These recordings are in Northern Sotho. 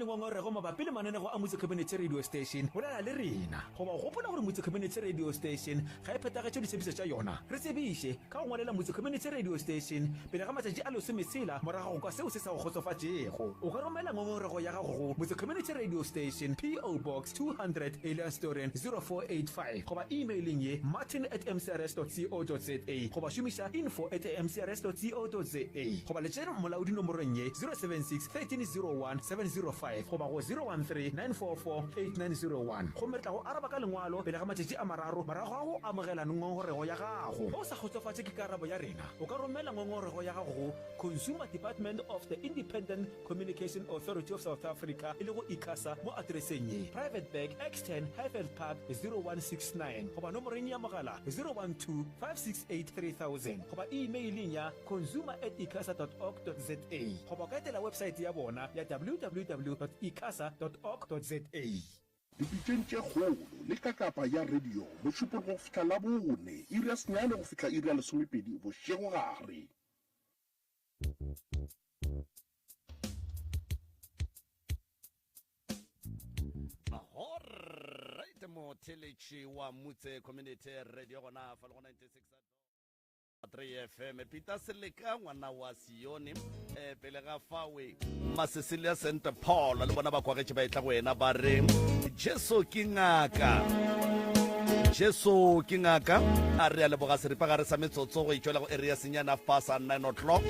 le ngongorego mabapi le mananego a Motse Community Radio Station, bolela le rena. Goba o gopola gore Motse Community Radio Station ga e phethagetše ditshepišo tša yona? Re tsebiše ka go ngwalela Motse Community Radio Station pele ga matšatši a lesometshela morago ga go kwa seo se sa go kgotsofatšego. O ka romela ngongorego ya gago go Motse Community Radio Station, PO Box 200, Elandsdoorn, 0485 goba e-mailing ye martin at mcrs dot co dot za goba šomiša info at mcrs dot co dot za goba letšeng molaodi nomorong ye 076 1301 705 goba go 013 944 8901 gomme re tla go araba ka lengwalo pele ga matšatši a mararo morago ga go amogela ngongorego ya gago. Ge o sa kgotsofatše ke karabo ya rena, o ka romela ngongorego ya gago go Consumer Department of the Independent Communication Authority of South Africa e lego ICASA mo atereseng ye, Private Bag, X10, Highveld Park, 0169 goba nomoreng ya mogala 012 568 3000 goba e-mailing ya consumer at icasa dot org dot za goba o ka etela websaete ya bona ya www dot icasa dot org dot za. Dipitšeng tše kgolo le kakapa ya radio Mošupologo go fihla Labone, iri ya senyane go fihla iri ya lesomepedi bošegogare. Alright, motheletši wa Mutse Community Radio gona fa le go 96 3 FM Peter Seleka ngwana wa Sione eh, pele ga fawe Masesilia St Paul le bona ba kwagetše ba etla go wena ba re Jesu ke ngaka Jesu ke ngaka a re a leboga seripagare sa metsotso go itšwela go area senyane half past 9 o'clock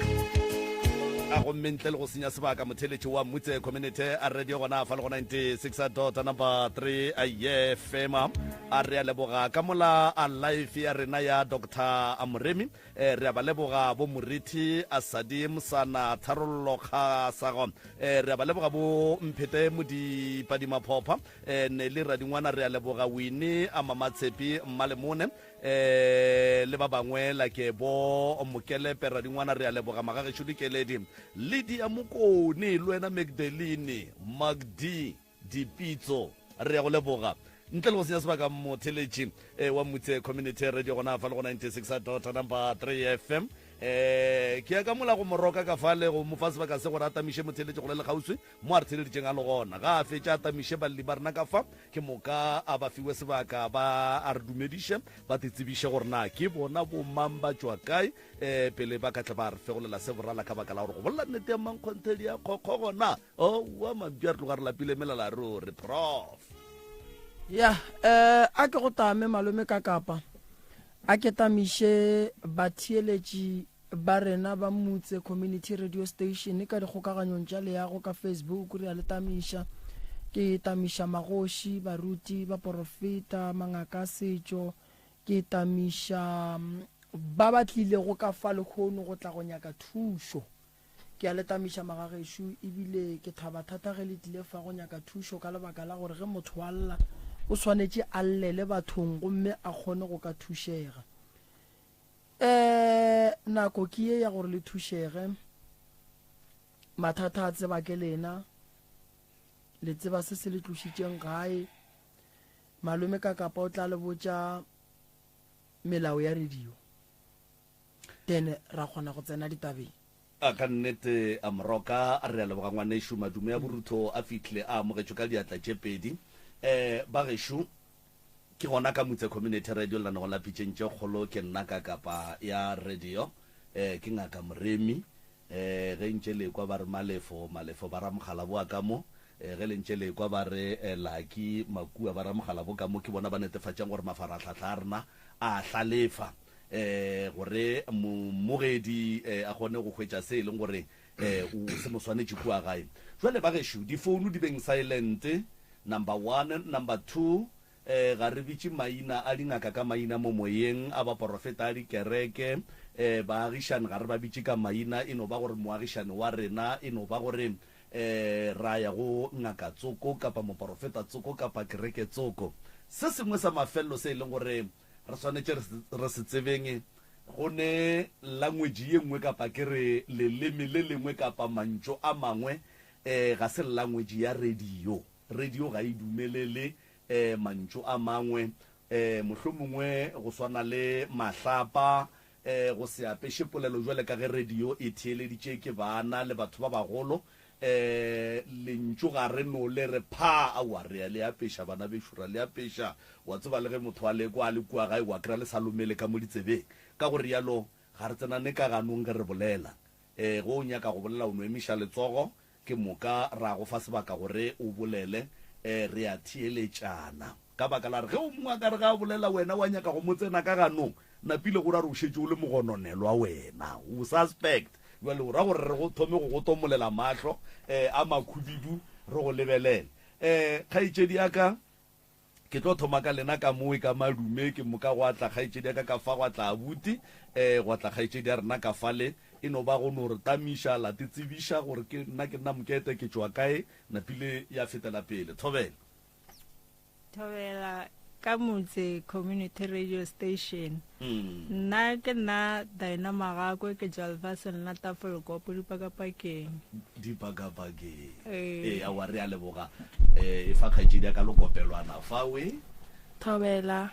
a gomme ntle le go senya sebaka motheletši wa mutse community a radio gona fa le go 96 dot number 3 a ye fema a re a leboga ka mola a life ya rena ya dr amoremi eh, re a ba leboga bo morithi a sadi mosana tharollo kgasago eh, re a ba leboga bo mphete modipadimaphopa eh, ne le radingwana re a leboga wini a mamatshepi mmalemone eh, le ba bangwe lake bo mokelepe radingwana re a leboga magagešo dikeledi lydia mokone le wena magdalene magdi Dipitso. Re ya go leboga. Ntle le go senya sebaka motheletši eh, wa Mutse Community Radio gona fa le go 96 dot number 3 FM. Eh, ke ya ka mola go moroka ka fale go mo fa sebaka se gore a tamiše motheletši go le lekgauswi mo a re theleditšeng a le gona. Ga a fetša a tamiše balli ba rena ka fa, ke moka a ba fiwe sebaka ba a re dumediše ba te tsebiše gore na ke bona bomang ba tšwa kae eh, pele ba ka tle ba re fegolela se borala ka baka la gore go bolela nnete ya mankgonthedi ya kgokgo gona Owa mabja re tloga re lapile melala ruri prof. Ya eh a ke go tame malome ka kapa a ke tamiše batheeletši ba rena ba Mutse Community Radio Station ka dikgokaganyong tša leago ka Facebook re a le tamiša. Ke tamiša magoši, baruti, baporofeta, mangaka a setšo, ke tamiša ba ba tlilego ka fa lehono go tla go nyaka thušo. Ke a le tamiša magagešo, ebile ke thaba thata ge le tlile fa go nyaka thušo ka lebaka la gore ge motho a lla, o swanetše a llele bathong gomme a kgone go ka thušega. Um nako ke ye ya gore le thušege. Mathata a tseba ke lena, le tseba se se le tlošitšeng gae. Malome Kakapa o tla le botša melao ya radio. Then ra kgona go tsena ditabeng. A ka nnete a Moroka, re a leboga ngwanešu. Madume a borutho a fihlile a amogetšwe ka diatla tše pedi. Um ba gešo, ke gona ka Mutse Community Radio lenanegong la Pitšeng tše Kgolo. Ke nna ka kapa ya radio, um ke Ngaka Moremi. Um ge ntše le ekwa ba re Malefo, Malefo ba ra Mokgalabo wa ka mo. Um ge le ntše le ekwa ba re Lucky Makua ba ra Mokgalabo ka mo, ke bona ba netefatšang gore mafarahlahla a rena a hlalefa. um gore mmogedi um a kgone go hwetša se e leng gore um se mo swanetše kua gae. Jwale ba gešo, difounu di beng silent, number one. Number two, um ga re bitše maina a dingaka ka maina mo moyeng, a baporofeta a dikereke, um baagišani ga re ba bitše ka maina, e no ba gore moagišani wa rena, e no ba gore um ra ya go ngaka tsoko kapa moporofeta tsoko kapa kereke tsoko. Se sengwe sa mafelelo se e leng gore Re swanetše re se tsebeng go ne language ye nngwe kapa ke re leleme le lengwe kapa mantšu a mangwe um ga se language ya radio. Radio ga e dumelele um mantšu a mangwe um mohlomongwe go swana le mahlapa um go se apeše polelo jwale ka ge radio e theeleditše ke bana le batho ba bagolo. Um lentšu ga re no le re phaa, aowa, re a le apeša, bana bešo, ra le apeša. Wa tseba le ge motho a le kwa a le kua gae, wa kry-a le sa lomele ka mo ditsebeng. Ka go realo, ga re tsenane ka ganong ge re bolela. Um ge o nyaka go bolela o no emiša letsogo, ke moka ra go fa sebaka gore o bolele. Um re a theeletšana. Ka baka la gore ge o mongwe a ka re ge a bolela wena wa nyaka go mo tsena ka ganong, napile go ra gore o šetše o le mogononelwa wena, o suspect. Bjale o ra gore re go thome go go tomolela mahlo um a makhubidu re go lebelele. Um kgaetšedi ya ka, ke tlo thoma ka lena ka mowe ka madume, ke moka gwa tla kgaetšedi ya ka ka fa, gwa tla abuti, um gwa tla kgaetšedi ya rena ka fale. E no ba go no re tamiša, la te tsebiša gore ke nna ke nna Mokete, ke tšwa kae, napile ya fetela pele. Thobela. Thobela ka Motse Community Radio Station. Nna ke nna Dinah Magakwe ke tšwa lefaseng la Tafelkop dipakapakeng. Dipakapakeng. Ee. Ee, aowa re a leboga. Eh, e fa kgaetšedi ya ka lokopelwana fa we. Thobela,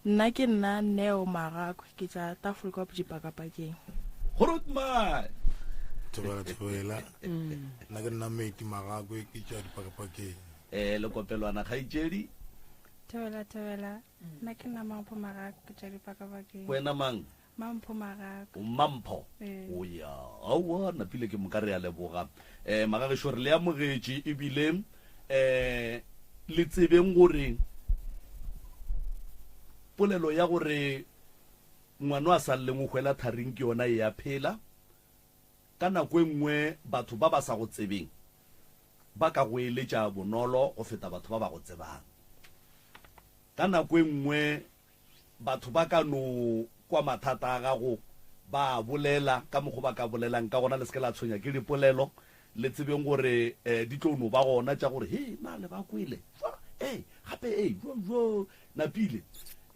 nna ke nna Neo Magakwe ke tšwa Tafelkop dipakapakeng. Grootman. Thobela, thobela. Nna ke nna Meti Magakwe ke tšwa dipakapakeng. Eh, lekopelwana kgaetšedi. Thobela, thobela. Nna ke nna Mampho Magako, ke tšwa dipakapakeng. Wena mang? Mampho Magako. O Mampho? Ee. O ya, aowa, napile ke moka re a leboga. Eh, magagešo re le amogetše ebile eh le tsebeng gore polelo ya gore ngwano a sa lleng o hwela tharing ke yona e a phela. Ka nako e nngwe batho ba ba sa go tsebeng ba ka go eletša bonolo go feta batho ba ba go tsebang. Ka nako e nngwe batho ba ka no kwa mathata a gago ba a bolela ka mokgo ba ka bolelang ka gona. Le se ke la tshwenya ke dipolelo, le tsebeng gore di tlo no ba gona tša gore he na le ba kwele jwa, ee gape ee jo jo napile.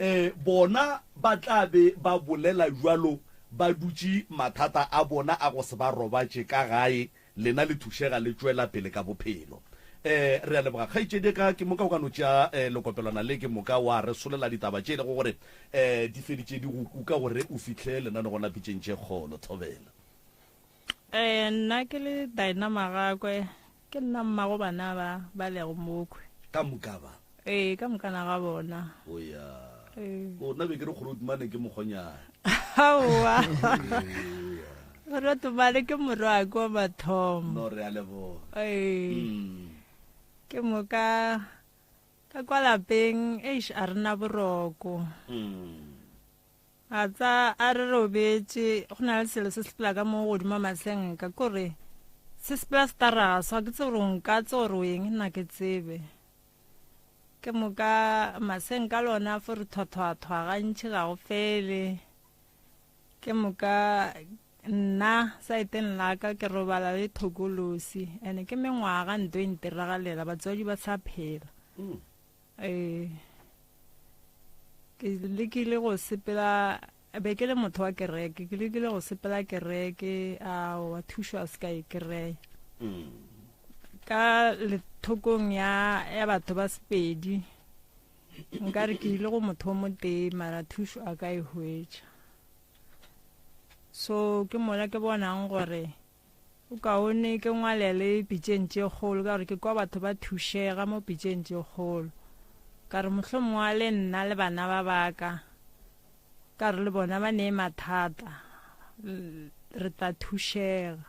Um bona ba tla be ba bolela bjalo ba dutše mathata a bona a go se ba robatše ka gae Lena le thušega le tšwela pele ka bophelo. E, re a leboga, kgaetšedi ka. Ke moka o ka no tšea e, lekopelwana le, ke moka wa re solela ditaba tše e lego gore e, di feditše di go kuka gore o fihle lenanegong la Pitšeng tše Kgolo. Thobela. E, nna ke le Dinah Magakwe, ke nna mmago bana ba ba lego mokhwi. Ka moka ba? Ee, ka mokana ga bona. O ya. Ee. O nna be ke re Grootman ke mokgonyana. Aowa. Grootman ke morwake wa mathomo. No re a leboga. Ee. Mm. Ke moka ka kwa lapeng eish a re na boroko. Mm. A tsa a re robetše go na le selo se sepela ka mo godimo masenka kore se sepela se taraso ga ke tsebe gore nka tse gore o eng nna ke tsebe. Ke moka masenka le ona a fo re thwathwathwa gantši ga go fele. Ke moka nna saeteng la ka ke robala le thokolosi ene ke mengwaga nto e ntiragalela batswadi ba sa phela. Ee, ke lekile go sepela be ke le motho wa kereke ke lekile go sepela kereke aowa thušo a se ka e kry-a ka lethokong ya ya batho ba Sepedi nka re ke ile go motho o motee mara thušo a ka e hwetša so ke mola ke bonang gore o kaone ke ngwalele pitšeng tše kgolo ka gore ke kwa batho ba thušega mo pitšeng tše kgolo ka re mohlomongwe a le nna le bana ba baka ka re le bona ba nee mathata re tla thušega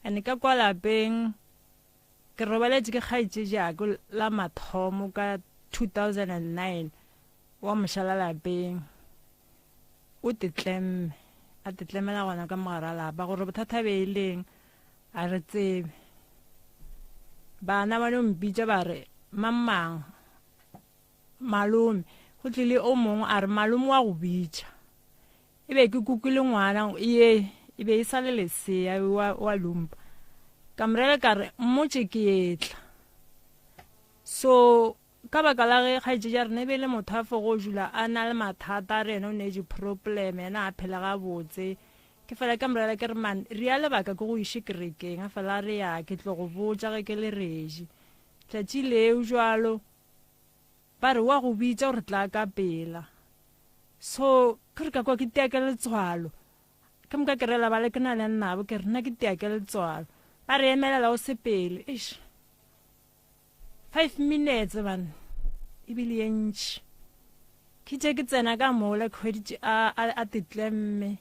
and ka kwa lapeng ke robaletše ke kgaetšediako la mathomo ka 2009 wa mošala lapeng o tetlemme a tetlemela gona ka mogare a lapa gore bothata be e leng a re tsebe bana ba no mpitša ba re mang malome go tlile o mongwe a re malome wa go bitša e be ke kukile ngwana ye e be e sa le lesea wa, wa lumpa ka morele ka re mmotše ke etla so Ka baka la ge kgaetšedi ya rena e be e le motho a fogo dula a na le mathata, a re yena o ne di-problem, yena a phele gabotse. Ke fela ka morela ke re man, ria lebaka ke go iše kerekeng, a fela a re ya, ke tlo go botša ge ke le reji. Tšatši leo jwalo, ba re wa go bitša gore tla ka pela. So, ke re ka kwa ke tia ke letswalo. Ke moka ke rela bale ke na le nabo, ke re nna ke tia ke letswalo. Ba re emelela o sepele. Eish. 5 minutes bana. Ebile ye ntši. Ke tše ke tsena ka mola ke hweditše a a a tetlemme.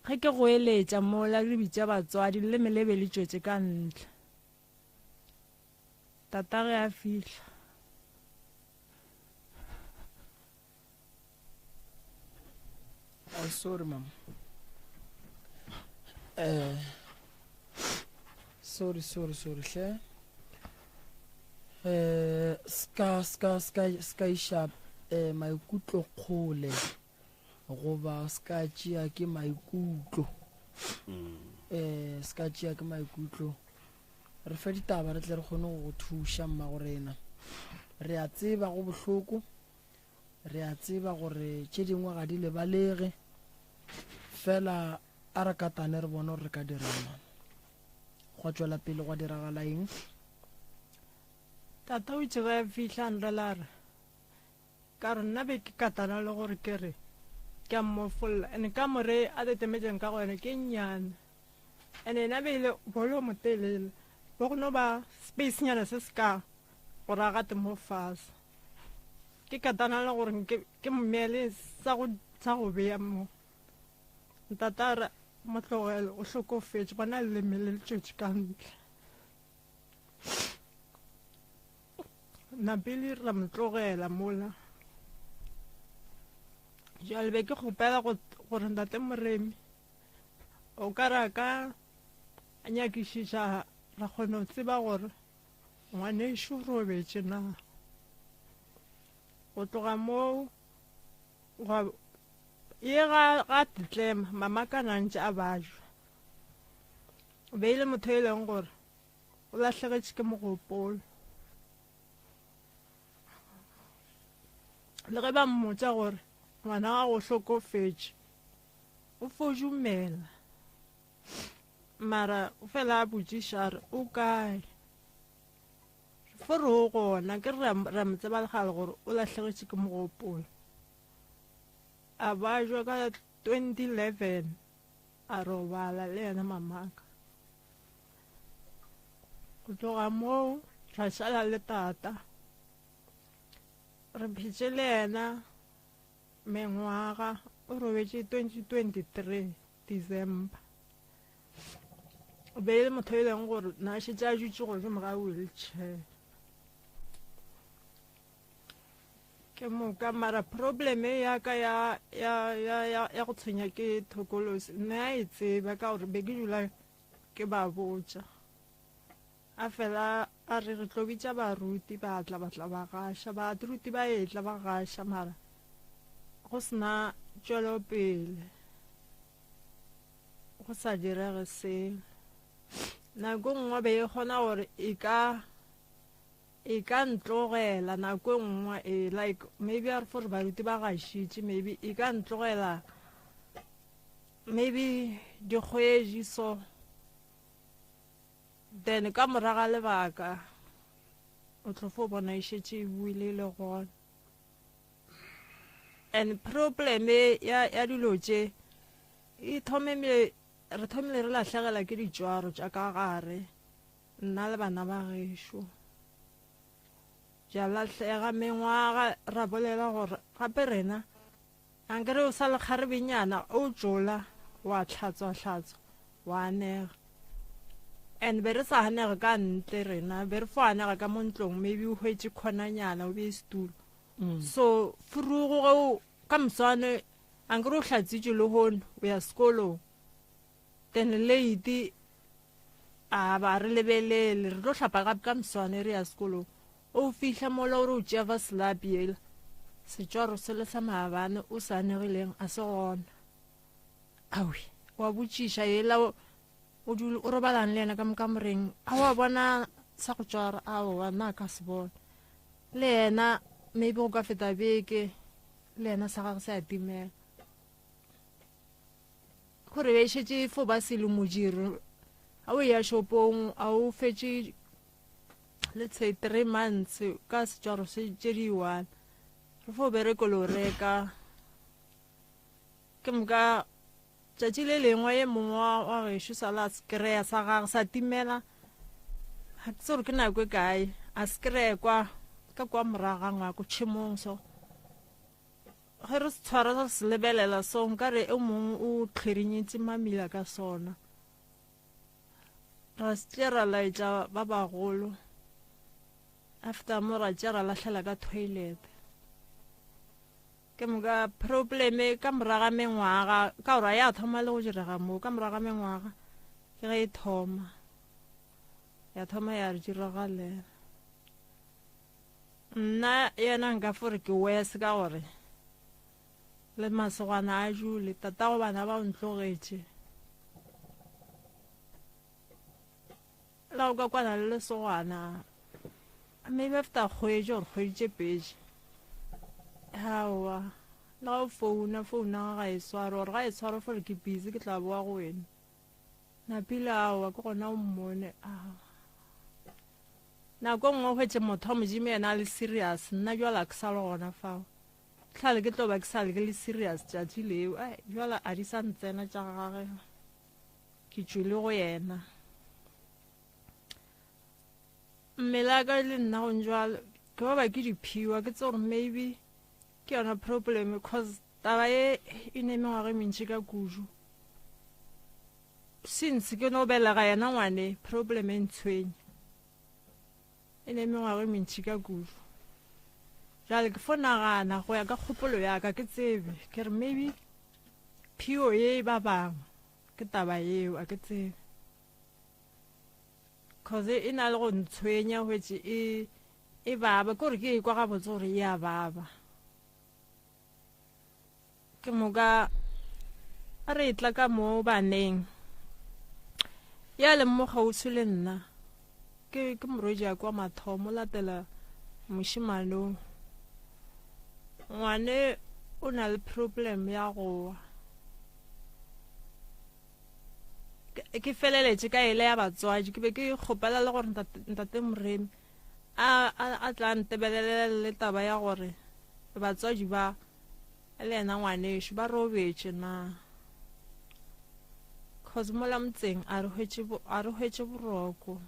Ge ke goeletša mola re bitša batswadi leleme le be le tšwetše ka ntle. Tata ge a fihla. Oh, sorry mama. Eh sorry sorry sorry hle. Eh ska ska ska ska iša eh maikutlo kgole goba ska tšea ke maikutlo. Eh ska tšea ke maikutlo. Re fe ditaba re tle re kgone go go thuša mmagorena. Re a tseba go bohloko. Re a tseba gore tše dingwe ga di lebalege, fela a re katane re bone gore re ka dirang mama. Gwa tšwela pele gwa diragala eng? Tata o itše ge a fihla a nrela a re, Ka re nna be ke katana le gore ke re ke a mmofolla, and kamore a tetemetšeng ka go yona ke e nnyane, and yena be ile bolo motelele, bo go no ba space-nyana se se ka gore a gate mo fase. Ke katana le gore nke ke mmeele sa go sa go bea mo. Ntate a re mo tlogele o hlokofetše bona leleme le le tšwetše ka ntle. Napele ra mo tlogela mola. Jwale be ke kgopela go gore ntate Moremi o ka ra ka nyakišiša ra kgona go tseba gore Ngwanešu o robetše na? Go tloga moo gwa ye ga ga tetlema mama ka na ntše a bajwa. O be e le motho e leng gore o lahlegetše ke mogopolo. Le ge ba mmotša gore ngwana gago o hlokofetše, o fo dumela. Mara o fela a botšiša a re, O kae? Re fo re o gona, ke re re a mo tseba le gale gore o lahlegetše ke mogopolo. A bajwa ka 2011 a robala le yena mamaka. Go tloga moo ra šala le tata. Re phetše le yena mengwaga, o robetše 2023. December. O be e le motho e leng gore na šetše a dutše godimo ga wheelchair. Ke moka mara problem e ya ka ya ya ya ya ya go tshwenya ke thokolosi nna a e tseba ka gore be ke dula ke ba botša. A fela a re re tlo bitša baruti ba tla ba tla ba gaša. Baruti ba etla ba gaša mara go sena tšwelopele, go sa direge selo. Nako nngwe be e kgona gore e ka e ka ntlogela nako e nngwe e like maybe a re fo re baruti ba gašitše maybe e ka ntlogela maybe dikgwedi so. Then ka moraga lebaka o tlo fo bona e šetše e buile le gona. And problem ya ya dilo tše e thomile re thomile re lahlegela ke ditšwaro tša ka gare nna le bana ba gešo. Ja lahlega mengwaga ra bolela gore gape rena Ankere o sa le kgarebenyana o tšola wa hlatswa hlatswa wa anega and be re sa anege ka ntle rena be re fo anega ka mo ntlong maybe o hwetše khonanyana o bee setulo mm. so furugo ge o ka moswane ankere o hlatsitše lehono o ya sekolong then late a ba re lebelele re tlo hlapa gape ka moswane re ya sekolong O fihla mola o re o tšea vaslapi yela, setšwaro sela sa maabane o se anegileng a se gona. Awi, wa botšiša yela o dule o robalang le yena ka mo kamoreng, a wa bona sa go tšwara? Aowa, nna a ka se bona. Le yena maybe go ka feta beke le yena sa gagwe se a timela. Gore be e šetše e fo ba selo modiro, ga o eya shopong a o fetše let's say 3 months ka setšwaro se tše di one re fo bereko lo reka ke moka. Tšatši le lengwe ye mongwe wa, wa gešo sa la se kry-a sa gage sa timela, ga ke tsebe gore ke nako e kae, a se kry-e kwa ka kwa morago ga ngwako tšhemong so. Ge re se tshwara re se lebelela so nkare e mongwe o tlhwerinyetše mamila ka sona. Ra se tšea ra laetša ba bagolo, after mo ra tšea ra lahlela ka toilet. Ke moka probleme ka morago ga mengwaga, ka gore ya thoma le go direga moo, ka morago ga mengwaga ke ge e thoma, ya thoma ya re diragalela. Nna yena nka fo re ke worse ka gore le masogana a jule, tatago bana ba o ntlogetše. La go ka kwana le lesogana maybe after kgwedi or kgwedi tše pedi aowa le ga o founa founa ga e sware or ga e sware fore ke busy ke tla boa go wena napile aowa ke gona o mmone aowa nako nngwe o hwetše motho wa modimo yena a le serious nna jwala ke sa le gona fao tlhale ke tlo ba ke sa le ke le serious tšatši leo ai jwala a di sa ntsena tša gage Ke tšwele go yena. Mmele wa ka le nna go njwalo ke ba ba ke diphiwa ke tse gore maybe ke yona problem cause taba e e ne mengwaga e mentši ka kudu since ke no belega yena ngwane problem e ntshwenya e ne mengwaga e mentši ka kudu jale ke fo nagana go ya ka kgopolo ya ka ke tsebe ke re maybe phio ye e ba bangwe Ke taba yeo, a ke tsebe. Cause e na le go ntshwenya hwetše e e baba, ke gore ke e kwa gabotse gore e a baba. Ke moka a re tla ka mo baneng. Ya leng mo kgauswi le nna ke ke morwedi ya kwa mathomo latela mošemane o. Ngwane o na le problem ya go wa. Ke feleletše ka ele ya batswadi ke be ke kgopela le gore ntate Moremi a a tla ntebelelela le taba ya gore batswadi ba le yena ngwanešu ba robetše na cause mola motseng a re hwetše a re hwetše boroko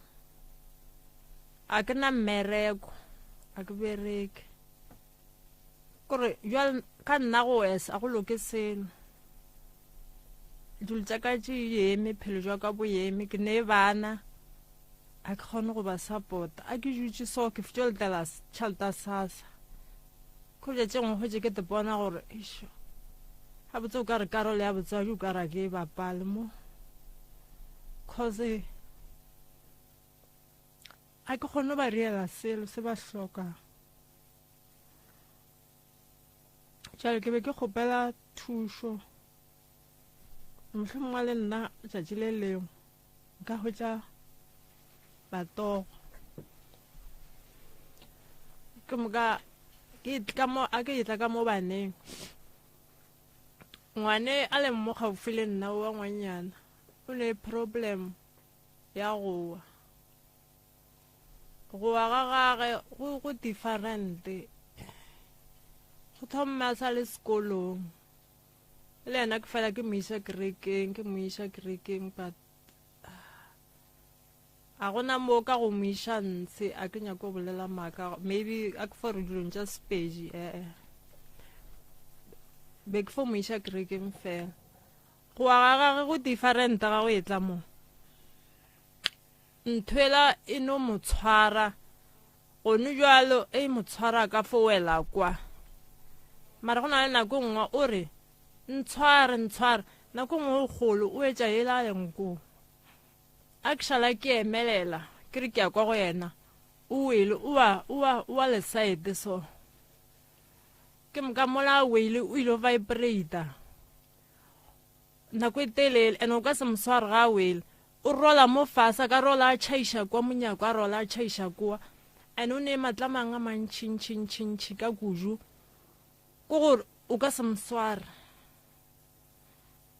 a ke na mmereko a ke bereke kore jwale ka nna go wesa a go loke selo dilo tša ka tše eme phelo jwa ka bo eme ke ne bana a ke kgone go ba support a ke dutše so ke fetšo letela tšhelete ya sasa kgobja tše nngwe hwetše ke te bona gore eišo gabotse o ka re karolo ya botswadi o ka ra ke e bapale mo cause a ke kgone ba riela selo se ba hlokang jale ke be ke kgopela thušo mohlomongwe le nna tšatši le lengwe nka hwetša batogo ke moka ke ka mo a ke etla ka mo baneng ngwane a leng mo gaufi le nna wa ngwanyana o ne problem ya go wa Go wa ga gage go go different. Go thoma a sa le sekolong. Le yena ke fela ke mo iša kerekeng, ke mo iša kerekeng but a gona mo ka go mo iša ntshe a ke nyako go bolela maaka maybe a ke fo re dilong tša sepedi ee be ke fo mo iša kerekeng fela go wa ga gage go different ga go etla mo Nthwela e no mo tshwara gone bjalo e mo tshwara ka fo wela kwa. Mara go na le nako nngwe o re ntshware ntshware nako nngwe o kgolo o etša yela a leng koo. A ke šala ke emelela ke re ke ya kwa go yena o wele o wa o wa o wa lesaete so. Ke moka mola a wele o ile vibrator nako e telele and o ka se mo sware ga a wele. O rola mo fase, a ka rola a tšhaiša kua monyako, a rola a tšhaiša kua. And o ne matla mang a mantši, ntši, ntši, ntši ka kudu. Ke gore o ka se mo sware.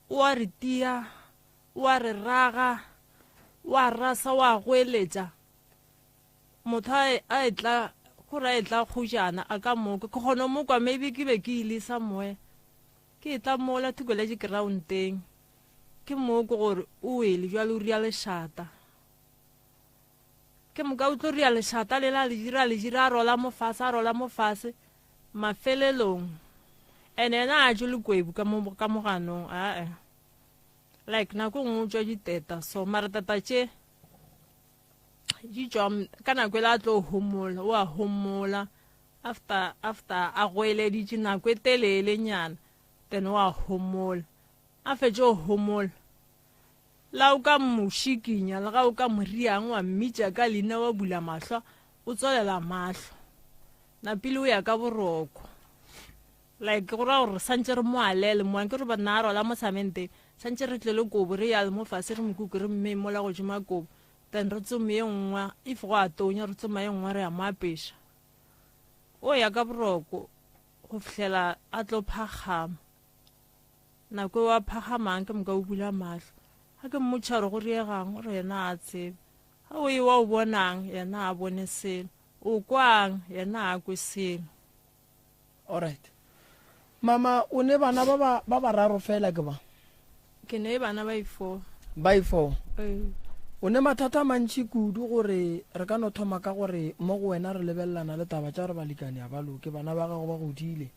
O a re tia, o a re raga, o a rasa, o a goeletša. Motho a, a etla, gore a etla kgojana, a ka mo kwa. Ke kgona go mo kwa, maybe ke be ke ile somewhere. Ke etla mola thoko la di-ground-eng. Ke mo ke gore o wele jwale o ria lešata. Ke moka o tlo ria lešata lela a le dira a le dira a rola mo fase a rola mo fase mafelelong and yena a tšwe lekwebu ka mo ka mo ganong ae like nako e nngwe o tšwa diteta so mara tata tše di tšwa ka nako e le a tlo homola o a homola after after a goeleditše nako e telele nyana then o a homola a fetše o homola La o ka mo šikinya, le ga o ka mo riang wa mmitša ka leina wa bula mahlo, o tswalela mahlo. Napile o ya ka boroko. Like go ra gore santše re mo alele mo ke re ba nna a rola mo samenteng, santše re tle le kobo re yale mo fase re mo kuke re mmee mola godimo ga kobo. Then re tsome ye nngwe, if go a tonya re tsoma ye nngwe re ya mo apeša. O ya ka boroko go fihlela a tlo phakgama. Nako eo a phagamang ke moka o bula mahlo. Ga ke mmotša gore go riegang, o re yena ga a tsebe. Ga o ewa o bonang, yena ga a bone selo. O kwang, yena ga a kwe selo. Alright. Mama, o ne bana ba ba ba bararo fela ke ba? Ke ne bana ba i-four. Ba i-four? Ee. O ne mathata a mantši kudu gore re ka no thoma ka gore mo go wena re lebelelana le taba tša gore balekane ga ba loke, bana ba gago ba godile.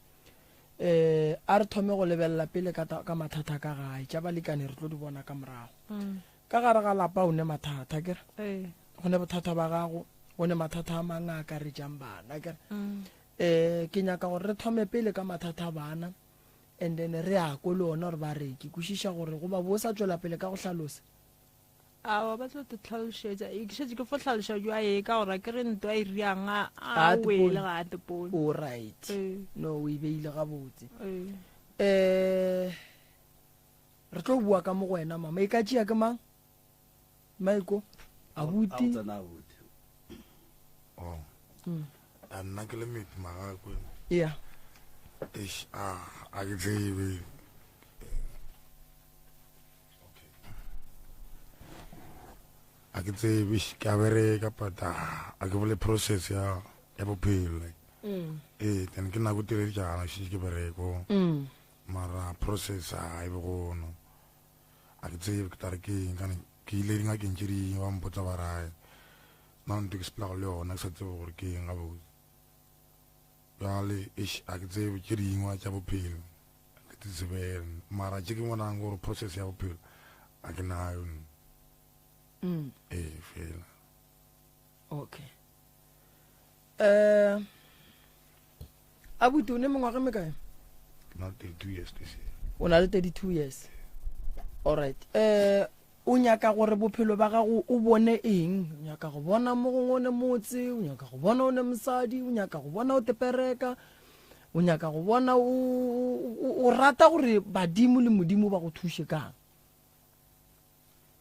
Eh, a re thome go lebelela pele ka, ka mathata ka gae, tša balekane re tlo di bona ka morago. Mm. Ka gare ga lapa o ne mathata, kere? Ee. Go ne bothata ba gago, go ne mathata a mang a akaretsang bana, kere? Mm. Eh, ke nyaka gore re thome pele ka mathata a bana, and then re ya ko le ona gore ba re ke kwešiša gore goba bo sa tšwela pele ka go hlalosa. Aowa, ba tlo te hlalošetša. E, ke šetše ke fo hlaloša jwa e ka gore ke re ntwa e riang a a wele ga a tepone. O right. Ee. No, o e beile gabotse. Ee. Eh, re tlo bua ka mo go wena mama. E ka tšea ke mang? Maiko? Abuti? A o tsena abuti. Oh. A nna ke le meti magakwe. Yeah. Eish, a a ke tsebe. A ke tsebe ke a bereka but a ke bole process ya ya bophelo like mm. ee then ke nako telele jana šetše ke bereko mm. mara process a e be gono a ke tsebe ke tare ke eng kane ke ile dingakeng tše dingwe ba mpotsa ba rae nna ntho ke sepelago le yona ke sa tsebe gore ke eng gabotse bjale eish a ke tsebe tše dingwe tša bophelo ke di tsebele mara tše ke bonang gore process ya bophelo a ke nayo mm. ee fela okay um abuti o ne mengwaga mekae ke na le 32 years this year o na le 32 years alright um O nyaka gore bophelo ba gago o bone eng? O nyaka go bona mo gongwe o ne motse, o nyaka go bona o ne mosadi, o nyaka go bona o tepereka, o nyaka go bona o, o, o rata gore badimo le Modimo ba go thuše kang?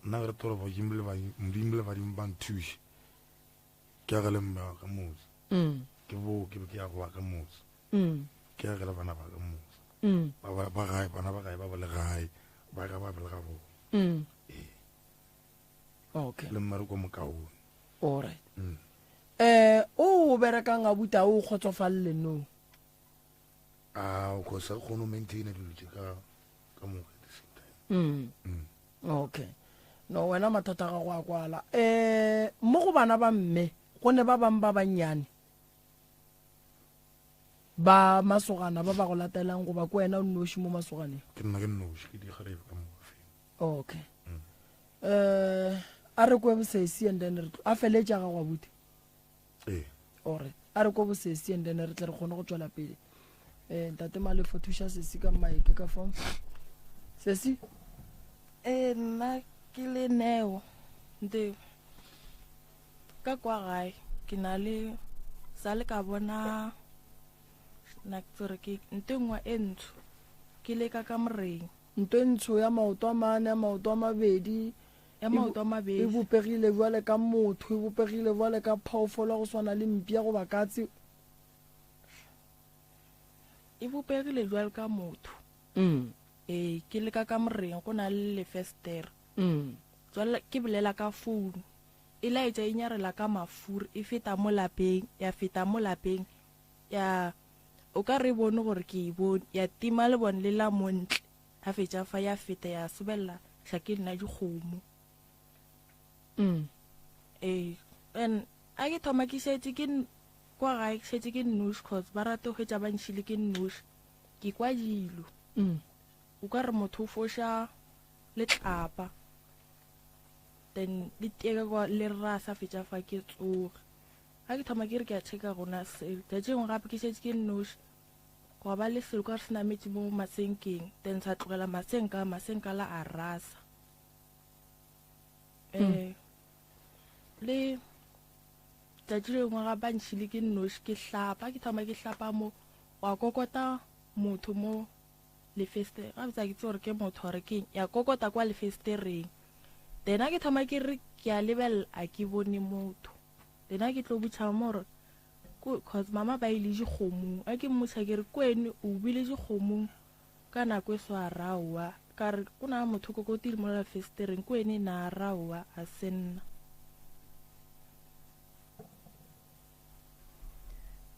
Nna ke rata gore badimo le Modimo le badimo ba nthuše. Ke agele mme wa ka motse. Mm. Ke bo ke be ke ya go wa ka motse. Mm. Ke agele bana ba ka motse. Mm. Ba ba ba gae bana ba gae ba ba le gae ba ka ba ba le ga bona. Mm. Ee. Okay. Le mmereko mokaone. All right. Mm. Eh, o o berekang abuti a o kgotsofalle no? A o kgosa kgone go maintaina dilo tše ka ka moka at the same time. Mm. Mm. Okay. No wena mathata a gago a kwala. Eh, mo go bana ba mme go ne ba bang ba bannyane ba masogana ba ba go latelang goba ke wena o nnoši mo masoganeng? Ke nna ke nnoši ke dikgarebe ka moka fela. Okay. Eh, a re kwe bosesi and then re tlo a feletša gago abuti. Ee. Alright. A re kwe bosesi and then re tle re kgone go tšwela pele. Eh, ntate Malefo thuša sesi ka mic ka fao. Sesi? Ee, nna ke le Neo. Nte ka kwa gae ke na le sa le ka bona na ke tsore ke nto nngwe e ntsho ke le ka kamoreng. Nto e ntsho ya maoto a mane, ya maoto a mabedi, Ya maoto a mabedi. E bopegile bjale ka motho, e bopegile bjale ka phoofolo ya go swana le mpša goba katse. E bopegile bjale ka motho. Mm. Ee, ke le ka kamoreng go na le lefestere. Mm. Jwale ke bolela ka founu. E laetša e nyarela ka mafuri, e feta mo lapeng, ya feta mo lapeng, ya o ka re e bone gore ke e bone, ya tima lebone le la mo ntle, ya fetša fa ya feta ya sobelela. sa ke nna dikgomo. Ee, and a ke thoma ke šetše ke kwa gae ke šetše ke nnoši cause ba rata go hwetša ba ntšhile ke nnoši. Ke kwa dilo. O ka re motho o foša letlapa then le tie ka kwa le rasa fetša fa ke tsoge. Ga ke thoma ke re ke a checka gona selo. Tšatši lengwe gape ke šetše ke nnoši gwa ba le selo ka re se nametše mo masenkeng then sa tlogela masenka, masenka la a rasa. Eh le tšatši le lengwe ga ba ntšhile ke nnoši ke hlapa, ke thoma ke hlapa mo wa kokota motho mo lefestereng ga botsa ke tse gore ke motho gore ke ya kokota kwa lefestereng then a ke thoma ke re ke a lebelela a ke bone motho then a ke tlo botšha mo gore cause mama ba ile dikgomong a ke mmotšha ke re kwene o bile dikgomong ka nako e so a raowa ka re o na motho kokotile mo lefestereng kwene na raowa a se nna.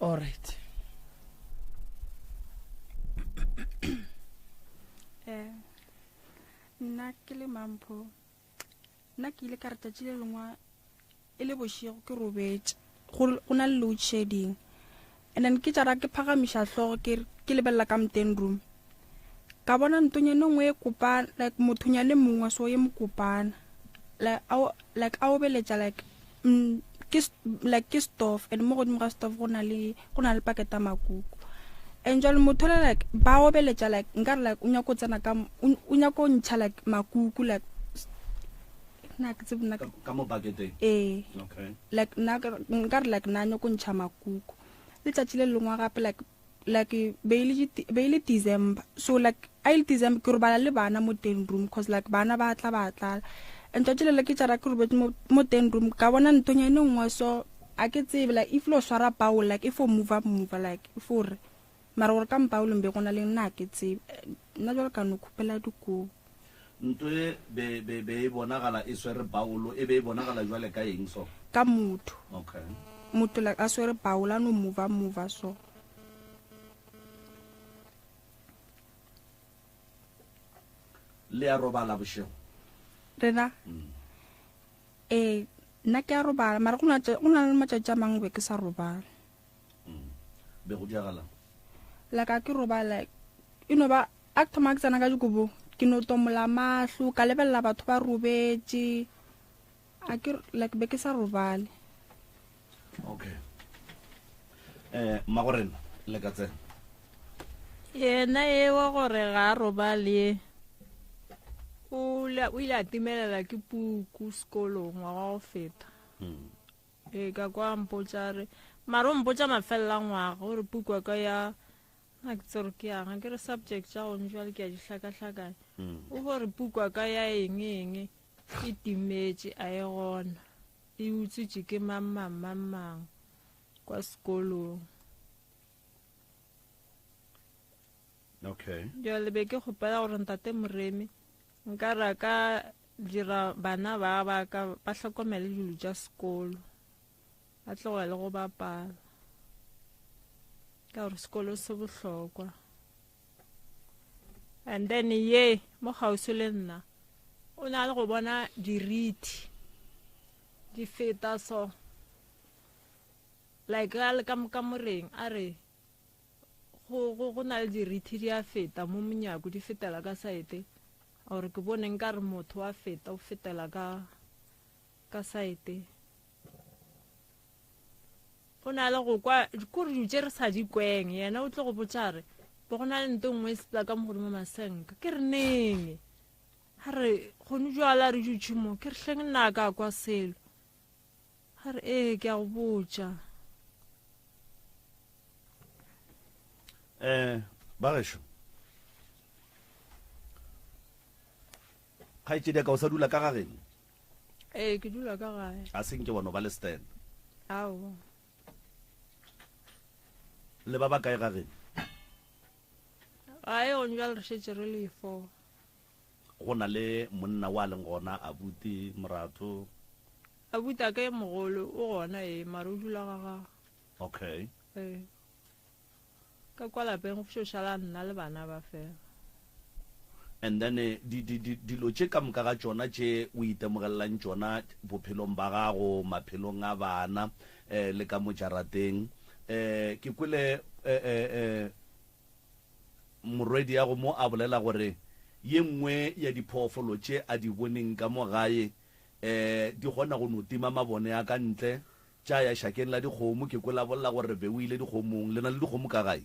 All right. Eh, nna ke le Mampho, nna ke ile ka re tšatši le lengwe e le bošego ke robetše, go na le load shedding, and then ke tšara ke phagamiša hlogo ke ke lebelela ka moteng room, ka bona ntonyane nngwe e kopana, like mothonyane mongwe so e mokopana, like a like a obeletša like ke like ke stove, and mo godimo ga stove go na le go na le paketa makuku, and jwale motho le like ba obeletša like nkare like o nyako tsena ka o nyako ntšha like makuku like nna ke tsebe nna ka mo bucketeng. Ee. Okay. Like nna nkare like nna nyako ntšha makuku. Letšatši le lengwe gape like like be e be e le December, so like a e le December ke robala le bana mo ten room cause like bana ba tla ba tlala, and tšatši le le ke tšara ke robetse mo mo ten room ka bona ntonyane nngwe so a ke tsebe like if lo swara bowl like if o move move like if o re mara gore ka mpaolong be go na le nna ke tsebe nna jalo ka no khupela dikobo. Nto e be be be e bonagala e swere baulo, e be e bonagala jwale ka eng so? Ka motho. Okay. Motho like a swere baulo a no mova mova so. Le a robala bošego? Rena? Ee, nna ke a robala, mara go na go na le matšatši a mangwe be ke sa robala. Be go diragalang? Like a ke robala, e no ba a ke thoma ke tsena ka dikobong, ke no tomola mahlo, ka lebelela batho ba robetše. A ke like be ke sa robale. Okay. Eh, mmagorena le ka tsena. Yena e wa gore ga a robale o ile a timelela ke puku sekolong ngwaga wa go feta. Ee, ka kwa mpotša re mara o mpotša mafelela ngwaga gore puku ya ka ya nna ke tsere ke yang ke re subject tša gone jwale ke a di hlakahlakanya. O gore puku ya ka ya eng eng e timetše a e gona e utswitše ke mang mang mang mang kwa sekolong. Okay. Jwale be ke kgopela gore ntate Moremi nka ra ka dira bana ba ba ka ba hlokomele dilo tša sekolo ba tlogele go bapala ka gore sekolo se bohlokwa. And then ye mo kgauswi le nna o na le go bona dirithi di feta so like a le ka kamoreng a re go go go na le dirithi di a feta mo monyako di fetela ka saete gore ke bone nka re motho wa feta o fetela ka ka saete. O na le go kwa kore dilo tše re sa di kweng yena o tlo go botša re bo go na le nto nngwe e sepela ka mo godimo masenka ke re neng a re gone jwala re dutše mo ke re hleng nna ka kwa selo a re ee ke a go botša. Eh, ba gešo kgaetšedi ya ka o sa dula ka ga geno? Ee, ke dula ka gae. A se nke wa no ba le stand? Aowa. Le ba ba kae ga geno? Gae gone bjale re šetše re le four. Go na le monna wa leng gona, abuti, moratho? Abuti a ka e mogolo o gona ee, mara o dula ga gagwe. Okay. Ee. Ka kwa lapeng go fihlo šala nna le bana ba fela. And then di, di, di, dilo tše ka moka ga tšona tše o itemogelelang tšona bophelong ba gago, maphelong a bana, eh, le ka mo jarateng. Eh, ke kwele eh, eh, eh, morwediago mo a bolela gore ye nngwe ya diphoofolo tše a di boneng ka mo gae, eh, di kgona go no tima mabone a ka ntle, tša ya šakeng la dikgomo. Ke kwele a bolela gore be o ile dikgomong. Le na le dikgomo ka gae?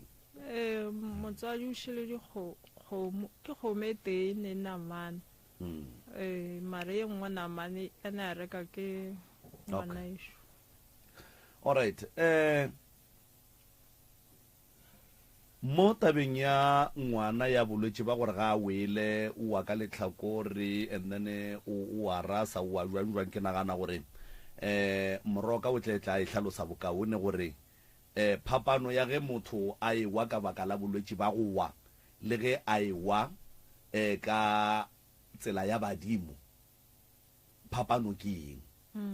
Ee, motswadi o šele dikgomo, ke kgomo e tee ne namane. Ee, mara ye nngwe namane ya ne a reka ke ngwanaešo. Alright, eh mo tabeng ya ngwana ya bolwetši ba gore ga a wele o wa ka lehlakore and then o o a rasa o a jwang jwang ke nagana gore eh moroka o tle tla e hlalosa bokaone gore E, phapano ya ge motho a ewa ka baka la bolwetši ba go wa le ge a ewa e, ka tsela ya badimo, phapano ke eng?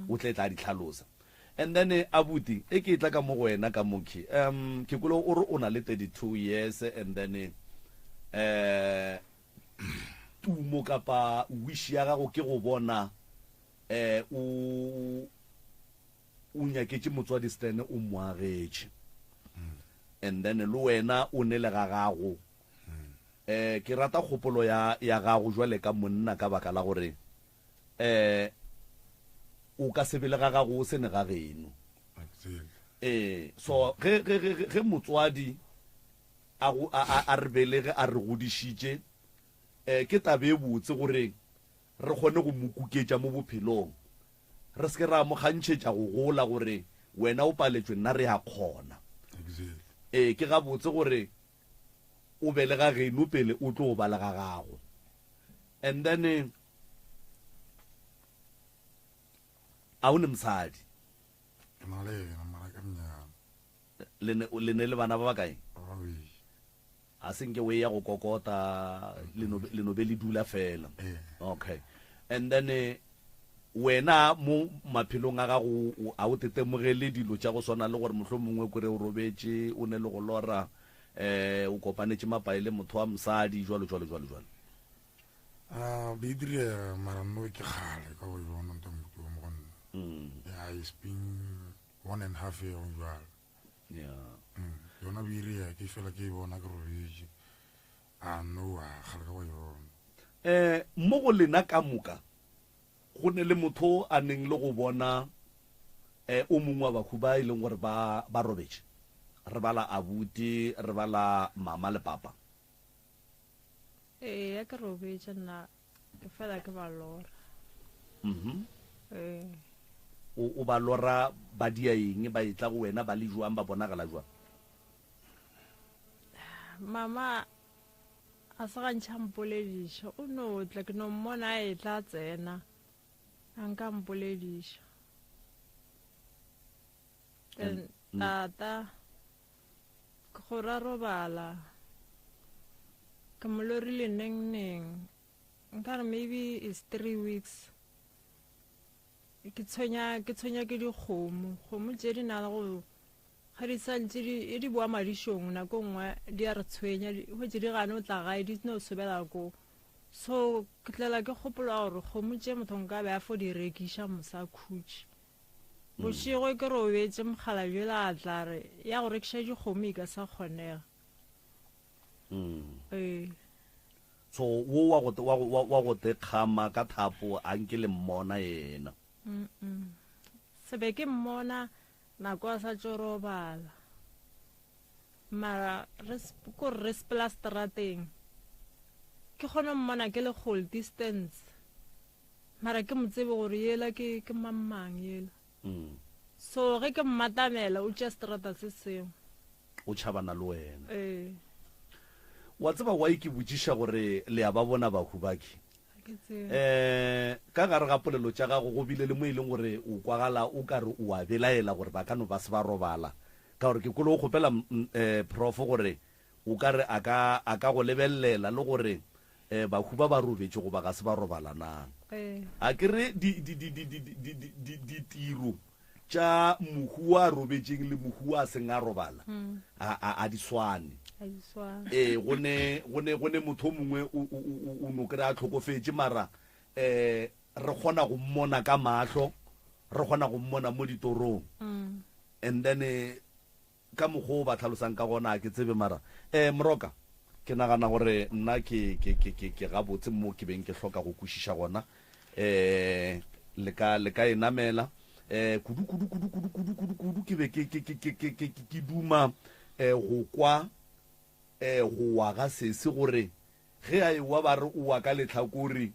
O tle tla di hlalosa. And then, abuti, e ke etla ka mo go wena ka mokhi, um, ke kwele o re o na le 32 years and then, eh, tumo kapa wish ya gago ke go bona, eh, o, O nyaketše motswadi Stan o mo agetše and then le wena o ne le ga gago. Eh ke rata kgopolo ya ya gago jwale ka monna ka baka la gore eh o ka se be le ga gago o se ne ga geno. Eh so ge ge ge ge motswadi a go a a re belege a re godišitše eh ke taba e botse gore re kgone go mo kuketša mo bophelong. Re se ke ra mo kgantšhetša go gola gore wena o paletšwe nna re a kgona. Ee, ke gabotse gore o be le ga geno pele o tlo ba le ga gago. And then a o ne mosadi? Ke na le yena mara ke mnyane. Le ne, le ne le bana ba bakae? Ba babedi. A se nke o eya go kokota, le no, le no be le dula fela. Ee. Okay. And then eh, wena mo maphelong a gago o- a o tetemogele dilo tša go swana le gore mohlomongwe kore o robetše o ne le go lora eh o kopanetše mapae le motho wa mosadi jwalo jwalo jwalo jwalo. Ah, be e direga mara no ke kgale ka go e bona nto moto mo go nna. Mm. Yeah, it's been one and half year go jwalo. Yeah. Mm, yona be e direga ke fela ke e bona ke robetše. A no a kgale ka go e bona. Eh mo go lena ka moka go ne le motho a neng le go bona eh o mongwe wa bahu ba e leng gore ba ba robetše. Re bala abuti, re bala mama le papa. Ee, ya ke robetše nna ke fela ke ba lora. Mhm. Ee. O o ba lora ba dia eng, ba etla go wena ba le jwang, ba bonagala jwang? Mama a se gantši a mpolediša, o no tla ke no mmona a etla a tsena, a nka mpolediša. Then tata ke gore a robala ke mo lorile neng neng nkare maybe is three weeks ke tshwenya ke tshwenya ke dikgomo kgomo tše di na le go ga di sa ntše di e di boa madišong nako nngwe di a re tshwenya di hwetše di gane o tla gae di no sobela ko so ke tlela ke kgopolo ya gore kgomo tše motho nka be a fo di rekiša mosa khutše Bošego ke robetše mokgalabje yola a tla re ya go rekiša dikgomo e ka sa kgonega. Ee. So wo wa go wa wa wa go te kgama ka thapo a nke le mmona yena. Mm. Se be ke mmona nako a sa tšo robala. Mara re ko re sepela strateng. Ke kgone mmona ke le kgole distance. Mara ke mo tsebe gore yela ke ke mang mang yela. Mm. So ge ke mmatamela o tšea seterata se sengwe. O tšhabana le wena. Ee. Wa tseba why ke botšiša gore le a ba bona bahu ba ke? Ga ke tsebe. Eh, ka gare ga polelo tša gago go bile le mo e leng gore o kwagala o ka re o a belaela gore ba ka no ba se ba robala. Ka gore ke kwele o kgopela eh, prof gore O ka re a ka, a ka go lebelela le gore eh, bahu ba ba robetše goba ga se ba robala na. Ee. A ke re di, di, di, di, di, di, di, di, ditiro tša mohu wa robetšeng le mohu wa seng a robala, a, a, a di swane. A di swane. Ee, go ne, go ne, go ne motho o mongwe o, o, o, o no kry-a a hlokofetše, mara um re kgona go mmona ka mahlo, re kgona go mmona mo ditorong. And then eh, ka mokgwa o ba tlhalosang ka gona, ga ke tsebe, mara um Moroka, ke nagana gore nna ke, ke, ke, ke, ke gabotse mo ke beng ke hloka go kwešiša gona. Um le ka, le ka e namela. Um kudu, kudu, kudu, kudu, kudu, kudu, kudu ke be ke, ke, ke, ke, ke, ke, ke duma um go kwa um go wa ga sesi gore ge a ewa ba re o wa ka lehlakore,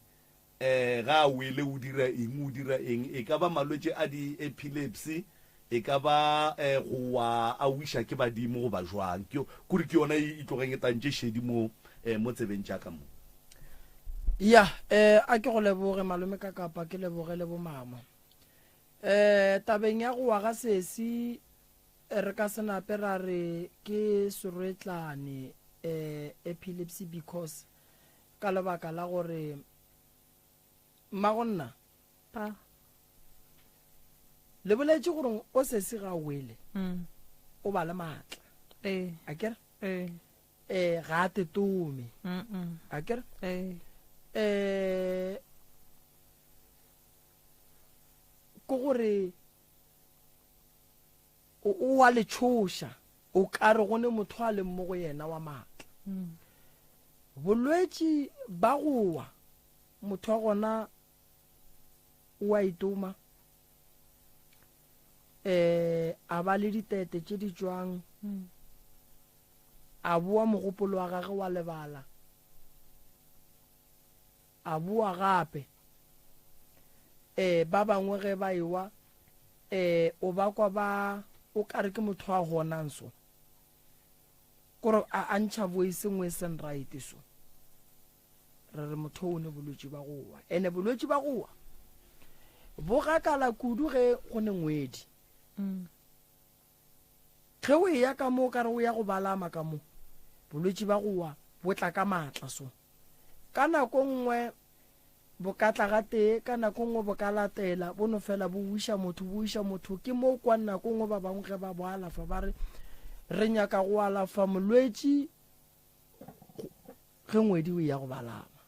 um ga a wele o dira eng, o dira eng, e ka ba malwetši a di-epilepsy, e ka ba um go wa a wiša ke badimo goba jwang. Ke, kore ke yona e, e tlogeng e tantše šedi mo, um mo tsebeng tša ka mo. Ya, um a ke go leboge malome ka kapa ke leboge le bomama. Um tabeng ya go wa ga sesi re ka se nape ra re ke serwetlane um epilepsy because ka lebaka la gore mmagonna Pa. Le boletše gore o sesi ga wele mm. o ba le maatla ee. a kere ee. Ee, ga a tetome a kere ee. Ee, ke gore o o wa le tšhoša o ka re go ne motho a leng mo go yena wa maatla mm. Bolwetši ba go wa motho wa gona o a itoma um a ba le ditete tše di tšwang mm. a boa mogopolo wa gage wa lebala a boa gape um ba bangwe ge ba ewa um o ba kwa ba o kare ke motho a gonang so kore a a ntšha voice nngwe e seng right so re re motho o ne bolwetši ba go wa ene bolwetši ba go wa bo gakala kudu ge go ne ngwedi mm. Ge o eya ka mo o ka re o ya go balama ka mo, bolwetši ba go wa bo tla ka maatla. So ka nako nngwe bo ka tla gatee, ka nako nngwe bo ka latela, bo no fela bo wiša motho, bo wiša motho. Ke mo o kwang nako nngwe ba bangwe ge ba bo alafa ba re, Re nyaka go alafa molwetši ge ngwedi o eya go balama.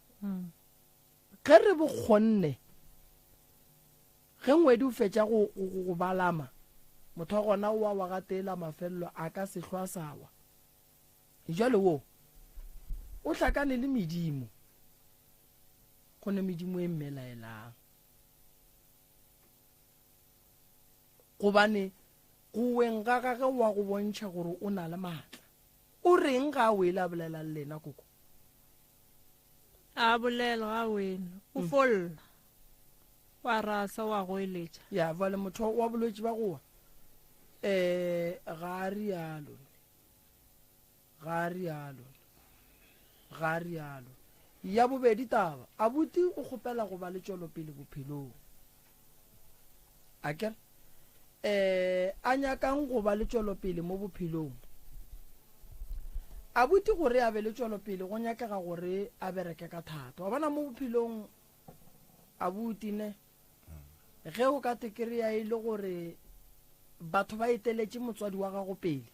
Ge re bo kgonne, Ge ngwedi o fetša go, go, go balama, motho wa gona o a wa gatee la mafelelo, a ka se hlwe a sa wa. Bjale wo o hlakane le medimo, go ne medimo e mmelaelang. Gobane go weng ga gage wa go bontšha gore o na le maatla. O reng ga a wele a bolela le lena, koko? A bolela ga a wele, o folla. Wa rasa, wa goeletša. Ya, bjale motho wa bolwetši ba go wa, eh, ga a rialo. Ga a rialo. Ga a rialo. Ya bobedi taba, abuti o kgopela go ba le tšwelopele bophelong. Akere? Eh, a nyakang go ba le tšwelopele mo bophelong. Abuti gore a be le tšwelopele go nyakega gore a bereke ka thata. Wa bona mo bophelong Abuti ne, ge o ka te kry-a e le gore batho ba eteletše motswadi wa gago pele,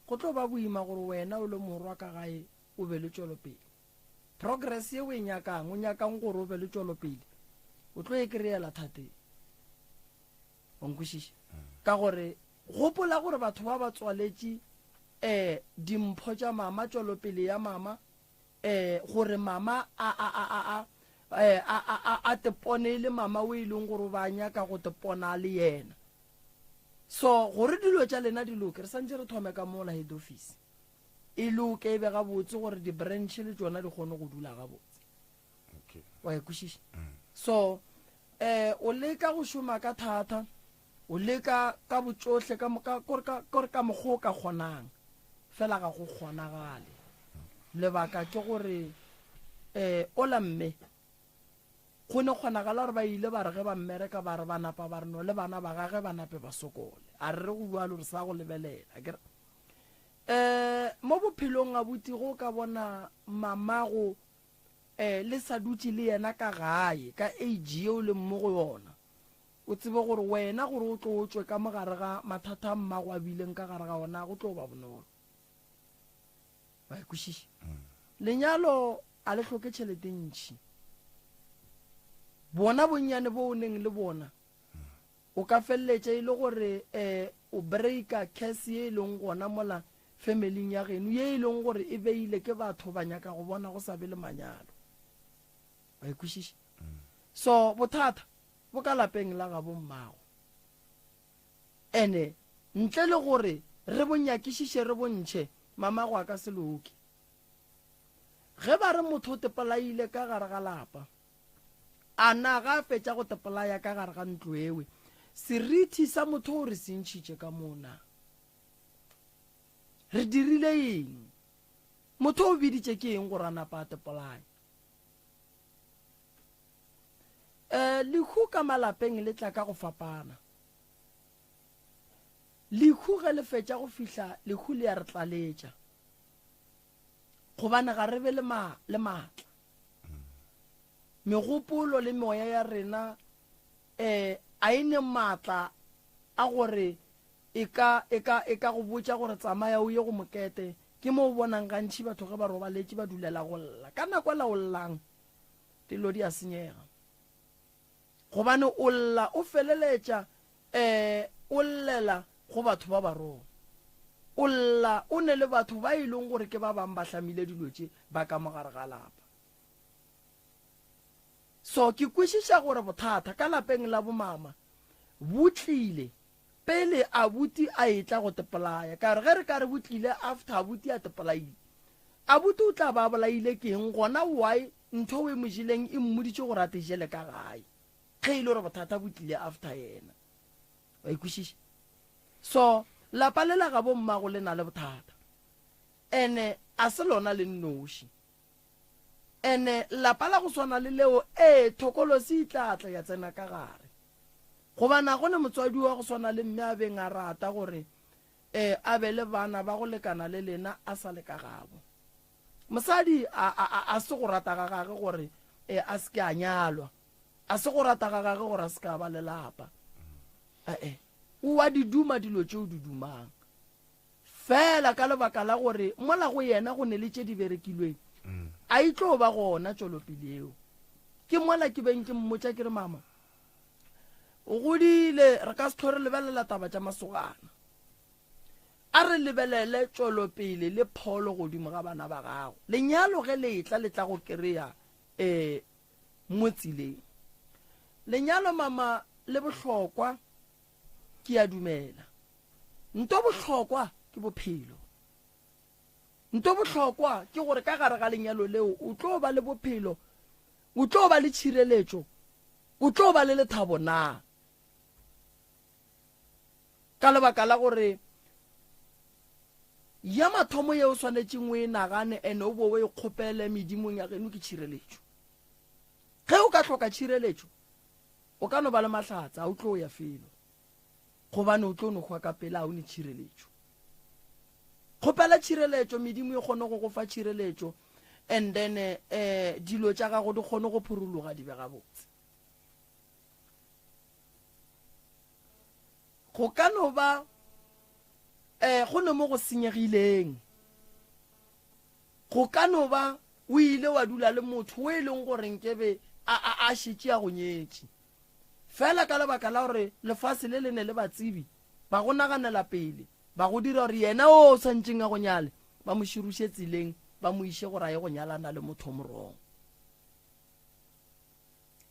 go tlo ba boima gore wena o le morwa ka gae o be le tšwelopele. Progress ye o e nyakang, o nyakang gore o be le tšwelopele, o tlo e kry-ela thateng. Wa nkwešiša? Ka gore gopola gore batho ba ba tswaletše um dimpho tša mama, tšwelopele ya mama, eh, gore mama a, a, a, a, a, eh, a, a, a, a te pone e le mama o e leng gore o ba nyaka go te pona a le yena. So, gore dilo tša lena di loke, re santše re thome ka mola head office. E loke e be gabotse gore di-branch le tšona di kgone go dula gabotse. Okay. Wa e kwešiša? So, eh, o leka go šoma ka thata, O leka ka botšohle ka, ka, kore ka, kore ka mokgwa o ka kgonang, fela ga go kgonagale. Lebaka ke gore, eh, ola mme, go ne kgonagala gore ba ile ba re ge ba mmereka ba re ba napa ba re no le bana ba gage ba nape ba sokole. A re re go bjalo re sa go lebelela, akere? Eh, mo bophelong abuti ge o ka bona mamago, eh, le sa dutše le yena ka gae, ka age yeo leng mo go yona, O tsebe gore wena gore o tlo o tšwe ka mo gare ga mathata a mmago a bileng ka gare ga ona go tlo ba bonolo. Wa e kwešiša? Lenyalo a le hloke tšhelete ntši. Bona bonnyane bo o neng le bona, o ka feleletša e le gore um o breaka curse ye e leng gona mola familing ya geno, ye e leng gore e beile ke batho ba nyaka go bona go sa be le manyalo. Wa e kwešiša? So bothata bo ka lapeng la gabo mmago. Ene ntle le gore re bo nyakišiše re bo ntšhe, mamago a ka se loke. Ge ba re motho o tepolaile ka gare ga lapa, a na ga a fetša go tepolaya ka gare ga ntlo ewe, serithi sa motho o re se ntšhitše ka moo na? Re dirile eng? Motho o biditše ke eng gore a napa a tepolaya? E, lehu ka malapeng le tla ka go fapana. Lehu ge le fetša go fihla, lehu le a re tlaletša. Gobane ga re be le, ma, le maatla. Megopolo le meoya ya rena e, a e ne maatla a gore e ka, e ka, e ka go botša gore tsamaya o ye go mokete. Ke mo o bonang gantši batho ge ba robaletše ba dulela go lla. Ka nako ela o llang, dilo di a senyega. Gobane o lla o feleletša um o llela go batho ba barong. O lla o ne le batho ba e leng gore ke ba bang ba hlamile dilo tše ba ka mo gare ga lapa. So ke kwešiša gore bothata ka lapeng la bomama bo tlile pele abuti a etla go tepolaya. Ka gore ge re ka re bo tlile after abuti a tepolaile, abuti o tla ba a bolaile ke eng gona why ntho o e mo jeleng e mmoditše gore a te jele ka gae ge e le gore bothata bo tlile after yena. Wa e kwešiša? So lapa le la gabo mmago le na le bothata ene a se lona le nnoši. Ene lapa la go swana le leo, ee, thokolosi e tla tla ya tsena ka gare. Goba na go ne motswadi wa go swana le mme a beng a rata gore e a be le bana ba go lekana le lena a sa le ka gabo? Mosadi a, a, a, a se go rata ga gage gore e a se ke a nyalwa. A se go rata ga gage gore a se ke a ba le lapa. E-e. O a di duma dilo tše o di dumang. Feela ka lebaka la gore mola go yena go ne le tše di berekilweng, a e tlo ba gona tšwelopele yeo. Ke mola ke beng ke mmotša ke re, Mama, o godile, re ka se hlwe re lebelela taba tša masogana. A re lebelele tšwelopele le pholo godimo ga bana ba gago. Lenyalo ge le etla le tla go kereya um mo tseleng. Lenyalo mama le bohlokwa, ke a dumela. Nto bohlokwa ke bophelo. Nto bohlokwa ke gore ka gare ga lenyalo leo o tlo ba le bophelo, o tlo ba le tšhireletšo, o tlo ba le lethabo na? Ka lebaka la gore ya mathomo ye o swanetšeng o e nagane ene o bo o e kgopele medimong ya geno ke tšhireletšo. Ge o ka hloka tšhireletšo, o ka no ba le mahlatse, ga o tlo ya felo. Gobane o tlo no hwa ka pela, ga o ne tšhireletšo. Kgopela tšhireletšo, medimo e kgone go go fa tšhireletšo, and then eh, dilo tša gago di kgone go phuruluga di be gabotse. Go ka no ba eh, go ne mo go senyegileng. Go ka no ba o ile wa dula le motho o e leng gore nkebe a, a, a šetše a go nyetše. Feela ka lebaka la gore lefase le le ne le batsebi ba go naganela pele, ba go dira gore yena o swantšeng a go nyale, ba mo širuše tseleng, ba mo iše gore a ye go nyalana le motho o morong.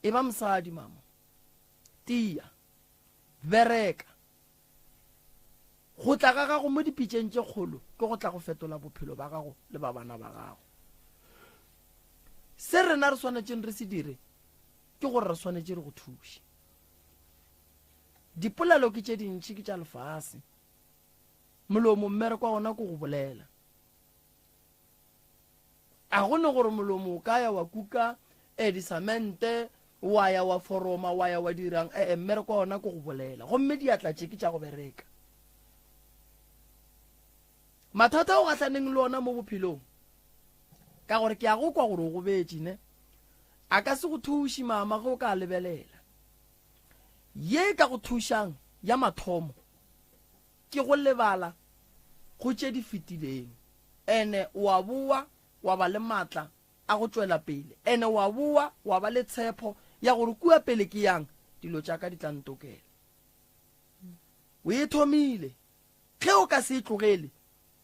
Eba mosadi, mama. Tia. Bereka. Go tla ga gago mo dipitšeng tše kgolo ke go tla go fetola bophelo ba gago le ba bana ba gago. Se rena re swanetšeng re se dire ke gore re swanetše re go thuše. Dipolelo ke tše dintši ke tša lefase. Molomo mmereko wa ona ke go bolela. A go ne gore molomo o ka ya wa kuka eh, disamente, wa ya wa foroma, wa ya wa dirang, eh, eh, mmereko wa ona ke go bolela. Gomme diatla tše ke tša go bereka. Mathata o gahlaneng le ona mo bophelong, ka gore ke a go kwa gore o gobetše, ne? A ka se go thuše, mama, ge o ka lebelela. Ye e ka go thušang ya mathomo ke go lebala go tše di fetileng. Ene wa boa wa ba le maatla a go tšwela pele. Ene wa boa wa ba le tshepo ya gore kua pele ke yang, dilo tša ka di tla ntokela. O e thomile. Ge o ka se e tlogele,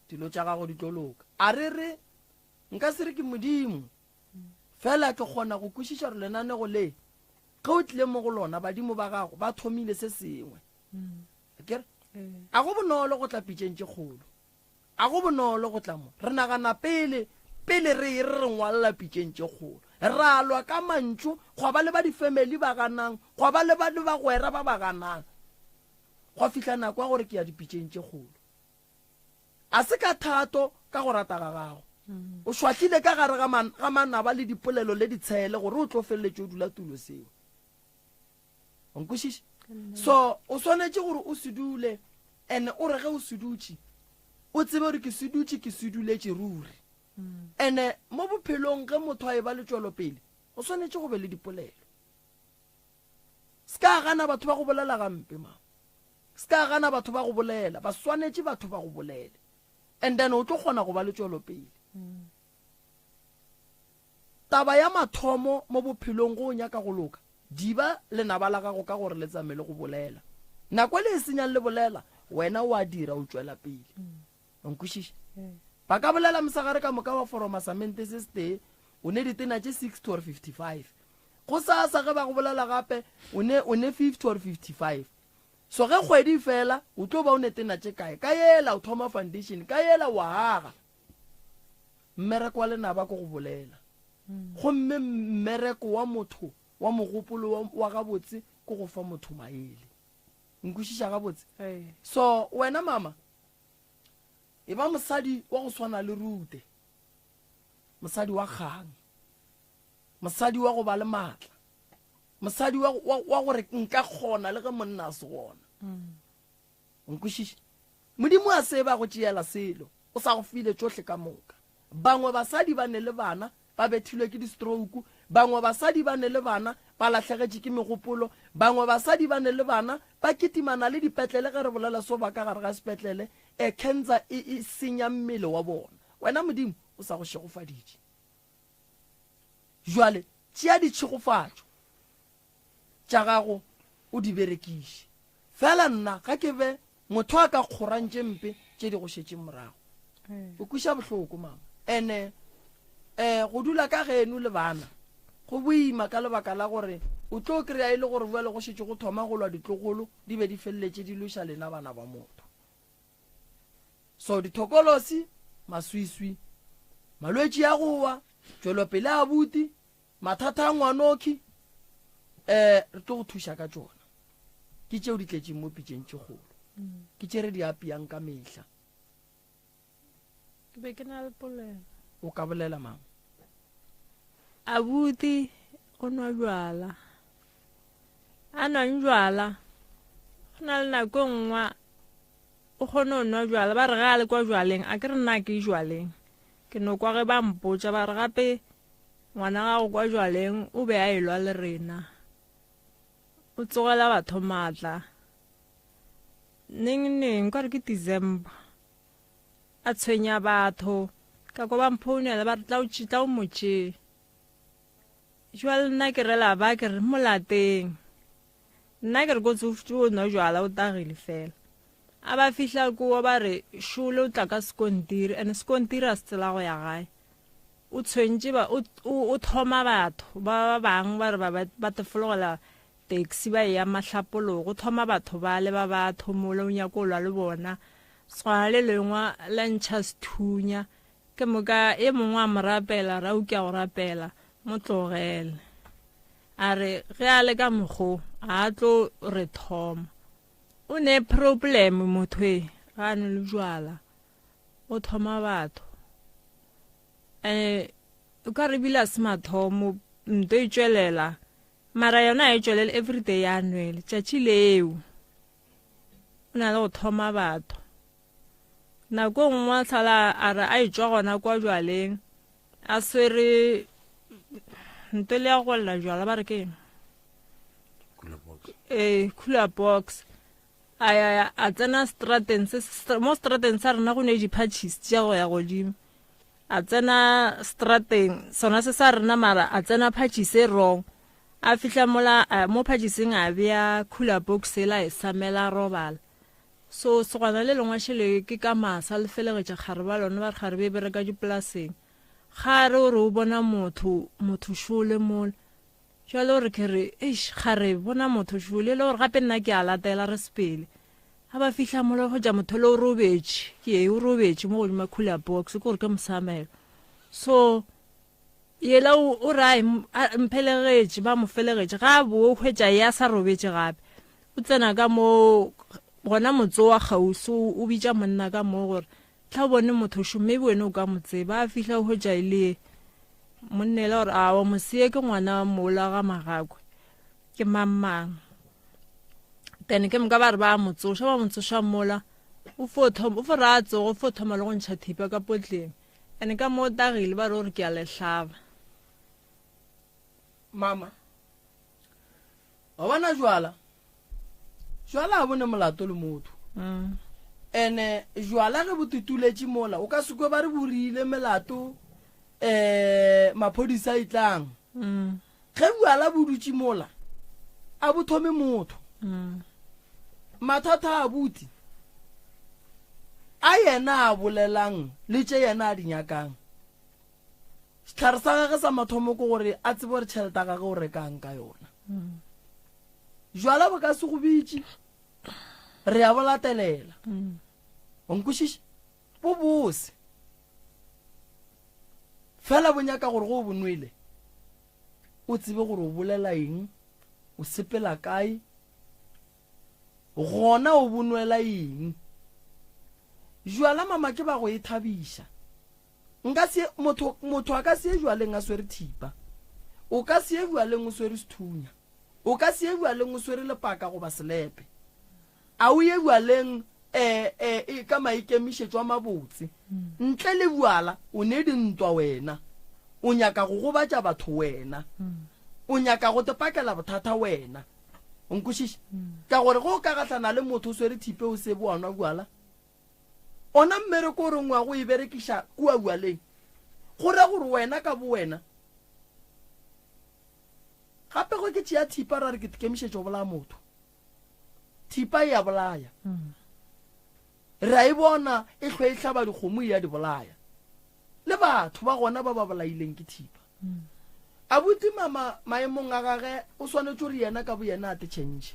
dilo tša gago di tlo loka. A re re, nka se re ke Modimo, fela ke kgona go kwešiša gore lenanego le, ge o tlile mo go lona, badimo ba gago ba thomile se sengwe. Akere? A go bonolo go tla pitšeng tše kgolo. A go bonolo go tla mo. Re nagana pele, pele re e re re ngwalela pitšeng tše kgolo. Ra lwa ka mantšu, gwa ba le ba difemeli ba ganang, gwa ba le ba le bagwera ba ba ganang. Gwa fihla nako ya gore ke ya dipitšeng tše kgolo. A se ka thato, ka go rata ga gago. O šwahlile ka gare ga, ga manaba le dipolelo le ditshele gore o tlo feleletše o dula tulo seo. O nkwešiša? So, o swanetše gore o se dule, and o re ge o se dutše, o tsebe gore ke se dutše, ke se duletše ruri. And mo bophelong ge motho a eba le tšwelopele, o swanetše go be le dipolelo. Se ka gana batho ba go bolela gampe, ma. Se ka gana batho ba go bolela, ba swanetše batho ba go bolele. And then o tlo kgona go ba le tšwelopele. Taba ya mathomo mo bophelong ge o nyaka go loka, diba lenaba la gago ka gore le tsame le go bolela. Nako e le e senyang le bolela, wena o a dira, o tšwela pele. O nkwešiša? Ba ka bolela mosegare ka moka wa foroma samente se setee, o ne ditena tše 60 or 55. Gosasa ge ba go bolela gape, o ne, o ne 50 or 55. So ge kgwedi e fela, o tlo ba o ne tena tše kae? Ka yela o thoma foundation, ka yela o aga. Mmereko wa lenaba ke go bolela. Gomme mmereko wa motho wa mogopolo wa, wa gabotse ke go fa motho maele. Nkwešiša gabotse? So wena mama, e ba mosadi wa go swana le Rute, mosadi wa kgang, mosadi wa go ba le maatla, mosadi wa, wa, wa gore nka kgona le ge monna a se gona. Nkwešiše? Modimo a se ba go tšeela selo, o sa go file tšohle ka moka. Bangwe basadi ba ne le bana ba bethilwe ke di-stroke, bangwe basadi ba ne le bana ba lahlegetše ke megopolo, bangwe basadi ba ne le bana ba kitimana le dipetlele ge re bolela so ba ka gare ga sepetlele, e cancer e, e senya mmele wa bona. Wena Modimo o sa go šegofaditše. Jwale tšea ditšhegofatšo tša gago o di berekiše. Fela nna ga ke be motho a ka kgorang tše mpe tše di go šetšeng morago. O kweša bohloko mama. Ene um go dula ka geno le bana go boima ka lebaka la gore o tlo kry-a e le gore bjale go šetše go thoma go lwa ditlogolo di be di feleletše di lweša lena bana ba motho. So dithokolosi, maswiswi, malwetši a go wa, tšwelopele a buti, Mathata a ngwanokhi, eh, re tlo go thuša ka tšona. Ke tšeo di tletšeng mo pitšeng tše kgolo. Ke tše re di apeyang ka mehla. Ke be ke na le polelo. O ka bolela mama. Abuti o nwa bjala. A nwang bjala. Go na le nako e nngwe o kgone go nwa bjala ba re ge a le kwa bjaleng a ke re nna ke jwaleng ke no kwa ge ba mpotša ba re gape Ngwana gago kwa jwaleng o be a elwa le rena. O tsogela batho maatla. Neng neng, ka re ke December. A tshwenya batho. Ka kwa ba mphounela ba re tla o tla o mo tšee. Jwale nna ke rela ba ke re mo lateng. Nna ke re kotsi o nwa jwala o tagile fela. A ba fihla kowa ba re šole o tla ka sekontiri and sekontiri a se tsela go ya gae. O tshwentše ba o, o, o thoma batho ba ba bang ba re ba ba, ba tefologela taxi ba eya mahlapologo o thoma batho bale ba ba thomola o nyako lwa le bona. Swana le lengwa la ntšha sethunya ke moka e mongwe a mo rapela ra o ke a go rapela mo tlogele. A re ge a le ka mokgo a tlo re thoma. O ne problem motho e ga a nwe le jwala o thoma batho. Eh o ka re bile a se mathomo nto e tšwelela mara yona a e tšwelele everyday ya nwele tšatši leo o na le go thoma batho. Nako e nngwe a tlhola a re a etšwa gona kwa jwaleng a swere nto le ya go lla jwala ba re ke eng? Ee, cooler box. A ya a tsena strateng se mo strateng sa rena go ne di-patches tša go ya godimo. A tsena strateng sona se sa rena mara a tsena phatšise e wrong. A fihla mola mo phatšiseng a bea cooler box ela a e samela a robala. So segwana le lengwe šele ke ka masa le felegetša kgarebe a lona ba re kgarebe e bereka dipolaseng. Ga a re o re o bona motho, motho šole mola. Jwale o re ke re, eish, kgarebe, bona motho šole, e le gore gape nna ke a latela re sepele. Ga ba fihla mola ba hwetša motho le o robetše, ke ee o robetše mo godimo cooler box, ke gore ke mosamelo. So yela o, o re ai mphelegetše, ba mo felegetše, ga a boe o hwetša ye a sa robetše gape. O tsena ka mo gona motse wa kgauswi, o bitša monna ka mo gore Tla o bone motho šo, maybe wena o ka mo tseba. A fihla o hwetša e le ye. Monna ela gore awa moseye ke ngwana mola ga Magakwe. Ke mang mang. Then ke moka ba re ba mo tsoša, ba mo tsoša mola. O fo thoma, o fo re a tsoga, o fo thoma le go ntšha thipa ka potleng. And ka mo o tagile ba re o re ke a le hlaba. Mama, wa bona jwala jwala a bone molato le motho mm. ene jwala ge bo tutuletše mola o ka sekwe ba re borile melato um maphodisa a itlang mm. ge bjala bo dutše mola a bo thome motho mm. mathata a buti a yena a bolelang le tše yena a di nyakang Sehlare sa gage sa mathomo ke gore a tsebe gore tšhelete ya gage o rekang ka yona. Jwala bo ka se go bitše, re ya bo latelela. O nkwešiša? Bo bose. Fela bo nyaka gore go o bo nwele, o tsebe gore o bolela eng, o sepela kae, gona o bo nwela eng. Jwala mama ke ba go e thabiša. Nka se, motho, motho a ka se ye bjaleng a swere thipa. O ka se ye bjaleng o swere sethunya. O ka se ye bjaleng o swere lepaka goba selepe. A o ye bjaleng e, e, e, ka maikemišetšo a mabotse. Ntle le bjala, o ne dintwa wena. O nyaka go gobatša batho wena. O nyaka go te pakela bothata wena. O nkwešiša? Ka gore ge o ka gahlana le motho o swere thipe o sebe wa nwa bjala, Ona mmereko o reng wa go e berekiša kua bjaleng, go ra gore wena ka bowena, gape ge ke tšea thipa ra re ke kemišetša go bolaya motho, thipa e a bolaya. Re a e bona e hlwe e hlaba dikgomo e a di bolaya. Le batho ba gona ba ba bolaileng ke thipa. Abuti mama maemong a gage o swanetše gore yena ka boyena a te change.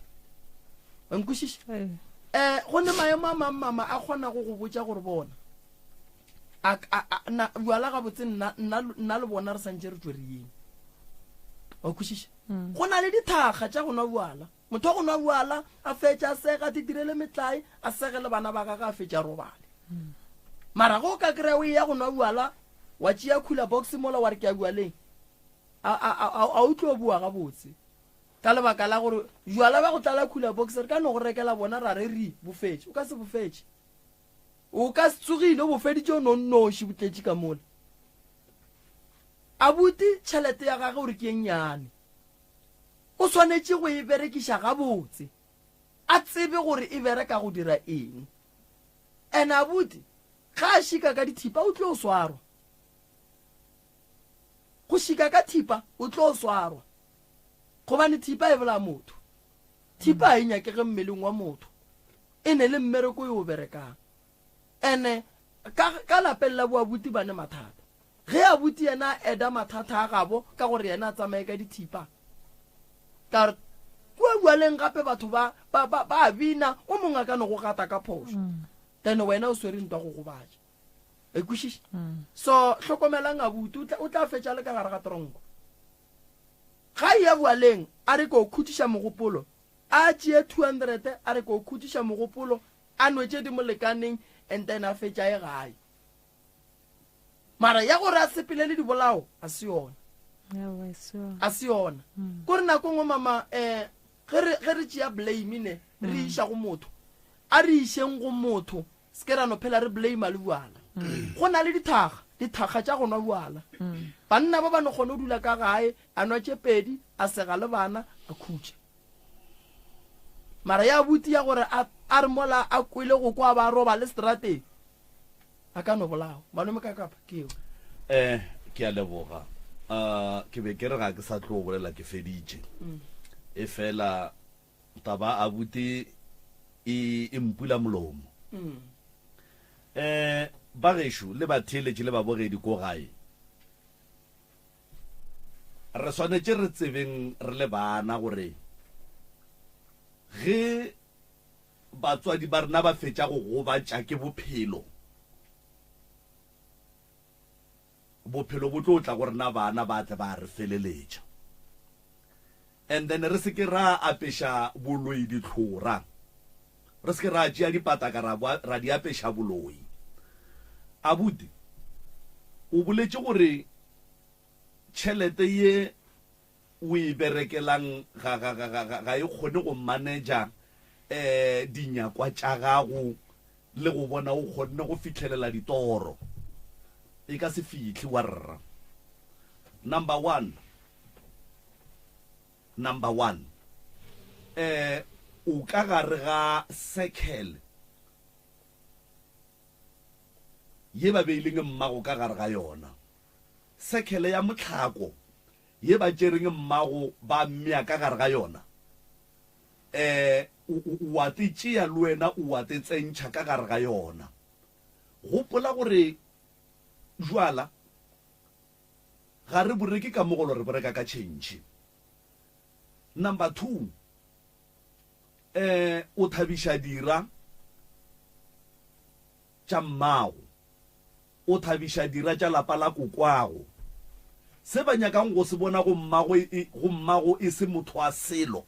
Wa nkwešiša? Eh, go ne maemo a mang mama a kgona go go botša gore bona a, a, a, na, bjala gabotse nna, nna, nna le bona re santše re tšwe re yeng. Wa kwešiša? Go na le dithakga tša go nwa bjala. Motho wa go nwa bjala a fetša a sega, a titirele metlae, a sege le bana ba gage a fetša a robale. Mara ge o ka kry-a o eya go nwa bjala wa tšea cooler box mola wa re ke ya bjaleng, a, a, a, a o tlo boa gabotse. Ka lebaka la gore bjala ba go tlala cooler box re ka no go rekela bona ra re re bo fetše. O ka se bo fetše. O ka se tsogile o bo feditše o no nnoši bo tletše ka mola. Abuti tšhelete ya gage o re ke e nnyane. O swanetše go e berekiša gabotse, a tsebe gore e bereka go dira eng. And abuti ge a šika ka dithipa o tlo swarwa. Go šika ka thipa o tlo swarwa. Gobane thipa e bolaya motho. Thipa ga e nyakege mmeleng wa motho. E ne le mmereko yo o berekang. Ene ka, ka lapeng la boabuti ba ne mathata. Ge abuti yena a eda mathata a gabo ka gore yena a tsamaye ka dithipa, ka re kua bjaleng gape batho ba, ba, ba, ba a bina, o mongwe a ka no go gata ka phošo. Then wena o swere ntwa go gobatša. E kwešiša? So hlokomelang abuti, o tla, o tla fetša le ka gare ga tronko. Ga eya bjaleng a re ko khutšiša mogopolo, a tšee 200 a re ko khutšiša mogopolo, a nwe tše di mo lekaneng and then a fetša ye gae. Mara ya gore a sepele le dibolao a se yona. A se yona. Mm. Ko re nako nngwe mama eh ge re ge re tšea blame ne re mm. iša go motho. A re išeng go motho se ke ra no phela re blame le bjala. Mm. Go na le dithaga, dithaga tša go nwa bjala. Mm. Banna ba ba no kgone go dula ka gae, a nwa tše pedi, a sega le bana, a khutša. Mara ya buti ya gore a a re mola a kwele go kwa ba roba le strateng a ka no bolawa. Malome ka kapa ke eo. Eh, ke a leboga. Uh, ke be ke re ga ke sa tlo bolela ke feditše. Mm. E fela taba abuti e e mpula molomo. Mm. Eh, ba gešo le batheeletši le babogedi ko gae. Re swanetše re tsebeng re le bana gore ge batswadi ba rena ba fetša go gobatša ke bophelo, bophelo bo tlo tla go rena bana ba tle ba re feleletša. And then re se ke ra apeša boloi ditlhora, re se ke ra tšea dipataka ra, ra di apeša boloi. Abuti, o boletše gore tšhelete ye o e berekelang ga, ga, ga, ga, ga e kgone go manager um dinyakwa tša gago le go bona o kgonne go fihlelela ditoro. E ka se fihle, warra. Number one, number one, um o ka gare ga circle ye ba beileng mmago ka gare ga yona, circle ya mohlako ye ba tšereng mmago ba mmea ka gare ga yona, um o a te tšea le wena o a te tsentšha ka gare ga yona. Gopola gore jwala ga re bo reke ka mogolo, re bo reka ka tšhentšhe. Number 2, um o thabiša dira tša mmago, o thabiša dira tša lapa la kokwago. Se ba nyakang go se bona go mmago e, go mmago e se motho wa selo,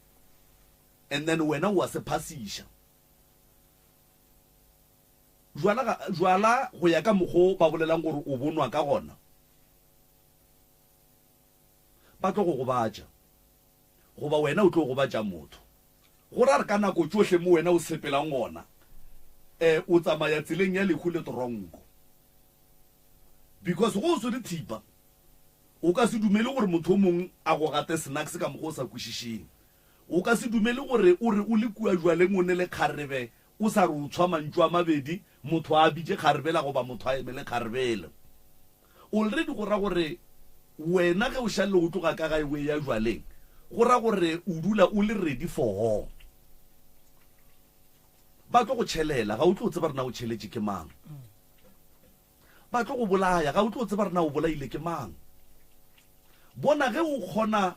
and then wena o a se phasiša. Jwala ga, jwala go ya ka mokgo ba bolelang gore o bo nwa ka gona, ba tlo go gobatša, goba wena o tlo gobatša motho. Go ra re ka nako tšohle mo wena o sepelang gona, um o tsamaya tseleng ya lehu le toronko. Because go o swere thipa, o ka se dumele gore motho o mong a go gate snacks ka mokgwa o sa kwešišeng. O ka se dumele gore o re o le kua jwaleng o ne le kgarebe, o sa re o tshwa mantšu a mabedi, motho a bitše kgarebela goba motho a emele kgarebela. Already go ra gore wena ge o šalle o tloga ka gae o eya jwaleng, go ra gore o dula o le ready for war. Ba tlo go tšhelela, ga o tlo tseba re na o tšheletše ke mang. Ba tlo go bolaya, ga o tlo tseba re na o bolaile ke mang. Bona ge o kgona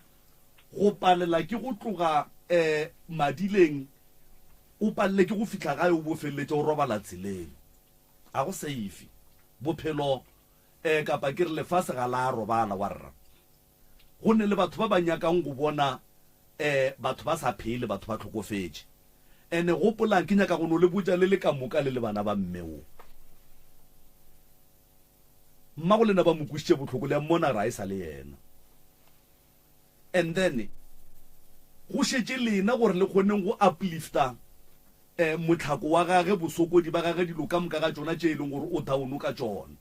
go palela ke go tloga um madileng, o palele ke go fihla gae o bo feleletše o robala tseleng. Ga go safe. Bophelo um kapa ke re lefase ga la robala warra. Go ne le batho ba ba nyakang go bona um batho ba sa phele, batho ba hlokofetše. Ene gopolang, ke nyaka go no le botša le le ka moka le le bana ba mme wo. Mmago lena ba mo kwišitše bohloko, le a mmona gore ga e sa le yena. And then go šetše lena gore le kgoneng go uplifta um mohlako wa gage, bosokodi ba gage, dilo ka moka ga tšona tše e leng gore o down ka tšona.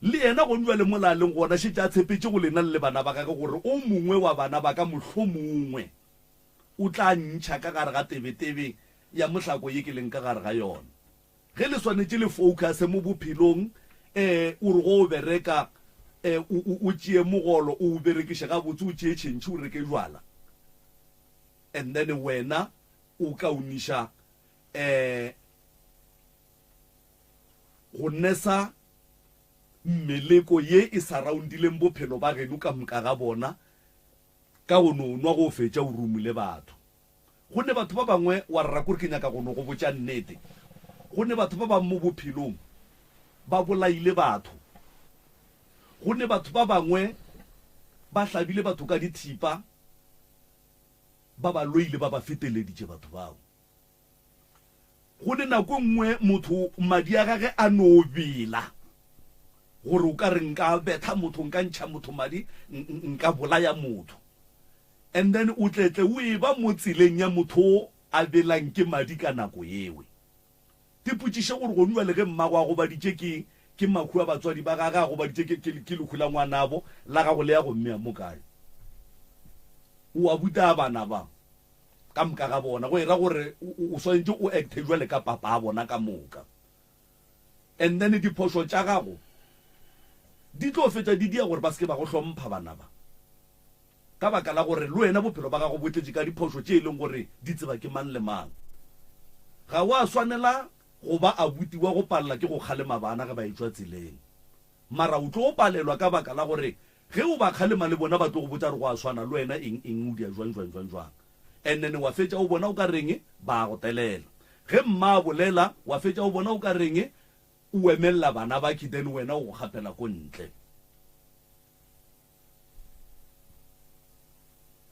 Le yena gone bjale mola a leng gona šetše a tshepetše go lena le le bana ba gage gore o mongwe wa bana ba ka mohlomongwe o tla nntšha ka gare ga tebetebe ya mohlako ye ke leng ka gare ga yona. Ge le swanetše le focuse mo bophelong, eh, o re go o bereka, eh, o, o, o tšee mogolo o o berekiše gabotse, o tšee tšhentšhi o reke jwala, and then wena o kaoniša, eh, go nesa meleko ye e surroundileng bophelo ba geno ka moka ga bona ka go no nwa go fetša o rumule batho. Go ne batho ba bangwe, wa rra kore ke nyaka go no go botša nnete, go ne batho ba bang mo bophelong ba bolaile batho. Go ne batho ba bangwe ba hlabile batho ka dithipa, ba ba loile, ba ba feteleditše batho bao. Go ne nako e nngwe motho madi a gage a no bela gore o ka re nka betha motho, nka ntšha motho madi, nka bolaya motho. And then o tletle o eba mo tseleng ya motho o a belang ke madi ka nako ewe. Tipotšiše gore gonu bjale ge mmago a gobaditše ke ke mahu a batswadi ba gage, a gobaditše ke ke ke lehu la ngwanabo, la gago le ya go mmea mo kae? O a buta bana ba ka moka ga bona, go era gore o swanetše o acte bjale ka papa a bona ka moka. And then diphošo tša gago. Di tlo fetša di dia gore ba se ke ba go hlompha bana ba. Ka baka la gore le wena bophelo ba gago bo tletše ka diphošo tše e leng gore di tseba ke mang le mang. Ga wa swanela go ba abuti wa go palela ke go kgalema bana ge ba etšwa tseleng. Mara o tlo palelwa ka baka la gore ge o ba kgalema le bona ba tlo go botša gore go a swana le wena eng eng o dia jwang jwang jwang jwang. And then wa fetša o bona o ka reng ba a go telela. Ge mma a bolela wa fetša o bona o ka reng o emelela bana bakhi then wena o go gapela ko ntle.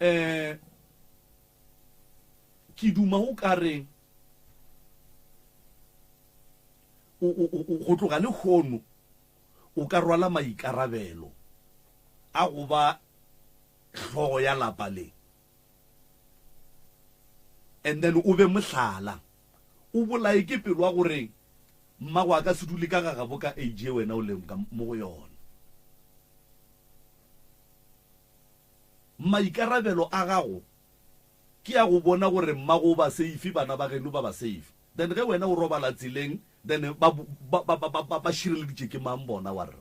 Um ke duma o ka re go tloga lehono o ka rwala maikarabelo a go ba hlogo ya lapa le and then o be mohlala o bolaye ke pelo ya gore mmago a ka se dule ka gagabo ka age ye wena o leng ka mo go yona. Maikarabelo a gago ke a go bona gore mmago o ba safe, bana ba geno ba ba safe. Then ge wena o robala tseleng then ba ba ba ba ba šireleditše ke mang bona warra?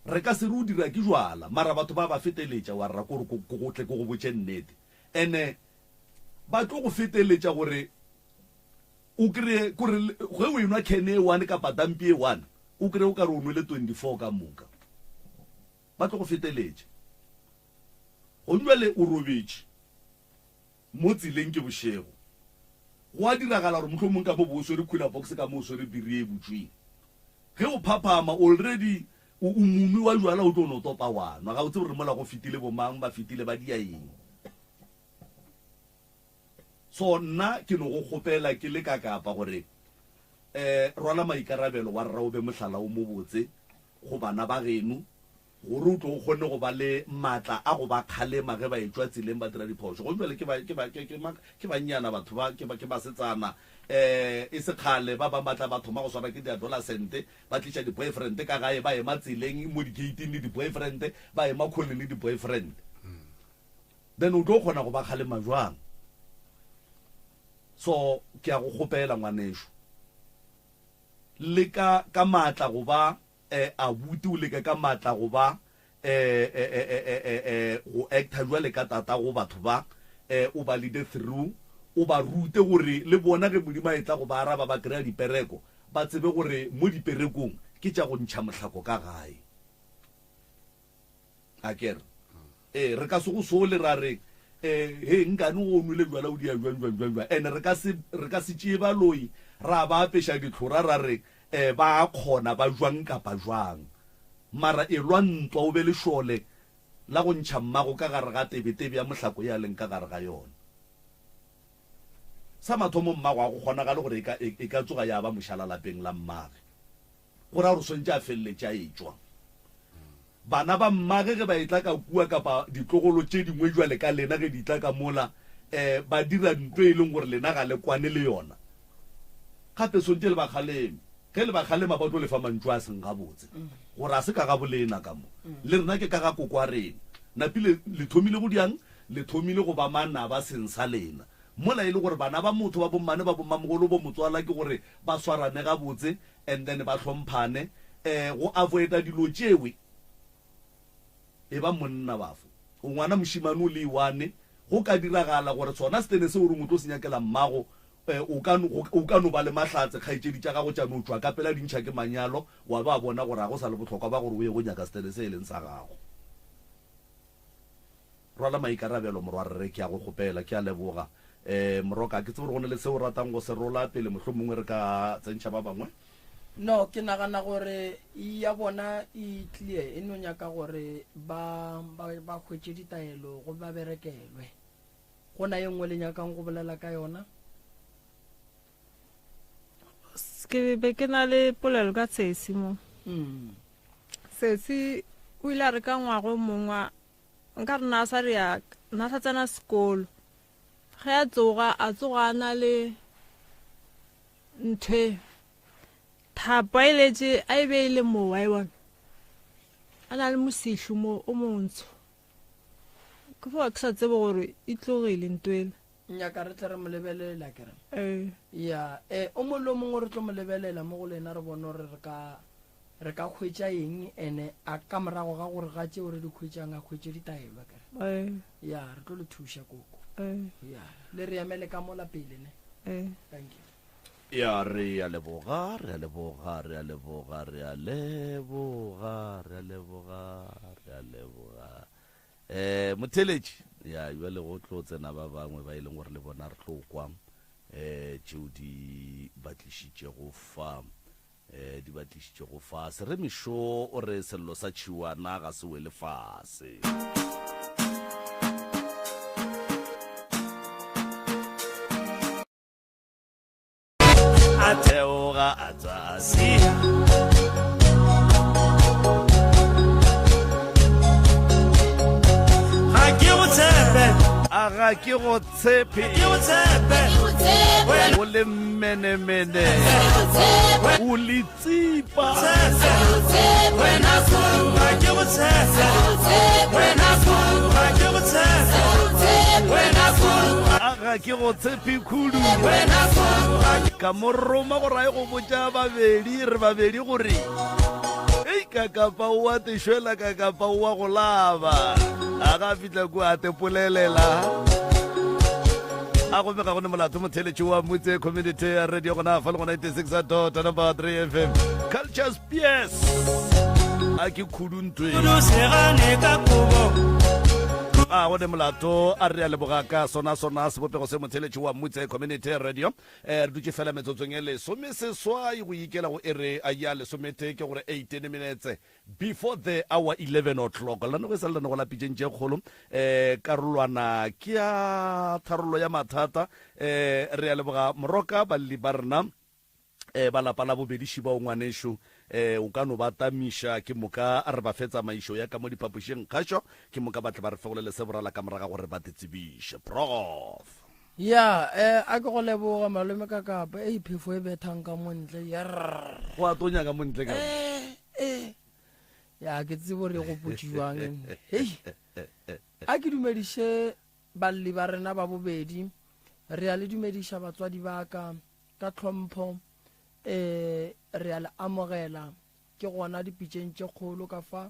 Re ka se re o dira ke jwala mara batho ba ba feteletša warra kore ko go tle ko go botše nnete. Ene ba tlo go feteletša gore o kry-e kore ge o enwa can e one kapa dampi e one o kry-e o ka re o nwele 24 ka moka. Ba tlo go feteletša. Gong jwale o robetše mo tseleng ke bošego. Go a diragala gore mohlomong ka mo bo o swere cooler box ka mo o swere biri e butšweng. Ge o phaphama already o o monwi wa jwala o tlo no topa wa nwa. Ga o tsebe gore mola go fetile bo mang ba fetile ba dia eng. So nna ke no go kgopela ke le ka Kapa gore um rwala maikarabelo wa rra o be mohlala o mobotse go bana ba geno gore o tlo o kgone go ba le maatla a go ba kgalema ge ba etšwa tseleng ba dira diphošo. Gomme bjale ke ba, ke ba, ke, ke, ke bannyana batho ba, ke, ke basetsana. Um e se kgale ba bang ba tla ba thoma go swarwa ke di-adolescent, ba tliša di-boyfriend ka gae, ba ema tseleng mo di-gate-ing le di-boyfriend, ba ema khoneng le di-boyfriend. Then o tlo kgona go ba kgalema jwang? So ke a go kgopela ngwanešu, leka ka maatla go ba eh, abuti o leke ka maatla go ba eh, eh, eh, eh, eh, eh, eh, go actor jwale ka tata go batho ba eh, o ba leade through o ba rute gore le bona ge Modimo a etla go ba araba ba kry-a dipereko ba tsebe gore mo diperekong ke tša go ntšha mohlako ka gae. A ke re? Ee, re ka se go sole ra re, Ee, he, nkane o nwele bjala o dia bjang, bjang, bjang, bjang. Ene re ka se, re ka se tšee baloi ra ba apeša ditlhora ra re, Ee, ba a kgona, ba jwang kapa jwang. Mara elwa ntwa o be lešole la go ntšha mmago ka gare ga tebetebe ya mohlako ye a leng ka gare ga yona. Sa mathomo mmago ga go kgonagale gore e ka, e, e ka tsoga ya ba mošala lapeng la mmage. Go ra gore o swanetše a feleletše a etšwa. Bana ba mmage ge ba etla ka kua kapa ditlogolo tše dingwe jwale ka lena ge di tla ka mola, um ba dira nto e leng gore lena ga le kwane le yona. Gape swantše le ba kgaleme. Ge le ba kgalema ba tlo le fa mantšu a seng gabotse gore a se ka ga bolena ka mo. Le rena ke ka ga koko wa rena. Napile le thomile go diang? Le thomile go ba manaba seng sa lena. Mola e le gore bana ba motho ba bommane ba bommamogolo bo motswala ke gore ba swarane gabotse and then ba hlomphane eh go avoida dilo tšewe e ba monna bafo o ngwana mošimane o le one go ka diragala gore sona setene seo o reng o tlo se nyakela mmago eh, o ka o ka no ba le mahlatse kgaetšedi tša gago tša no tšwa ka pela di ntšha ke manyalo wa ba bona gore ga go sa le bohlokwa ba gore o ye go nyaka setene se e leng sa gago. Rwala maikarabelo morwarre, ke a go kgopela. Ke a leboga. Um Moroka, ga ke tsebe gore go na le seo o ratang go se rola pele mohlomongwe re ka tsentšha ba bangwe. No, ke nagana gore ya bona e clear, e no nyaka gore ba, ba, ba hwetše ditaelo go ba berekelwe. Go na ye nngwe le nyakang go bolela ka yona? Ke be ke na le polelo ka Sesi mo. Mm. Sesi o ile a re ka ngwaga o mongwe Nka re na sa re ya na sa tsena sekolo. Ge a tsoga, a tsoga a na le nthwe thapo a e letše a e beile moo wa e bona. A na le mosihlu mo o montsho. Ke fo ke sa tsebe gore e tlogile ntwela. Nyaka re tle re mo lebelela ke re. Ee. Ya, eh o mongwe le o mongwe re tlo mo lebelela mo go lena re bone gore re ka. re ka hwetša eng ene a ka morago ga gore ga tšeo re di hwetšang a hwetše ditaelo akere Ee. ya re tlo le thuša koko Ee. ya le re emele ka mola pele ne Ee. thank you Ya, re a leboga, re a leboga, re a leboga, re a leboga, re a leboga, re a leboga. Eh, motheletši, ya, bjale go tlo tsena ba bangwe ba e leng gore le bona re tlo kwa eh tšeo di ba tlišitšego fa. Eh, di ba tlišitšego fase. Re Mešo o re sello sa tšhiwana ga se wele fase. A theoga a tswa a sia. Ga ke go tshepe. A ga ke go tshepe. Ke go tshepe. O le mmenemene. O le tsipa. Wena ga ke go tshepe. Wena ga ke go tshepe. Wena A ga ke go tshepe khudu. Ka mo roma gore a ye go botša babedi re babedi gore ei kakapa o a te šwela kakapa o a go laba. A ga fihla kua a te polelela. A gomme ga go ne molato motheletši wa Motse Community ya Radio gona fa le go 96 dot number 3 FM. Culture Spears. A ke khudu ntwe. Kudu segane ka kobo. A go ne molato a re a leboga ka sona sona sebopego se motheletši wa Motse Community Radio. Eh re dutše fela metsotsong e lesomeseswai go ikela go ere ya lesometee ke gore 18 minutes Before the hour 11 o'clock, lenanego e sa le lenanego la pitšeng tše kgolo. Um karolwana ke ya tharollo ya mathata. Um re a leboga Moroka, balli ba rena um ba lapa la bobedi Šibao ngwanešo, um o ka no ba tamiša ke moka re ba fe tsamaišo ya ka mo diphapošing kgašo, ke moka ba tle ba re fegolele se borala ka moraga gore ba te tsebiše. Prof. Ya, eh, a ke go leboga malome ka kapa ei phefo e bethang ka mo ntle yerr. Go a tonya ka mo ntle ka. Eh, eh. Ya ke tsebo re go potšiwang. Hei. A ke dumediše balli ba rena ba bobedi. Re a le dumediša batswadi ba ka ka tlhompho. Eh, re a le amogela ke gona dipitšeng tše kgolo ka fa.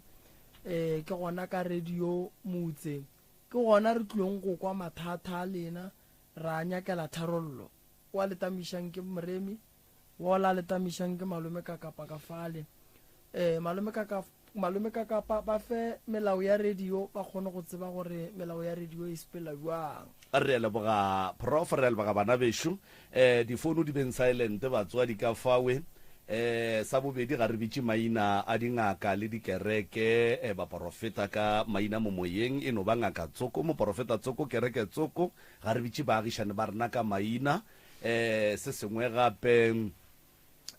Eh, ke gona ka radio motse. Ke gona re tlilong go kwa mathata a lena, ra a nyakela tharollo. Wa le tamišang ke Moremi, wola le tamišang ke Malome Kakapa ka fale. Ee, Malome Kaka, Malome Kakapa ba fe melao ya radio ba kgone go tseba gore melao ya radio e sepela bjang. Re a leboga Prof, re a leboga bana bešo. Eh, difounu di beng silent batswadi ka fawe. Eh, sa bobedi ga re bitše maina a dingaka le dikereke, eh, baporofeta ka maina mo moyeng, e no ba ngaka tsoko, moporofeta tsoko, kereke tsoko, ga re bitše baagišane ba rena ka maina. Eh, se sengwe gape,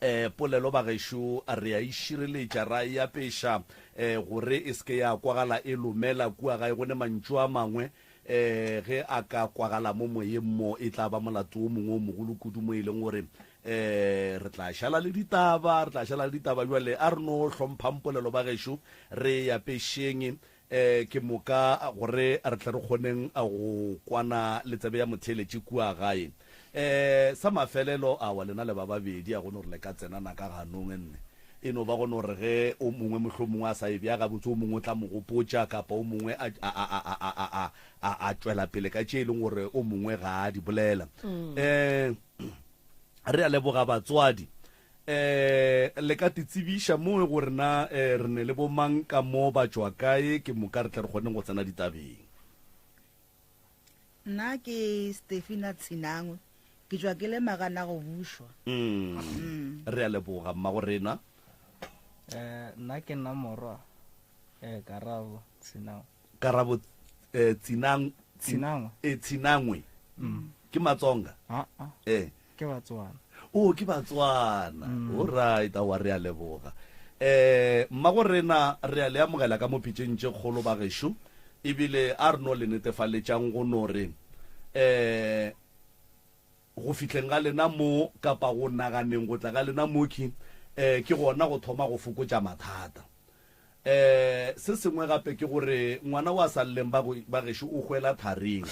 eh, polelo bagešo re a e šireletša, ra e apeša, eh, gore e se ke ya kwagala e lomela kua gae. Go ne mantšu a mangwe E, ge a ka kwagala mo moyeng mo, e tla ba molato wo mongwe o mogolo kudu mo e leng gore e, re tla šala le ditaba, re tla šala le ditaba. Bjale a re no hlomphang polelo ba gešo, re e apešeng, e, ke moka gore re tle re kgoneng go kwana le tsebe ya motheeletši kua gae. E, sa mafelelo, aowa lena le ba babedi, a go no re le ka tsenana ka ganong nne. E no ba go no re ge o mongwe mohlomongwe a sa e bea gabotse, o mongwe o tla mo gopotša, kapa o mongwe a, a, a, a, a, a, a, a, a tšwela pele ka tše e leng gore o mongwe ga a di bolela. Um re a leboga batswadi. Um le ka te tsebiša mo gore na um re ne le bomang ka mo, ba tšwa kae, ke moka re tle re kgoneng go tsena ditabeng. Nna ke Stefina Tshinangwe, ke tšwa ke le Magana go bušwa. Mm. Re a leboga mmago rena. Eh, nna ke nna morwa eh, Karabo Tshinangwe. Karabo eh, Tsinang Tshinangwe. Eh, Tshinangwe. Mm. Ke Matsonga? Ah, ah. Eh. Ke Batswana. Oh, ke Batswana. Mm. All right, awa re a leboga. Eh, mmago rena re a le amogela ka mo pitšeng tše kgolo ba gešo. Ebile a re no le netefaletšang go no re eh go fihleng ga lena mo kapa go naganeng go tla ga lena mo ke eh ke gona go thoma go fokotša mathata. Eh se sengwe gape ke gore ngwana wa sa lleng ba ba gešo o hwela tharing.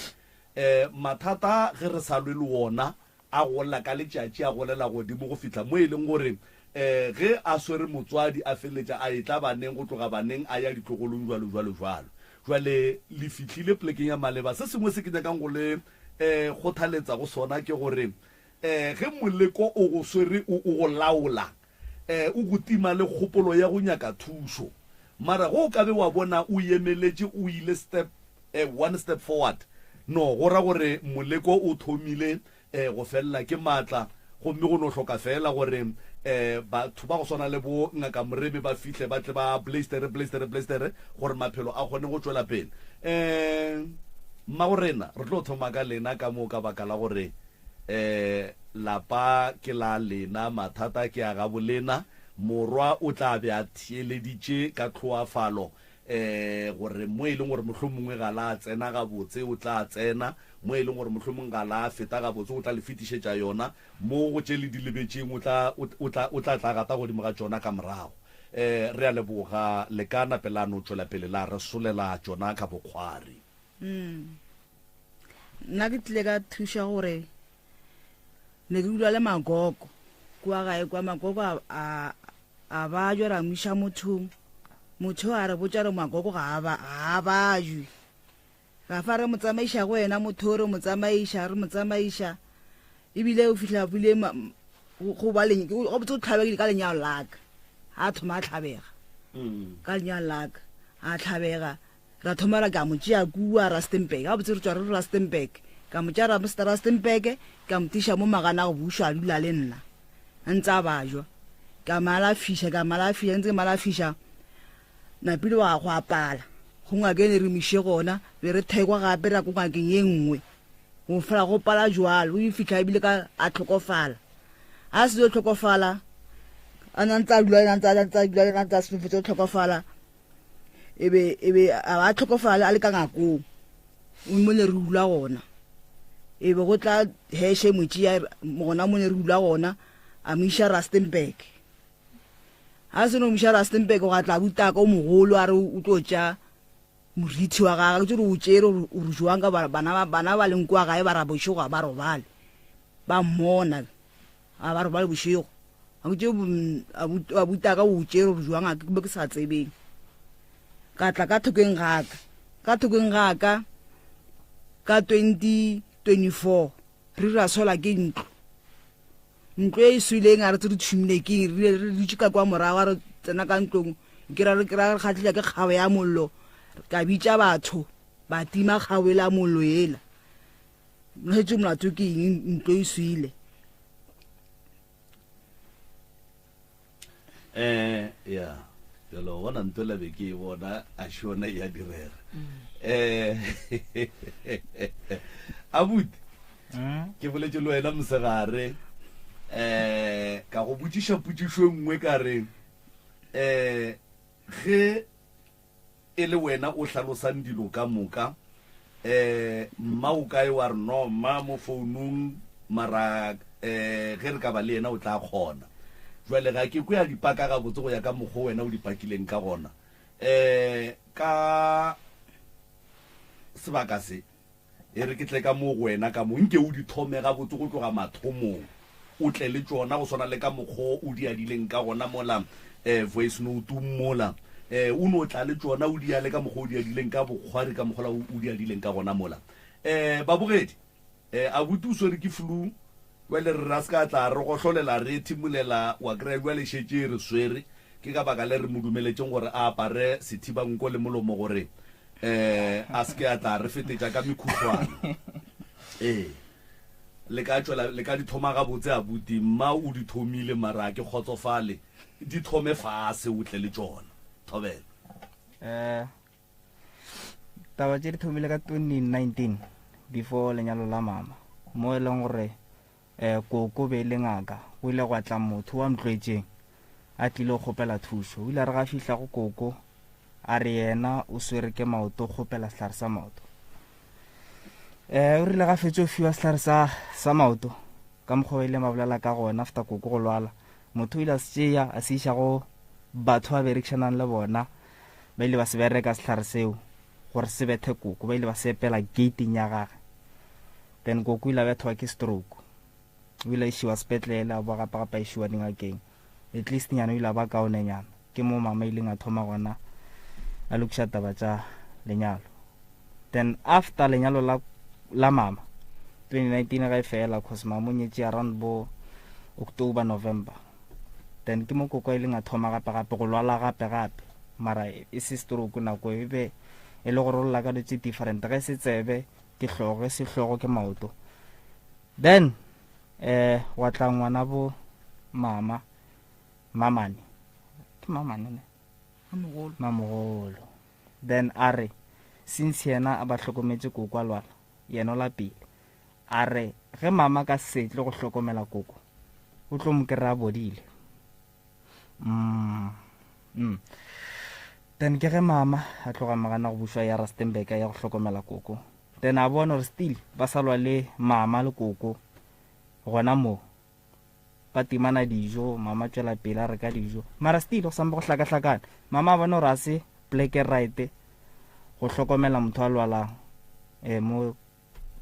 Eh mathata ge re sa lwe le wona a gola ka letšatši a golela godimo go fihla mo e leng gore Um ge a swere motswadi a feleletša a etla baneng, go tloga baneng a ya ditlogolong jwalo jwalo jwalo. Jwale le fihlile polekeng ya maleba. Se sengwe se ke nyakang go le um kgothaletsa go sona ke gore um ge moleko o go swere o o go laola, um o go tima le kgopolo ya go nyaka thušo. Mara ge o ka be wa bona o emeletše o ile step um one step forward, no go ra gore moleko o thomile um go felela ke maatla gomme go no hloka feela gore um batho ba go swana le bo Ngaka Moremi ba fihle ba tle ba blaistere, blaistere, blaistere gore maphelo a kgone go tšwela pele. Um Mmagorena, re tlo thoma ka lena ka mo ka baka la gore um lapa ke la lena, mathata ke a gabolena, morwa o tla be a theeleditše ka tlhoafalo um gore mo e leng gore mohlomongwe ga la tsena gabotse o tla tsena, mo e leng gore mohlomongwe ga la feta gabotse o tla le fetišetša yona, mo go tše le di lebetšeng o tla, o, o tla, o tla tla gata godimo ga tšona ka morago. Um re a leboga, le ka nape la no tšwela pele la re solela tšona ka bokgwari. Mm. Nna ke tlile ka thuša gore ne ke dula le magogo kua gae kwa magogo a, a, a bajwa ra mo iša mothong motho a re botša re magogo ga a ba ga a bajwe ra fa re mo tsamaiša go yena motho re mo tsamaiša re mo tsamaiša ebile o fihla bile go ba gabotse o tlhabegile ka lenyalo laka a thoma a tlhabega mm. ka lenyalo laka a tlhabega ra thoma ra ka mo tšea kua Rustenburg gabotse re tšwa re Rustenburg ka mo tšea Rustenburg ka mo tiša mo magana go bušwa a dula le nna a ntse a bajwa ka mo alafiša ka mo alafiša ntse ke mo alafiša napile wa go apala go ngakeng e re mo iše gona be re thekwa gape ra ko ngakeng ye nngwe go fela go pala jwalo o e fitlha ebile ka a tlhokofala a se yo tlhokofala a na ntse a dula a ntse a dula a ntse a se fetsa go tlhokofala e be e be a ba tlhokofala a le ka ngakong o mo ne re dula gona e be go tla heshe motšea gona mo ne re dula gona a mo iša Rustenburg a se no mo iša Rustenburg go tla butaka o mogolo a re o tlo tša morithi wa gagwe ke tsore o tšere o re jwang ka bana bana ba leng kwa gae ba ra bošego ba robale ba mmona A ba robale bošego. A botše abuti a ka o tšere gore jwang a ke be ke sa tsebeng. Ka tla ka thokeng ga ka. Ka thokeng ga ka ka 2024 re ra sola ke ntlo. Ntlo e swileng a re tse re tšhumile ke eng re re dutše ka kwa morago a re tsena ka ntlong ke ra re ke ra re kgatlhile ke kgabo ya mollo ka bitša batho ba tima kgabo ela mollo ela. Nhetše molato ke eng ntlo e swile. Eh ya jalo bona ntho la be ke e bona a shona ya direga. Eh abuti mm. ke boletše le wena mosegare eh ka go botšiša potšišo e nngwe ka re eh ge E le wena o hlalosang dilo ka moka. Um mma o kae? Wa re, No, mma mo founung, mara um ge re ka ba le yena o tla kgona. Jwale ga ke kwe a di paka gabotse go ya ka mokgo wena o di pakileng ka gona. Um ka sebaka se. E re ke tle ka mo go wena ka mo, nke o di thome gabotse go tloga mathomong, o tle le tšona go swana le ka mokgo o di adileng ka gona mola eh, voice note-ong mola. Eh, o no tla le tšona o di ale ka mokgo o di adileng ka bokgwari ka mokgola o di adileng ka gona mola. Eh, babogedi, eh, abuti o swere ke flu, bjale re ra se ka tla re gohlolela re ethimolela wa kry-a bjale šetše e re swere. Ke ka baka le re mo dumeletšeng gore a apare sethibanko le molomo gore eh a se ke a tla re fetetša ka mekhuhlwana ee le ka tšwela le ka di thoma gabotse abuti mma o di thomile mara ke kgotsofale di thome fase o tle le tšona thobela eh taba tše di thomile ka 2019 before lenyalo la mama mo e leng gore um koko be e le ngaka o ile gwa tla motho wa mtlwetšeng a tlile go kgopela thušo o ile a re ga fihla go koko a re yena o swere ke maoto kgopela sehlare sa maoto um o rile ga fetse o fiwa sehlare sa sa maoto ka mokgwa ba ile ba bolela ka gona after koko go lwala motho o ile a se tšea a se iša go batho ba berekišanang le bona ba ile ba se bereka sehlare seo gore se bethe koko ba ile ba se epela gating ya gage then koko o ile a bethwa ke stroke o ile a išiwa sepetlele a boa gape gape a išiwa dingakeng. At least nyana o ile a ba kaonenyana. Ke mo mama ileng a thoma gona a lokiša taba tša lenyalo. Then after lenyalo la la mama 2019 ga e fela cause mama o nyetše around bo October November. Then ke mo koko a ileng a thoma gape gape go lwala gape gape mara e se stroke nako e be e le gore o lla ka dilo tše different ge se tsebe ke hlogo ge se hlogo ke maoto. Then eh wa tla ngwana bo mama mamane ke mamane ne Mamogolo. Mamogolo. Then a re since yena a ba hlokometše koko a lwala yena o lapile a re ge mama ka setle go hlokomela koko o tlo mo kry-a bodile. Mm. Mm. Then ke ge mama a tloga magana go bušwa ya Rustenburg ya go hlokomela koko. Then a bona gore still ba sa lwa le mama le koko gona moo. Ba timana dijo, mama tšwela pele a reka dijo. Mara still go sampe go hlakahlakana. Mama a bona gore a se pleke right go hlokomela motho a lwalang eh mo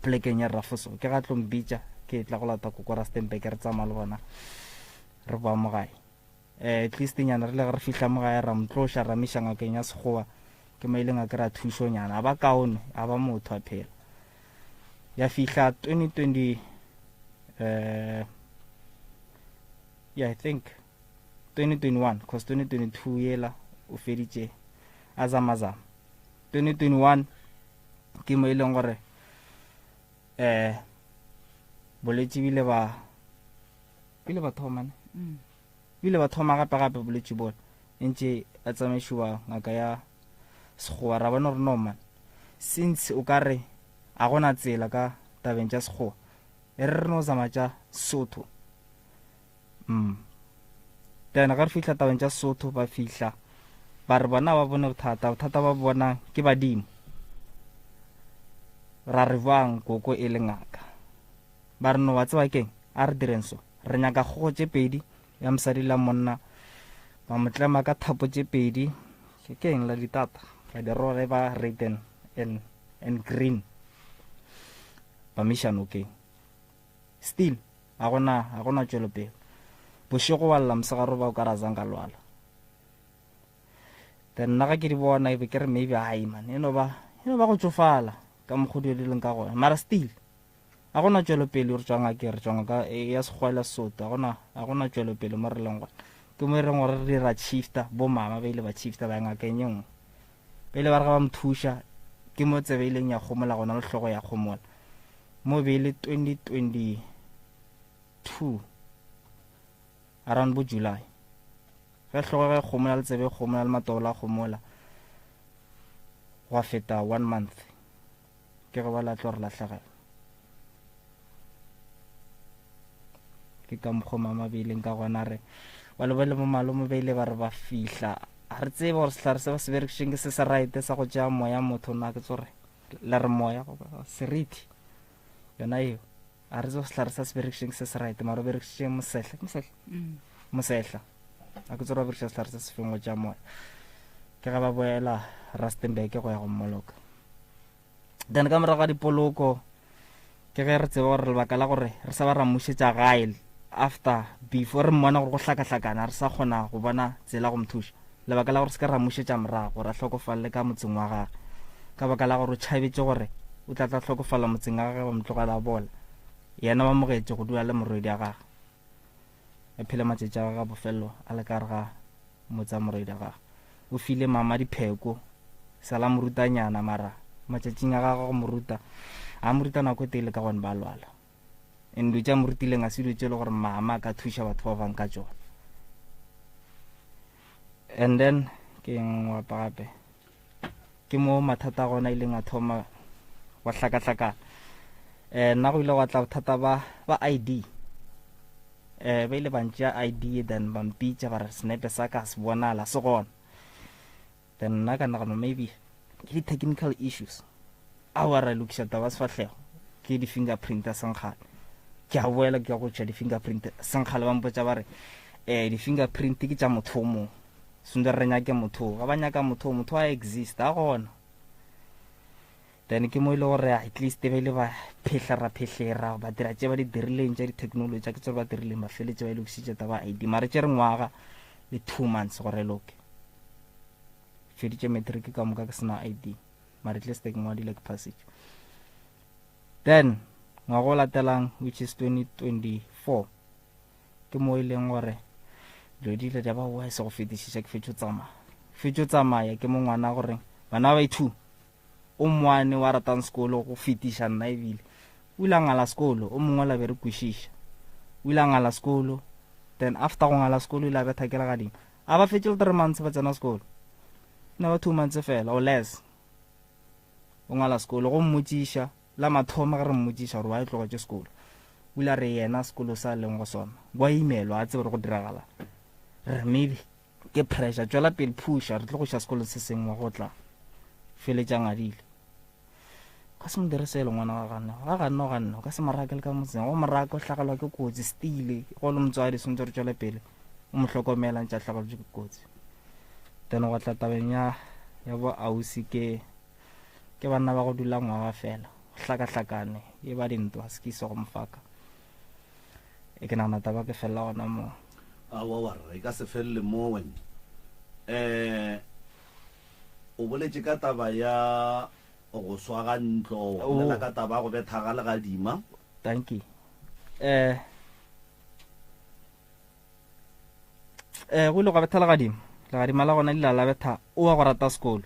plekeng ya Rafoso. Ke ga tlo mbitša ke tla go lata koko Rustenburg re tsamaya le bona re boa mo gae. Eh, at least nyana re le ge re fihla mo gae ra mo tloša ra miša ngakeng ya sekgowa ke mo ileng a kry-a thušonyana a ba kaone a ba motho a phela ya fihla 2020 eh yeah i think 2021 cause 2022 yela o feditše a zamazama 2021 ke mo e leng gore eh bolwetši bile ba bile ba thoma ne mm. bile ba thoma gape gape bolwetši bona e ntše a tsamaišiwa ngaka ya sekgowa ra bona gore no man since o ka re a gona tsela ka tabeng tša sekgowa e re re no zama tša sotho mm. Then ge re fihla tabeng tša sotho ba fihla ba re bona ba bone bothata bothata ba bonang ke badimo ra re bang koko e le ngaka Ba re, No, wa tseba ke'ng? A re direng so. Re nyaka kgogo tše pedi, ya mosadi le ya monna. Ba mo tlema ka thapo tše pedi, ke ke'ng la ditata, ba di rola e ba red and, and, and green. Ba mo iša nokeng. Still, ga gona, ga gona tšwelopele. Bošego wa lla, mosegare ba o ka re a zanka lwala. Then nna ga ke di bona, e be ke re maybe, ai man, e no ba, e no ba go tšofala ka mokgwa dilo di leng ka gona. Mara still, A gona tšwelopele re tšwa ngakeng, re tšwa ngaka e, ya Sekgowa le ya Sesotho. A gona, a gona tšwelopele mo re leng gona. Ke mo e reng gore re ra shifta, bo mama ba ile ba shifta ba ya ngakeng ye nngwe. Ba ile ba re ga ba mo thuša, ke mo tsebe e ileng ya kgomola gona le hlogo ya kgomola. Mo be e le 2022 around bo July. Ge hlogo ge kgomola le tsebe e kgomola le matolo a kgomola, gwa feta one month. Ke ge ba la tlo re lahlegela. Ke ka mokgwa mama ba ileng ka gona re ba le ba le bo malome ba ile ba re ba fihla a re tsebe gore sehlare se ba se berekišeng ke se se right sa go tšea moya motho na ke tsore le re moya seriti yona eo a re tsebe sehlare sa se berekišeng ke se se right mara o berekišitše mosehla ke mosehla mm. mosehla a ke tsore ba berekiša sehlare se se feng go tšea moya ke ge ba boela Rustenburg go ya go mmoloka Then ka morago ga dipoloko ke ge re tseba gore lebaka la gore re sa ba ra mmušetša gae after before re mmona gore go hlakahlakana re sa kgona go bona tsela go mo thuša lebaka la gore se ka ra mmušetša morago gore a hlokofalele ka motseng wa gage ka baka la gore o tšhabetše gore o tla tla hlokofala motseng wa gage ba mo tlogela bola yena ba mogetše go dula le morwedi wa gage a phele matšatši a gagwe a bofelo a le ka gare ga motse wa morwedi wa gagwe. O file mama dipheko, sala morutanyana mara matšatšing a gagwe go mo ruta, a mo ruta nako e tele ka gone ba lwala. And dilo tša mo rutileng a se dilo tše e le gore mama a ka thuša batho ba bang ka tšona. And then ke eng gape gape ke mo mathata a gona ileng a thoma go hlakahlakana. Eh nna go ile gwa tla bothata ba ba ID. Eh ba ile ba ntšea ID then ba mpitša ba re senepe sa ka se bonala se gona. Then nna ka nagana maybe ke di-technical issues. Aowa ra lokiša taba sefahlego ke di-fingerprint a senkgale. Ke a boela ke ya go tšha di-fingerprint senkgale ba mpotša ba re eh di-fingerprint ke tša motho o mongwe. Sentse re nyake motho o. Ga ba nyaka motho o, motho a exist a gona. Then ke mo e le gore at least ba ile ba phehlera phehlera ba dira tše ba di dirileng tša di-technology tša ke tsore ba dirileng ba feletse ba e lokisitše taba ID mare tše re ngwaga le two months gore e loke. Feditše matric ka moka ke sena ID mare at least ke ngwadile ke passage. Then ngwaga o latelang which is 2024 ke mo e leng gore dilo di ile di ba worse go fetišiša ke fetšo tsamaya fetšo tsamaya ke mo ngwana gore bana ba two o mwane wa ratang sekolo go fetiša nna ebile o ile a ngala sekolo o mongwe la be re kwešiša o ile a ngala sekolo then after go ngala sekolo o ile a betha ke legadimo a ba fetše le three months ba tsena sekolo ne ba two months fela or less o ngala sekolo go mmotšiša La mathomo ge re mmotšiša gore why tlogetše sekolo, o ile a re yena sekolo sa a leng go sona wa imelwa, a tsebe gore go diragala. Re re maybe ke pressure, tšwela pele phusha, re tlo go iša sekolong se sengwe go tla feletša ngadile. O ka se mo dire selo ngwana wa ganne, ga ganne o ganne, o ka se mo rake le ka motseng, go mo raka o hlagelwa ke kotsi stile, go le motswadi swantse re tšwele pele o mo hlokomela ntse a hlagelwa ke kotsi. Then go tla tabeng ya ya bo ausi ke Ke banna ba go dula ngwaga fela, go hlakahlakane, e ba dintwa, se ke ise go mofaka. E ke nagana taba ke felela gona moo. Aowa warra, e ka se felele moo wena. Eh, o boletše ka taba ya go swa ga ntlo, wa bolela ka taba ya go betha ga legadima. Dankie. Eh, eh go ile gwa betha legadima legadima la gona le la betha o wa go rata sekolo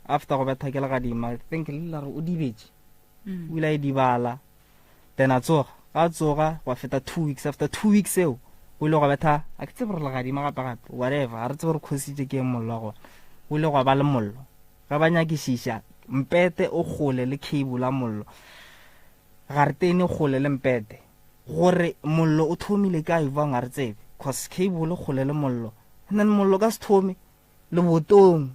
after go betha ke legadima i think le la re o dibetše mm. o ile a e dibala then a tsoga ga a tsoga gwa feta two weeks after two weeks eo o ile gwa betha a ke tsebe gore legadima gape gape whatever ga re tsebe gore khositše ke mollo wa gona o ile gwa ba le mollo ga ba nyakišiša mpete o kgole le cable a mollo garetene kgole le mpete gore mollo o thomile kae bang ga re tsebe cause cable kgole le mollo and then mollo ka se thome lebotong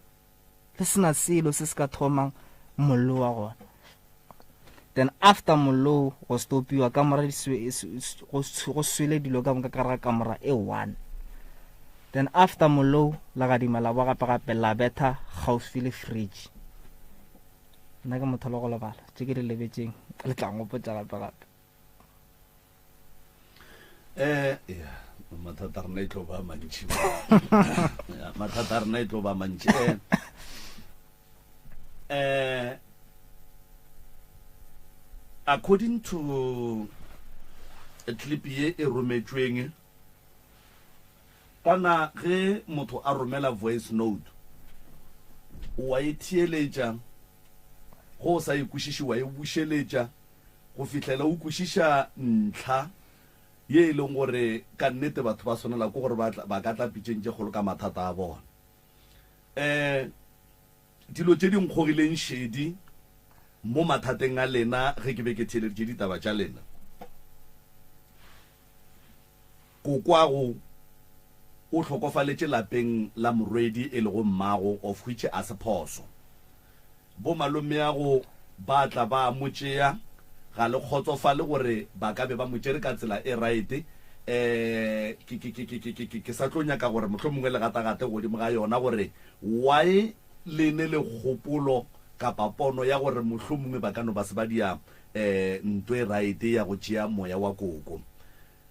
le sena selo se se ka thomang mollo wa gona then after mollo go stopiwa kamora go swele dilo ka moka ka gare ga kamora e one then after mollo la gadima la boa gape gape la betha kgauswi le fridge nna ke motho le go lebala tše ke di lebetšeng le tla ngopotša gape gape eh ya mathata a rena e tlo ba mantši mathata a rena e tlo ba mantši eh eh according to clip ye e rometšweng Kana ge motho a romela voice note o wa e theeletša, ge o sa e kwešiše wa e bušeletša go fihlela o kwešiša ntlha ye e leng gore ka nnete batho ba swanela ke gore ba ka tla pitšeng tše kgolo ka mathata a bona. Um dilo tše di nkgogileng šedi mo mathateng a lena ge ke be ke theeleditše ditaba tša lena, Kokwago o hlokofaletše lapeng la morwedi e lego mmago of which a se phoso. Bo malomeago ba tla ba mo tšea, ga le kgotsofale gore ba ka be ba mo tšere ka tsela e right. Eh ke ke ke ke ke ke sa tlo nyaka gore mohlomongwe le gatagate godimo ga yona gore why le ne le kgopolo kapa pono ya gore mohlomongwe ba ka no ba se ba dia eh nto e right ya go tšea moya wa koko.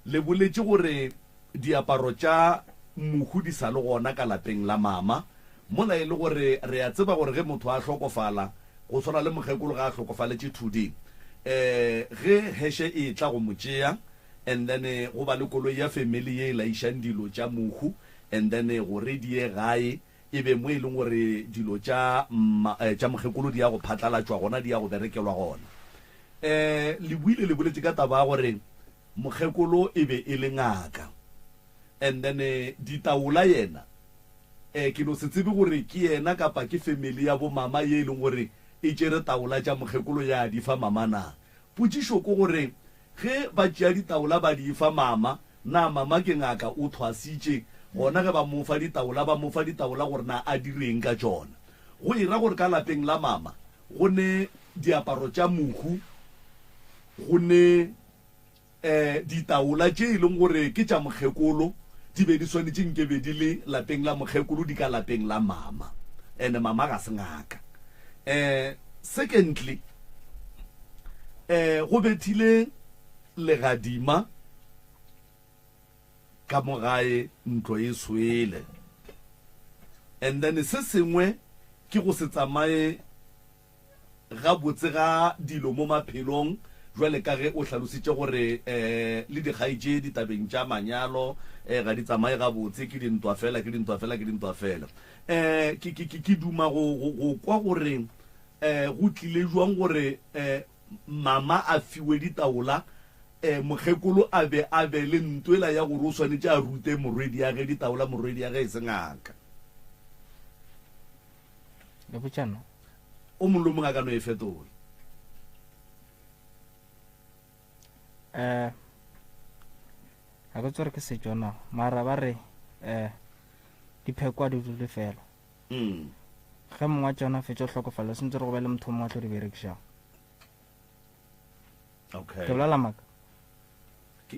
Le boletše gore diaparo tša mohu di sa le gona ka lapeng la mama, mola e le gore re a tseba gore ge motho a hlokofala, go swana le mokgekolo ge a hlokofaletše Thudi, eh ge heše e etla go mo tšea and then go ba le koloi ya family ye e laišang dilo tša mohu and then gore di ye gae e be mo e leng gore dilo tša tša mokgekolo di ya go phatlalatšwa gona, di ya go berekelwa gona. Eh le buile le boletše ka taba ya gore Mokgekolo e be e le ngaka and then Ditaola yena eh ke no se tsebe gore ke yena kapa ke family ya bo mama ye e leng gore e tšere taola tša mokgekolo ya di fa mama na. Potšišo ke gore ge ba tšea ditaola ba di fa mama na mama ke ngaka o thwasitše gona ge ba mo fa ditaola ba mo fa ditaola gore na a direng ka tšona. Go e ra gore ka lapeng la mama go ne diaparo tša mohu go ne um ditaola tše e leng gore ke tša mokgekolo di be di swanetše nke be di le lapeng la mokgekolo di ka lapeng la mama, ene mama ga se ngaka. Um. Secondly, eh go bethile legadima ka mo gae ntlo e swele. And then se sengwe ke go se tsamaye gabotse ga dilo mo maphelong jwale ka ge o hlalositše gore um le dikgaetšedi ditabeng tša manyalo um ga di tsamaye gabotse, ke dintwa fela, ke dintwa fela, ke dintwa fela. Um ke, ke, ke, ke duma go, go, go kwa gore um go tlile jwang gore um mama a fiwe ditaola, um mokgekolo a be a be le ntwela ya gore o swanetše a rute morwediage ditaola, morwediage e se ngaka. Le botša nna. O mongwe le o mongwe a ka no e fetola. Um ga ke tsore ke setšo na mara ba re um dipheko a di dule fela. Mm. Ge mongwe wa tšona a fetša go hlokofala, sentse re go be le motho o mongwe a tlo di berekišago. Okay. Ke bolela maaka?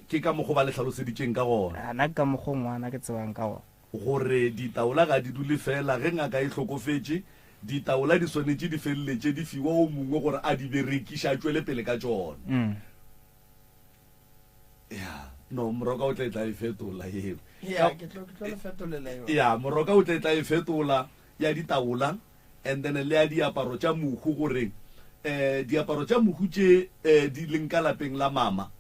Ke ka mokgo ba le hlaloseditšeng ka gona. Nna ke ka mokgo ngwana ke tsebang ka gona. Gore ditaola ga di dule fela ge ngaka e hlokofetše, ditaola di swanetše di feleletše di fiwa o mongwe gore a di berekiše a tšwele pele ka tšona. Mm. Ya, no, Moroka o tla e tla e fetola yeo. Ya, ke tlo ke tlo le fetolela yona. Ya, Moroka o tla e tla e fetola ya ditaola and then le ya diaparo tša mohu gore eh diaparo tša mohu tše eh di leng ka lapeng la mama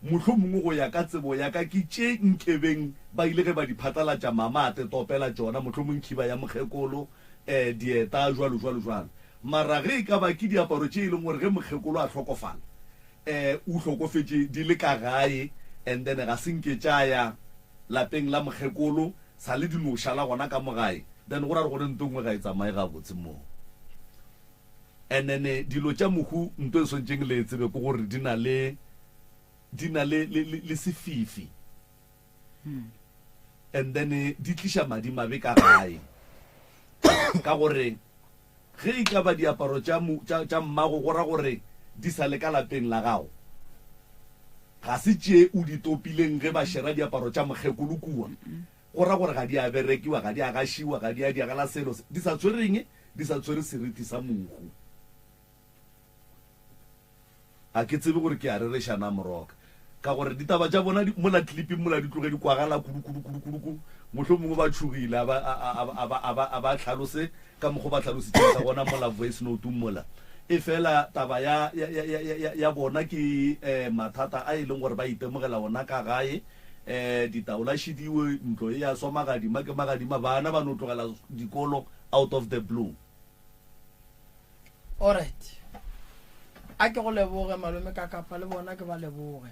mohlomongwe go ya ka tsebo ya ka ke tše nkebeng ba ile ge ba di phatlalatša mama a te topela tšona mohlomong khiba ya mokgekolo eh dieta jwalo jwalo jwalo mara ge e ka ba ke diaparo tše e leng gore ge mokgekolo a hlokofala eh o hlokofetše di le ka gae and then ga se nke tša ya lapeng la mokgekolo sa le di no šala gona ka mo gae then go ra gore nto nngwe ga e tsamaye gabotse moo. And then dilo tša mohu nto e swantšeng le e tsebe ke gore di na le di na le le le, le sefifi and then di tliša madimabe ka gae ka gore Ge e ka ba diaparo tša, tša, tša mmago, go ra gore di sa le ka lapeng la gago. Ga se tše o di topileng ge ba šera diaparo tša mokgekolo kua. Go ra gore ga di a berekiwa, ga di a gašiwa, ga di a diagala selo. Di sa tshwere eng? Di sa tshwere seriti sa mohu. Ga ke tsebe gore ke a rereša na, Moroka. Ka gore ditaba tša bona di, mola clipping mola di tloge di kwagala kudu, kudu, kudu, kudu, kudu. Mohlomongwe ba tšhogile, a ba, a, a, a, a ba, a ba, a ba hlalose ka mokgo ba hlalositšeng ka gona mola voice note-ong mola. Efela taba ya, ya, ya, ya, ya, ya bona ke eh, mathata a e leng gore ba itemogela ona ka gae. Eh, ditaola šidiwe, ntlo e ya swa magadima ke magadima, bana ba no tlogela dikolo out of the blue. Alright. A ke go leboge malome ka kapa le bona ke ba leboge.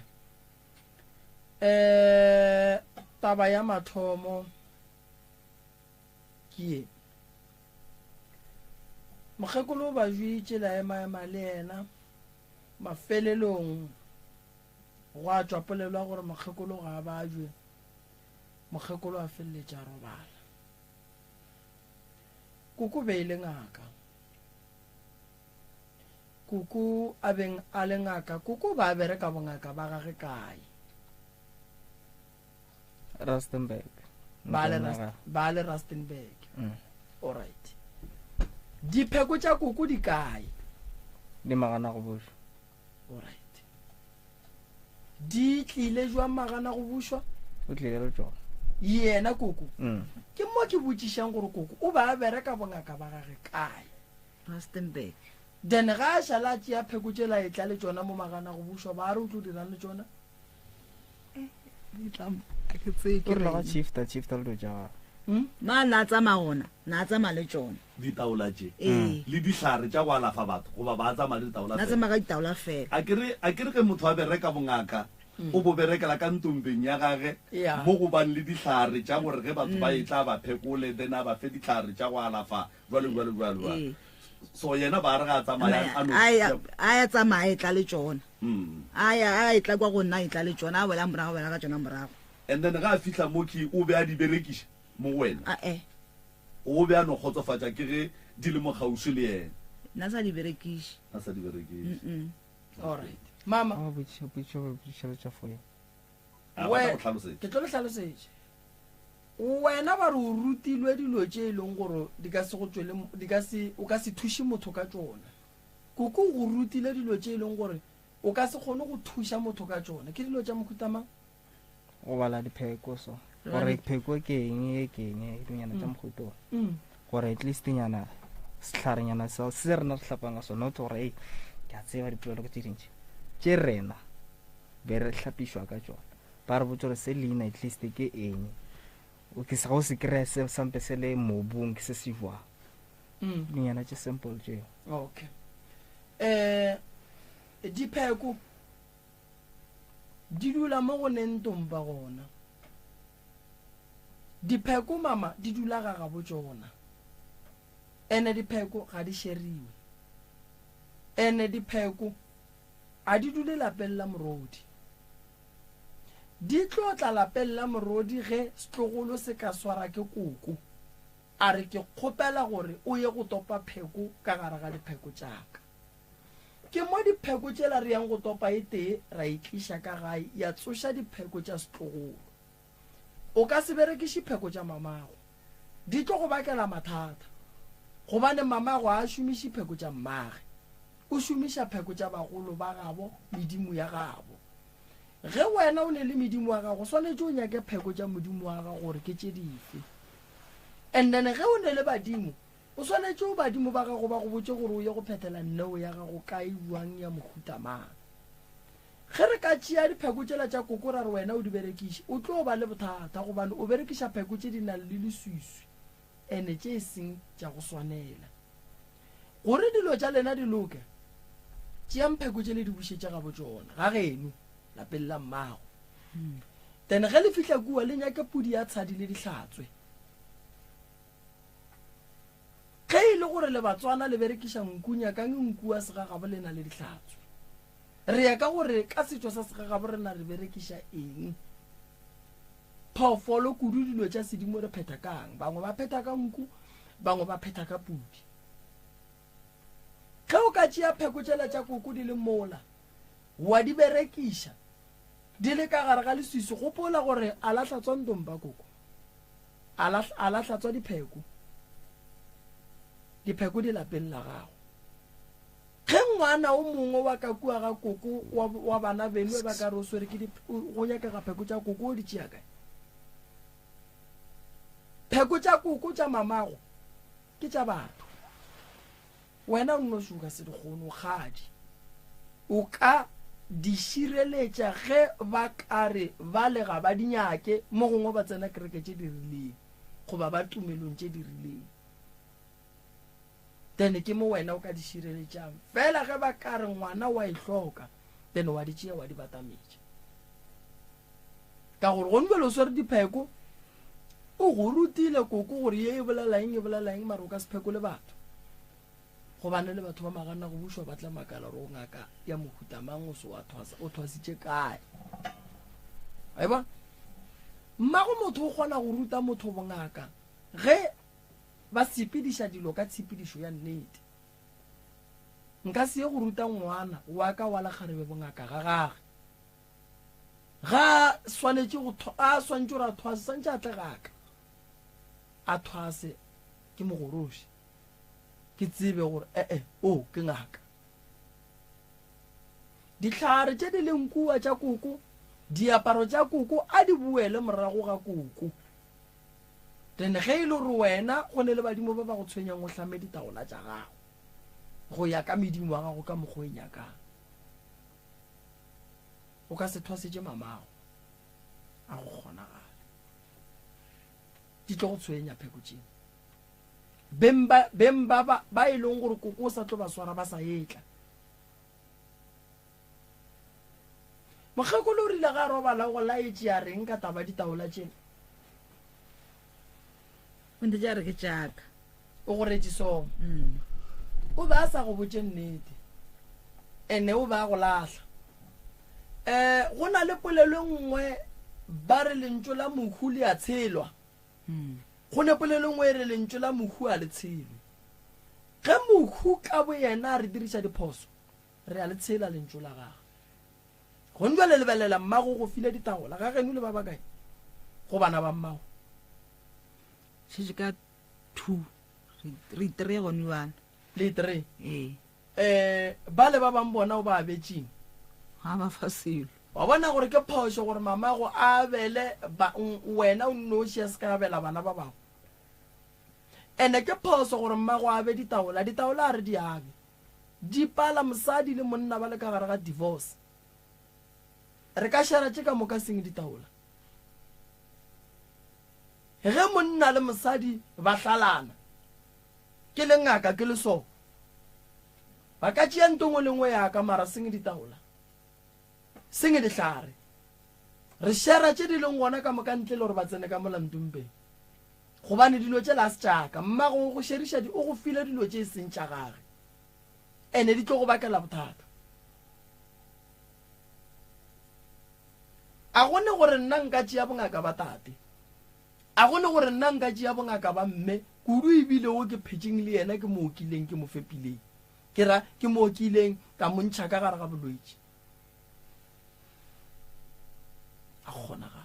Eh taba ya mathomo ke ye. Mokgekolo o ba jwitše la ema ema le yena mafelelong gwa tšwa polelo ya gore mokgekolo ga a bajwe mokgekolo a feleletša a robala. Koko be e le ngaka. Koko a beng a le ngaka, koko ba bereka bongaka ba gage kae? Rustenburg. Ba le Rust, ba le Rustenburg. Mm. All right. Dipheko tša koko di kae? Di magana go bušwa. All right. Di tlile jwang magana go bušwa? O tlile le tšona. Yena koko. Mm. Ke mo ke botšišang gore koko o ba a bereka bongaka ba gage kae? Rustenburg. Then ga a šala a tšea pheko tšela a etla le tšona mo magana go bušwa, ba re o tlo dirang le tšona? Eh, di tla mo, a ke tsebe ke O rile ga reng. shifta, shifta le dilo tša gagwe. Hmm? Ma na tsamaya gona, na tsamaya le tšona. Ditaola tše Ee. le dihlare tša go alafa batho goba ba tsamaya le ditaola Na fela? tsamaya ka ditaola fela. A ke re, a ke re ge motho a bereka bongaka, o bo berekela ka ntombeng ya gage Ya. mo go bang le dihlare tša gore ge batho ba etla a ba phekole, then a ba fe dihlare tša go alafa, jwalo, jwalo, jwalo, jwalo. Ee. So yena ba re ga a tsamaya a no A ya, a ya tsamaya a etla le tšona. Mm. A ya, a etla kwa go nna a etla le tšona, a boela morago, a boela ka tšona morago. And then ga a fihla mo ke o be a di berekiša mo go wena? A-e. O be a no kgotsofatša ke ge di le mo kgauswi le yena? Na sa di berekiše. A sa di berekiše. Mm-mm. All right. Mama. A botšiša potšišo ba botšiša le tša foye. A We, batla go hlalosetša. ke tlo le hlalosetša. Wena ba re o rutilwe dilo tše e leng gore di ka se go tšwele, di ka se, o ka se thuše motho ka tšona. Koko o go rutile dilo tše e leng gore o ka se kgone go thuša motho ka tšona. Ke dilo tša mohuta mang? Go bala dipheko so. Gore pheko ke eng, e ke eng, dilonyana tša mohuta o. Gore at least nyana sehlarenyana seo se rena re hlapang ka sona, not gore ei ke a tseba dipolelo ke tše dintši tše rena be re hlapišwa ka tšona. Ba re botša gore se leina at least ke eng, ke se ga o se kry-a se sampe se le mobung ke se se jwang. Dinyana tše simple tšeo. Okay. Eh dipheko di dula mo go neng tompa gona. Dipheko mama di dula ga gabo tšona. Ene dipheko ga di šeriwe. Ene dipheko a di dule lapeng la morodi. Di tlo tla lapeng la morodi ge setlogolo se ka swara ke koko. A re, Ke kgopela gore o ye go topa pheko ka gare ga dipheko tša ka. Ke mo dipheko tšela re yang go topa e tee ra e tliša ka gae ya tsoša dipheko tša setlogolo. O ka se berekiše pheko tša mamago. Di tlo go bakela mathata. Gobane mamago ga a šomiše pheko tša mmage. O šomiša pheko tša bagolo ba gabo, medimo ya gabo. Ge wena o ne le medimo wa gago, o swanetše o nyake pheko tša modimo wa gago gore ke tše dife. And then ge o ne le badimo, o swanetše o badimo ba gago ba go botše gore o ye go phethela neo ya gago kae, bjang, ya mohuta mang. Ge re ka tšea dipheko tšela tša koko ra re wena o di berekiše, o tlo ba le bothata gobane o berekiša pheko tše di nang le leswiswi ene tše e seng tša go swanela. Gore dilo tša lena di loke, tšeang pheko tše le di bušetše gabo tšona, ga geno, lapeng la mmago. Then ge le fihla kua le nyake pudi ya tshadi le di hlatswe. Ge e le gore le Batswana le berekiša nku, nyakang nku ya segagabo lena le di hlatswe. Re ya ka gore ka setšo sa segagabo rena re berekiša eng. Phoofolo kudu dilo tša sedimo re phetha kang? Bangwe ba phetha ka nku, bangwe ba phetha ka pudi. Ge o ka tšea pheko tšela tša koko di le mola, wa di berekiša di le ka gare ga leswiswi, gopola gore a la hlatswa ntompa koko, a la, a la hlatswa dipheko, dipheko di lapeng la gago. Ge ngwana o mongwe wa ka kua ga koko wa, wa bana beno ba ka re o swere ke di, go nyakega pheko tša koko, o di tšea kae? Pheko tša koko tša mamago ke tša batho. Wena o nnoši o ka se di kgone, o kgadi. O ka di šireletša ge ba ka re bale ga ba di nyake, mo gongwe ba tsena kereke tše di rileng goba ba tumelong tše di rileng. Then ke mo wena o ka di šireletšang. Fela ge ba ka re ngwana wa e hloka, then wa di tšea wa di batametša. Ka gore gone bjale o swere dipheko, o go rutile koko gore ye e bolela eng, e bolela eng, mara o ka se phekole batho. Gobane le batho ba magana go bušwa ba tla makala gore o ngaka ya mohuta mang, o se wa thwasa, o thwasitše kae. Wa e bona? Mmago motho o kgona go ruta motho bongaka ge ba sepediša dilo ka tshepedišo ya nnete. Nka se ye go ruta ngwana wa ka wa lekgarebe bongaka ga gage. Ga a swanetše go a swanetše gore a thwase, swantše a tle ga ka. A thwase ke mogoroši. Ke tsebe gore ee, o ke ngaka. Dihlare tše di leng kua tša koko, diaparo tša koko a di boele morago ga koko. Then ge e le gore wena go ne le badimo ba ba go tshwenyang o hlame ditaola tša gago go ya ka medimo wa gago ka mokgwa o e nyakang. O ka se thwasetše mamago a go kgonagale. Di tlo go tshwenya pheko tšeo. Beng ba beng ba ba ba e leng gore koko o sa tlo ba swara ba sa etla. Mokgekolo o rile ga a robala o go laetše a reng ka taba ditaola tšela? O ntetše a re ke tšaka. O go retše somo. Mm. O be a sa go botše nnete. Ene o be a go lahla. Eh go na le polelo e nngwe ba re lentšu la mohu le a tshelwa. Mm. Go ne polelo e nngwe e re lentšu la mohu a le tshelwe. Ge mohu ka boyena a re diriša diphoso, Re a le tshela lentšu la gagwe. Gone jwale lebelela mmago go file ditaola ga geno le ba bakae go bana ba mmago. Šetše ka two re itree gone jwale. Le itree? Ee. Um bale ba bang bona o ba abetšeng? Ga ba fa selo. Wa bona gore ke phošo gore mamago a abele ba, wena o nnoši a se ka abela bana ba bangwe. Ene ke phoso gore mmago a abe ditaola, ditaola a re di abe. Di pala mosadi le monna ba le ka gare ga divorce. Re ka šera tše ka moka seng ditaola. Ge monna le mosadi ba hlalana, ke le ngaka ke le so, ba ka tšea nto ngwe le ngwe ya ka mara seng ditaola, seng dihlare. Re šera tše di leng gona ka moka ntle le gore ba tsene ka mola ntompeng. Gobane dilo tšela a se tša ka. Mmago o go šeriša di, o go file dilo tše e seng tša gage. Ene di tlo go bakela bothata. A go ne gore nna nka tšea bongaka ba tate. A go ne gore nna nka tšea bongaka ba mme, kudu ebile wo ke phetšeng le yena ke mo okileng ke mo fepileng. Ke ra, ke mo okileng ka mo ntšha ka gare ga bolwetši. A go kgonagale.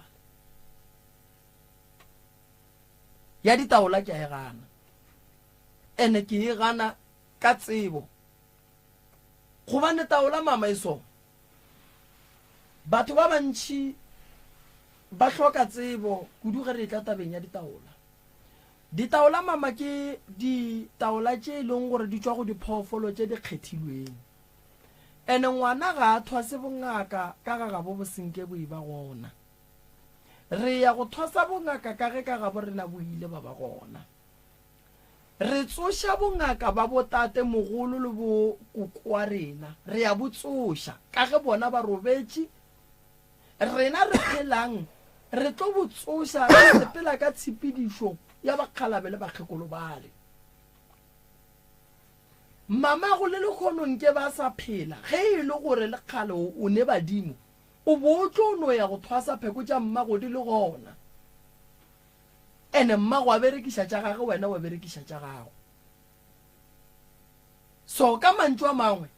Ya ditaola ke a e gana. Ene ke e gana ka tsebo. Gobane taola mama e so. Batho ba bantši ba hloka tsebo kudu ge re etla tabeng ya ditaola. Ditaola mama ke ditaola tše e leng gore di tšwa go diphoofolo tše di kgethilweng. Ene ngwana ga a thwase bongaka ka ga gabo bo senke bo eba gona. Re ya go thwasa bongaka ka ge ka gabo rena bo ile ba ba gona. Re tsoša bongaka ba botate mogolo le bo koko wa rena, re a bo tsoša, ka ge bona ba robetše, rena re phelang re tlo bo tsoša re sepela ka tshepedišo ya bakgalabe le bakgekolo bale. Mamago le lekgono nke ba sa phela, ge e le gore le kgale o ne badimo, o bo o tlo no ya go thwasa pheko tša mmago di le gona. Ene mmago a berekiša tša gage wena wa berekiša tša gago. So ka mantšu a mangwe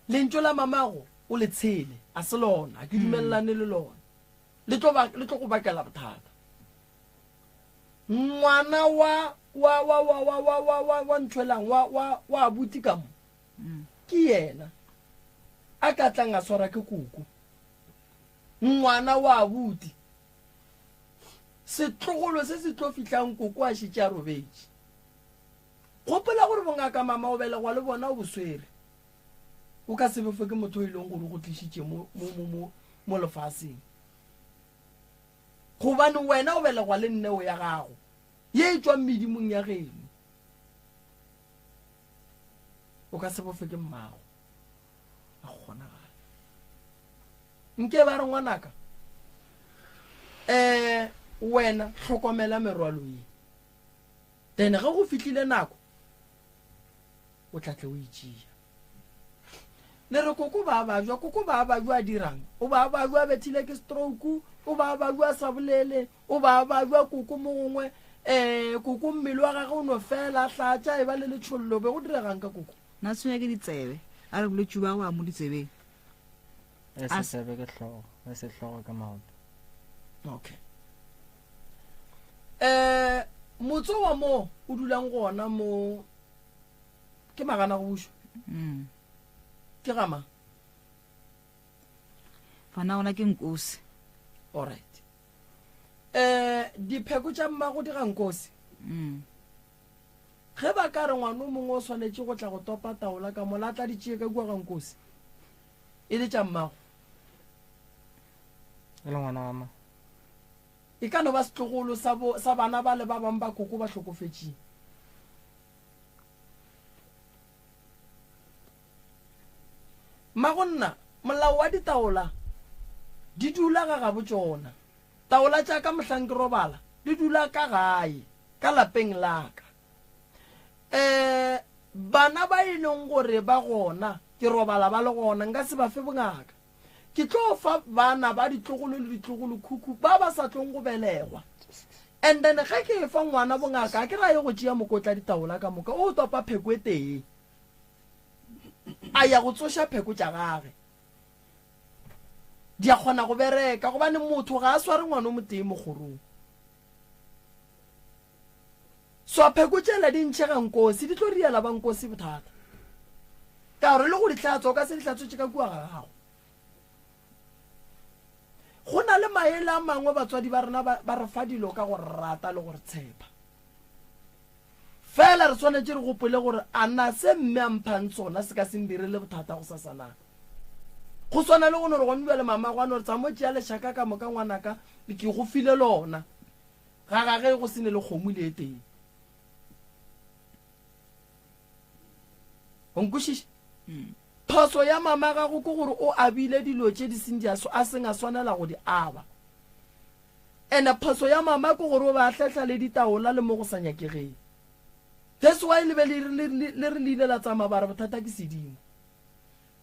lentšu la mamago o le tshele a se lona, ke dumelelane le lona. Le tlo ba le tlo go bakela bothata. Ngwana wa wa wa wa wa wa wa wa wa nthwelang wa wa wa abuti ka mo. Ke yena a ka tlang a swara ke koko. Ngwana wa abuti Setlogolo se se tlo fihlang koko a šetše a robetše. Gopola gore bongaka mama o belegwa le bona o bo swere. O ka se befwe ke motho o e leng gore o go tlišitše mo, mo, mo, mo, mo lefaseng. Gobane wena o belegwa le nneo ya gago ye e tšwang medimong ya geno. O ka se bofe ke mmago. A go kgonagale. Nke ba re ngwanaka, um wena hlokomela merwalo ye. Then ge go fihlile nako, o tla tle o e tšea. Le re koko ba bajwa, koko ba bajwa a dirang? O ba bajwa a bethile ke stroke, o ba bajwa a sa bolele, o ba bajwa koko mo gongwe, um koko mmele wa gage o no fela, a hlatša, e ba le letšhollo, be go diregang ka koko? Na tshwenya ke ditsebe, a re bolwetši ba go ya mo ditsebeng. E se tsebe ke hlogo, e se hlogo ke maoto. Okay. Eh, motso wa mo o dulang gona mo ke magana go bušwa. Mm. Ke gama. Bana gona ke nkosi. All right. Eh, dipheko tša mmago di ga nkosi. Mm. Ge ba ka re ngwana o mongwe o swanetše go tla go topa taola ka mola a tla di tšee ka kua ga Nkosi, e le tša mmago. E le ngwana wa mang? E ka no ba setlogolo sa, bo, sa bana bale ba bangwe ba koko ba hlokofetšeng. Mmagonna, molao wa ditaola di dula ga gabo tšona. Taola tša ka mohlang ke robala di dula ka gae. Ka lapeng la ka. Um bana ba e leng gore ba gona, ke robala ba le gona, nka se ba fe bongaka. Ke tlo fa bana ba ditlogolo le ditlogolokhukhu ba ba sa tlong go belegwa. And then ge ke efa ngwana bongaka, a ke ra ye go tšea mokotla ditaola ka moka, o topa pheko e tee, a ya go tsoša pheko tša gage. Di a kgona go bereka, gobane motho ga a sware ngwana o motee mo kgorong. Swa pheko tšela di ntšhega nkosi, di tlo riela ba nkosi bothata. Ka gore le go di hlatswa o ka se di hlatswetše ka kua ga gago. Go na le maele a mangwe batswadi ba rena ba, ba re fa dilo ka go re rata le go re tshepa. Fela re swanetše re gopole gore a na se mme a mphang sona se ka se ndirele bothata gosasa na. Go swana le go no re gone bjale mamago a no re tsamo tšea lešaka ka moka ngwanaka ke go file lona. Ga gage go se ne le kgomo le e tee. O nkwešiša? Phoso ya mama gago ke gore o abile dilo tše di seng di a a seng a swanela go di aba. Ene phoso ya mama ke gore o be a hlehla le ditaola le mo go sa nyakegeng. That's why le be le le le re le ile la tsamaya ba re bothata ke sedimo.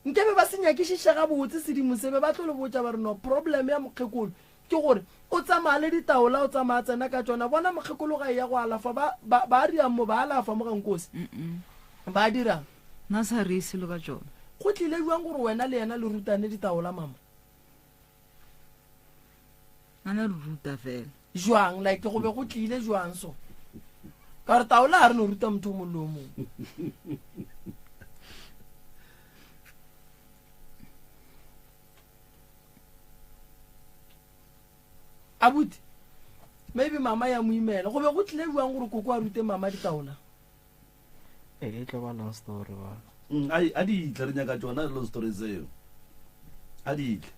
Nke be ba se nyakišiše gabotse sedimo se be ba tlo le botša ba re no problem ya mokgekolo ke gore o tsamaya le ditaola o tsamaya a tsena ka tšona bona mokgekolo ga e ya go alafa ba ba ba dirang mo ba alafa mo ga nkosi ba dirang Nna sa re selo ka tšona. Go tlile bjang gore wena le yena le rutane ditaola mama? A na re ruta fela. Jwang like go be go tlile jwang so? Ka gore taola ga re no ruta motho o mongwe le o mongwe. Abuti, maybe mama ya mo imela. Go be go tlile bjang gore koko a rute mama ditaola? Ee, e tlo ba long story bona. Mm, ai, a di tle re nyaka tšona long story tseo. A di tle.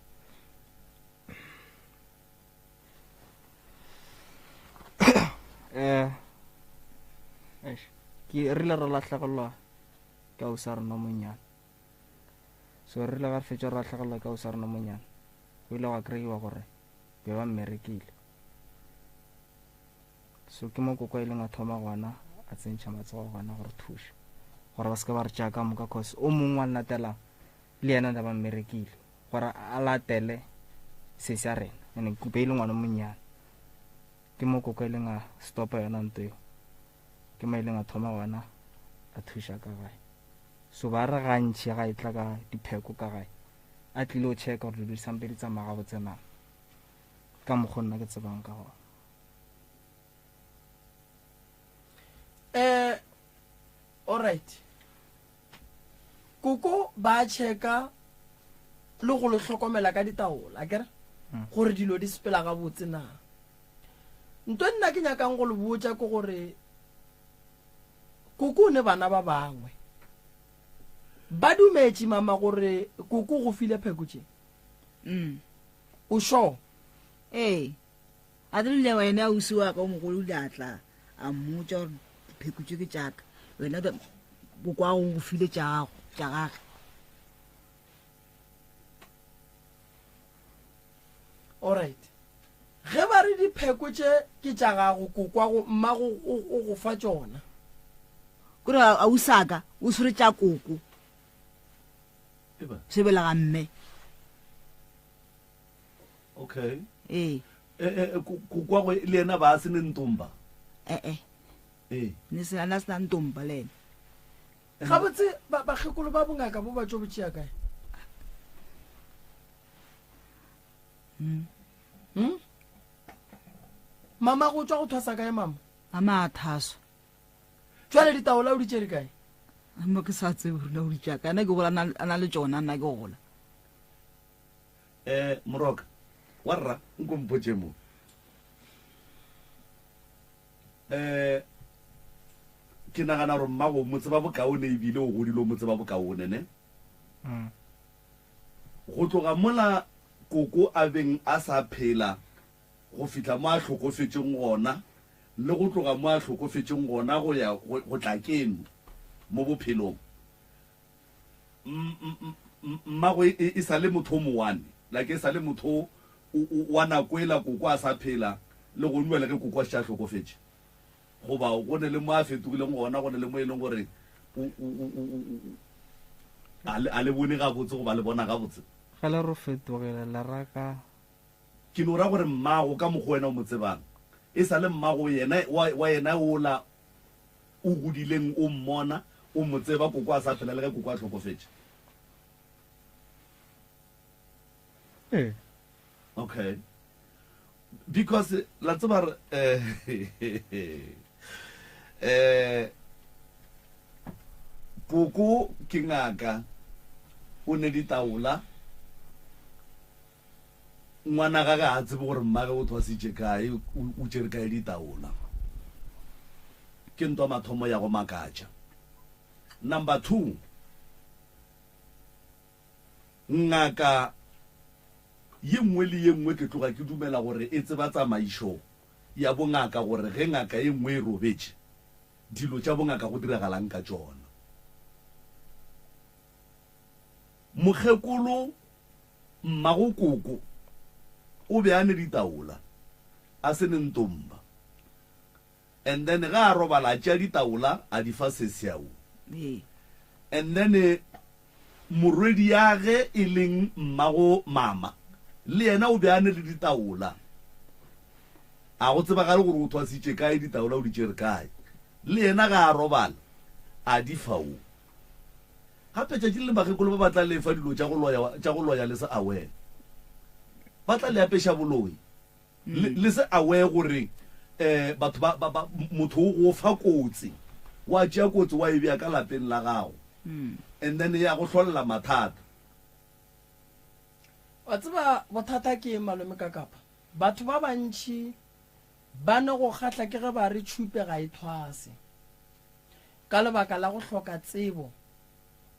Eh, eish, ke rile re lahlegelwa ke ausi wa rena o monnyane. So re rile ga re fetša re lahlegelwa ke ausi wa rena o monnyane, go ile gwa kry-iwa gore be ba mmerekile. So ke mo koko a ileng a thoma gona a tsentšha matsogo gona gore thuša gore ba se ke ba re tšea ka moka cause o mongwe wa latela le yena ne ba mmerekile gore a latele sesi ya rena ene kupe e le ngwana monnyane ke mo koko a ileng a stopa yona nto eo ke mo a ileng a thoma gona a thuša ka gae so ba re gantši ga e tla ka dipheko ka gae a tlile go checka gore dilo di sampe di tsamaya gabotse na ka mokgwa nna ke tsebang ka gona Eh, alright. Koko ba checka le go le hlokomela ka ditaola, akere? Hmm. Gore dilo di sepela gabotse na. Nto nna ke nyakang go le botša ke gore koko o ne bana ba bangwe. Ba dumetše mama gore koko go file pheko tše. Mm. O sure? Ee. A re rile wena ausi wa ka o mogolo o ile a tla a mmotša gore dipheko tše ke tša ka, wena bokwago o go file tša gago tša gage. Alright. Ge ba re dipheko tše ke tša gago, kokwago mmago o go fa tšona. Kore ausi a ka o swere tša koko sebelega mme. Okay. Ee. E, e, e, kokwago le yena ba se ne ntomba? Ee. Ee. Ne se ana se na ntomba le ena. Gabotse bakgekolo ba bongaka bo ba tšo bo tšea kae? Hmm. Hmm? Mama go tšwa go thwasa kae mama? Mama a thaswa. Jwale ditaola o di tšere kae? Mo ke sa tsebe gore o di tšea kae. Nna ke gola a na le tšona nna ke gola. Eh, Moroka, wa rra, nko mpotše mo. Eh, ke nagana gore mmago mo tseba bokaone ebile o godile o mo tseba bokaone, ne? Mm. Go tloga mola koko a beng a sa phela go fihla mo a hlokofetšeng gona, le go tloga mo a hlokofetšeng gona go ya go tla keno mo bophelong, Mmago e, e sa le motho o mowane, like e sa le motho wa nako ela koko a sa phela, le gone bjale ge koko a šetše a hlokofetše. Goba go ne le mo a fetogileng gona, go ne le mo e leng gore a le bone gabotse goba le bona gabotse. Ge le re o fetogile, le ra ka. Ke no ra gore mmago ka mokgwa wena o mo tsebang, e sa le mmago yena wa yena ola O godileng o mmona, o mo tseba koko a sa phela le ge koko a hlokofetše? Ee. Okay. Because la tseba re eh eh Koko ke ngaka, o ne ditaola. Ngwana gage ga a tsebe gore mmage o thwasitše kae, o tšere kae ditaola. Ke ntwa mathomo ya go makatša. Number 2, ngaka ye nngwe le ye nngwe ke tloga ke dumela gore e tseba tsamaišo ya bongaka gore ge ngaka ye nngwe e robetše, dilo tša bongaka go diragalang ka tšona. Mokgekolo mmago koko o be a ne ditaola a se ne ntomba and then ge a robala a tšea ditaola a di fa sesiau and then morwediage e leng mmago mama le yena o be a ne le ditaola a go tsebagale gore o thwasitše kae ditaola o di tšere kae le yena ga a robala a di fa o Gape tšatši le bakgekolo ba ba tla le fa dilo tša go loya, tša go loya le se aware. Ba tla le apeša boloi. Le, le se aware gore eh, batho ba, ba, ba, motho o go fa kotsi. Wa tšea kotsi wa e bea ka lapeng la gago. And then ya go hlolela mathata. Wa tseba bothata ke eng malome Kakapa? Batho ba bantši ba ne go kgahla ke ge ba re tšhupe ga e thwase. Ka lebaka la go hloka tsebo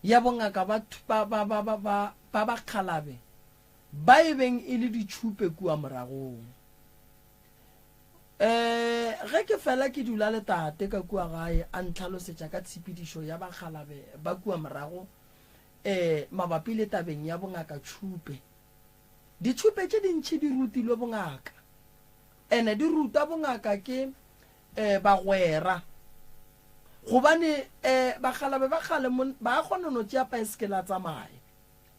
ya bongaka ba, ba, ba, ba, ba, ba, ba bakgalabe ba e beng e le ditšhupe kua moragong. E, ge ke fela ke dula le tate ka kua gae a ntlhalosetša ka tshepedišo ya bakgalabe ba kua morago e, mabapi le tabeng ya bongaka tšhupe. Ditšhupe tše dintši di rutilwe bongaka, ene di rutwa bongaka ke e, bagwera. Gobane e, bakgalabe ba kgale mon, ba kgona no tšea paesekele a tsamaye.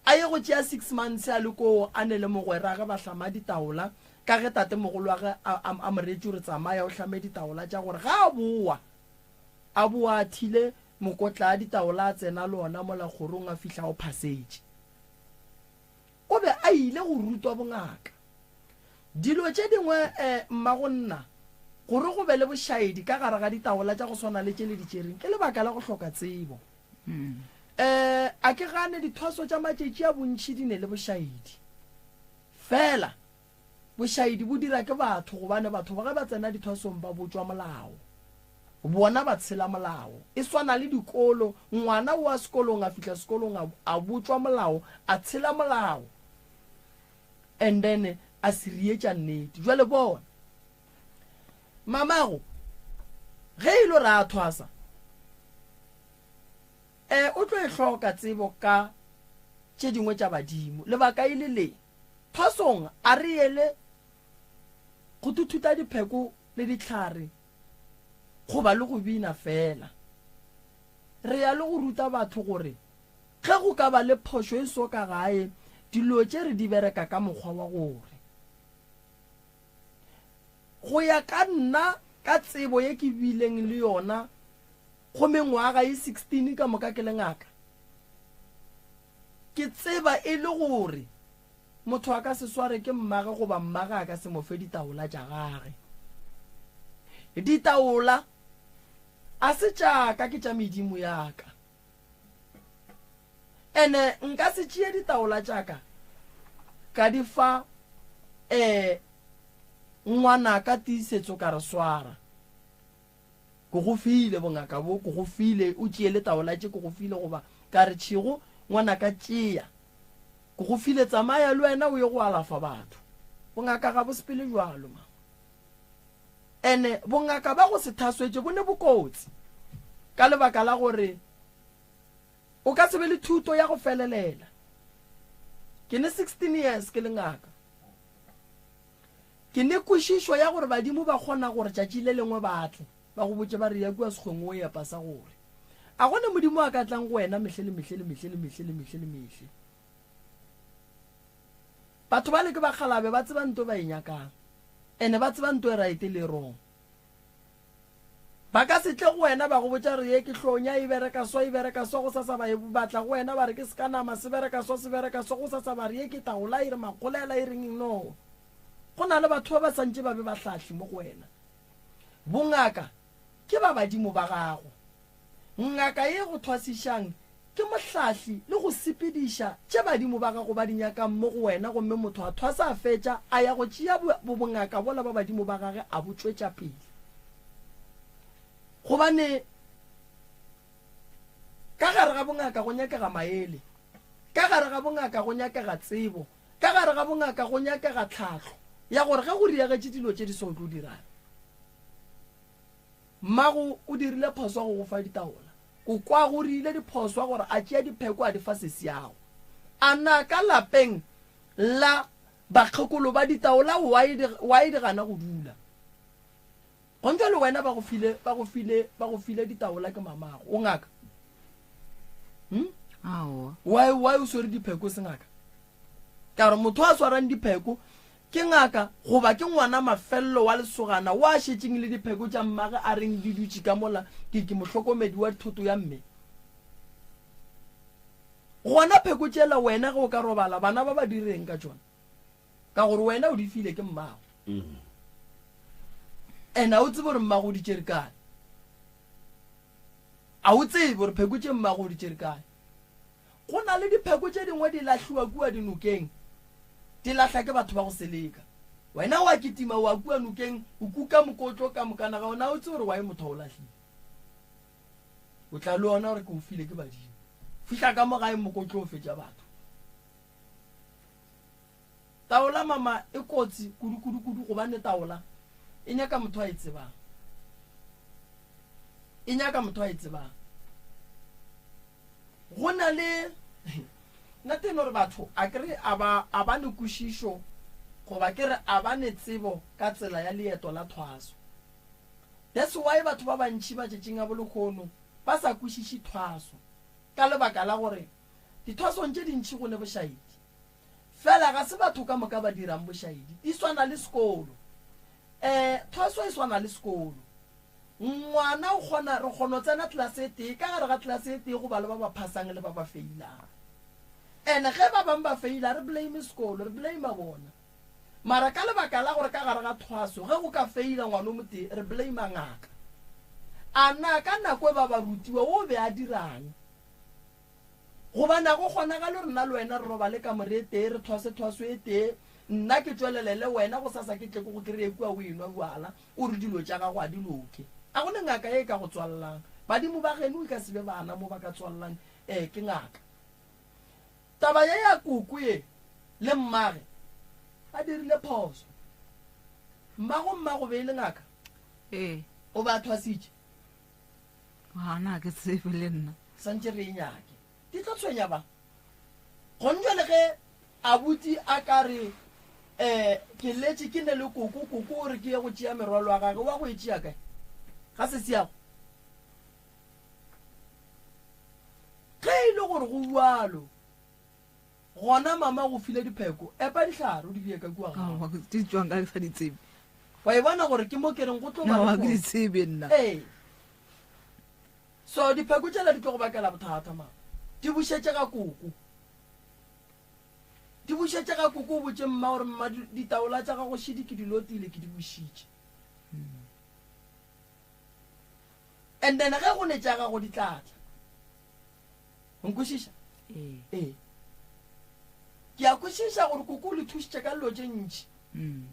A ye go tšea six months a le koo a ne le mogwera ge ba hlama ditaola, ka ge tatemogolo wa ge a, a, a mo reetše gore tsamaya o hlame ditaola tša gore ga a boa, a boa a thile mokotla a ditaola a tsena le ona mola kgorong a fihla o phasetše. O be a ile go rutwa bongaka. Dilo tše dingwe, eh, mmagonna, gore go be le bošaedi ka gare ga ditaola tša go swana le tše le di tšereng, ke lebaka la go hloka tsebo. Eh, a ke gane dithwaso tša matšatši a bontši di ne le bošaedi. Fela, bošaedi bo dira ke batho gobane batho ba ge ba tsena dithwasong ba botšwa molao. Bona ba tshela molao. E swana le dikolo, ngwana o a sekolong a fihla sekolong a, a botšwa molao, a tshela molao. And then a se rietša nnete. Jwale bona, mamago ge e lo re a thwasa, eh, o tlo e hloka tsebo ka tše dingwe tša badimo. Lebaka e le le, thwasong a re yele go thuthuta dipheko le dihlare goba le go bina feela. Re ya le go ruta batho gore ge go ka ba le phošo e so ka gae, dilo tše re di bereka ka mokgwa wa gore. Go ya ka nna, ka tsebo ye ke bileng le yona go mengwaga ye 16 ka moka ke le ngaka, ke tseba e le gore Motho a ka se sware ke mmage goba mmage a ka se mo fe ditaola tša gage. Ditaola a se tša ka ke tša medimo ya ka. Ene nka se tšee ditaola tša ka ka di fa um ngwanaka tiisetso ka re swara. Ke go file bongaka bo, ke go file o tšee le taola tše, ke go file goba ka re tšhego ngwanaka tšea. Ke go file tsamaya le wena o ye go alafa batho. Bongaka ga bo sepele bjalo mama. Ene bongaka ba go se thaswetše bo ne bokotsi ka lebaka la gore o ka se be le thuto ya go felelela. Ke ne 16 years ke le ngaka. Ke ne kwešišo ya gore badimo ba kgona gore tšatši le lengwe ba tle ba go botše ba re ya kua sekgweng o epa sa gore a go ne modimo a ka tlang go wena mehle le mehle le mehle le mehle le mehle le mehle. Batho bale ke bakgalabe ba tseba nto ba e nyakang ene ba tseba nto e right le e wrong. Ba ka se tle go wena ba go botša re ye ke hlonya e bereka so e bereka so gosasa ba e batla go wena ba re ke seka nama se bereka so se bereka so gosasa ba re ye ke taola e re makgolela e reng no. Go na le batho ba ba santše ba be bahlahli mo go wena. Bongaka ke ba badimo ba gago. Ngaka ye go thwasišang ke mohlahli le go sepediša tše badimo ba gago ba di nyakang mo go wena gomme motho a thwasa a fetša a ya go tšea bo bongaka bola ba badimo ba gage a bo tšwetša pele. Gobane ka gare ga bongaka go nyakega maele, ka gare ga bongaka go nyakega tsebo, ka gare ga bongaka go nyakega tlhahlo ya gore ge go riagetše dilo tše di so o tlo dirang. Mmago o dirile phoso go go fa ditaola. Kokwago o rile diphoswa gore a tšea dipheko a di fa sesiago. A na ka lapeng la bakgekolo ba ditaola why di, why di gana go dula? Gontšwa le wena ba go file, ba go file, ba go file ditaola ke mamago. O ngaka? Hm? Aowa. Why, why o swere dipheko se ngaka? Ka gore motho a swarang dipheko ke ngaka goba ke ngwana mafello wa lesogana wa šetšeng le dipheko tša mmage a reng di dutše ka mola ke ke mohlokomedi wa thoto ya mme. Gona pheko tšela wena ge o ka robala bana ba ba direng ka tšona? Ka gore wena o di file ke mmago. And a o tsebe gore mmago o di tšere kae. A o tsebe gore pheko tše mmago o di tšere kae. Go na le dipheko tše dingwe di lahliwa kua dinokeng, di lahla ke batho ba go seleka. Wena wa kitima wa kua nokeng, o kuka mokotlo ka mokana ga ona, o tsebe gore wae motho a o lahlile. O tla le ona gore ke o file ke badimo. Fihla ka mo gae mokotlo o fetša batho. Taola mama e kotsi kudu kudu kudu gobane taola e nyaka motho a e tsebang. E nyaka motho a e tsebang. Go na le nna te no re batho a ke re a ba a ba ne kwešišo goba ke re a ba ne tsebo ka tsela ya leeto la thwaso. That's why batho ba bantši matšatšing a bolekgono ba sa kwešiše thwaso ka lebaka la gore dithwasong tše dintši go ne bošaedi. Fela ga se batho ka moka ba dirang bošaedi. Di swana le sekolo. Um thwaso e swana le sekolo. Ngwana o kgona, re kgona go tsena tlelase e tee, ka gare ga tlelase e tee go ba le ba ba phasang le ba ba feilang. And ge ba bang ba feila, re blame sekolo, re blame bona. Mara ka lebaka la gore ka gare ga thwaso ge go ka feila ngwana o motee, re blame ngaka. A na ka nako e ba ba rutiwa o be a dirang? Gobane ga go kgonagale gore nna le wena re robale kamore e tee, re thwase thwaso e tee, nna ke tšwelelele wena, gosasa ke tle ke go kreye kua o enwa bjala, o re dilo tša gago ga di loke. A go ne ngaka ye e ka go tswalelang. Badimo ba geno e ka se be bana mo ba ka tswalelang, ee, ke ngaka. Taba ye ya koko ye le mmage ba dirile phoso. Mmago mmago be e le ngaka? Ee. O be a thwasitše? Gana ga ke tsebe le nna. Santše re e nyake. Di tlo tshwenya ba. Gone jwale ge abuti a ka re um ke letše ke ne le koko, koko o re ke ye go tšea merwalo ya gage, wa go e tšea kae? Ga se siago. Ge e le gore go bjalo, gona mama go file dipheko, epa dihlare o di bee ka kua gago. Aowa, di tšwang ka ke sa di tsebe. Wa e bona gore ke mo ke reng go tlo ba Aowa, le ke di phoso. tsebe nna. Ee. So dipheko tšela di tlo go bakela bothata mama. Di bušetše ga koko. Di bušetše ga koko o botše mma gore mma ditaola tša gago šidi ke di lotile ke di bušitše. And then ge go ne tša gago di tla tla. O nkwešiša? Ee. Ee. Ke a kwešiša gore koko o le thušitše ka dilo tše ntši. Mm.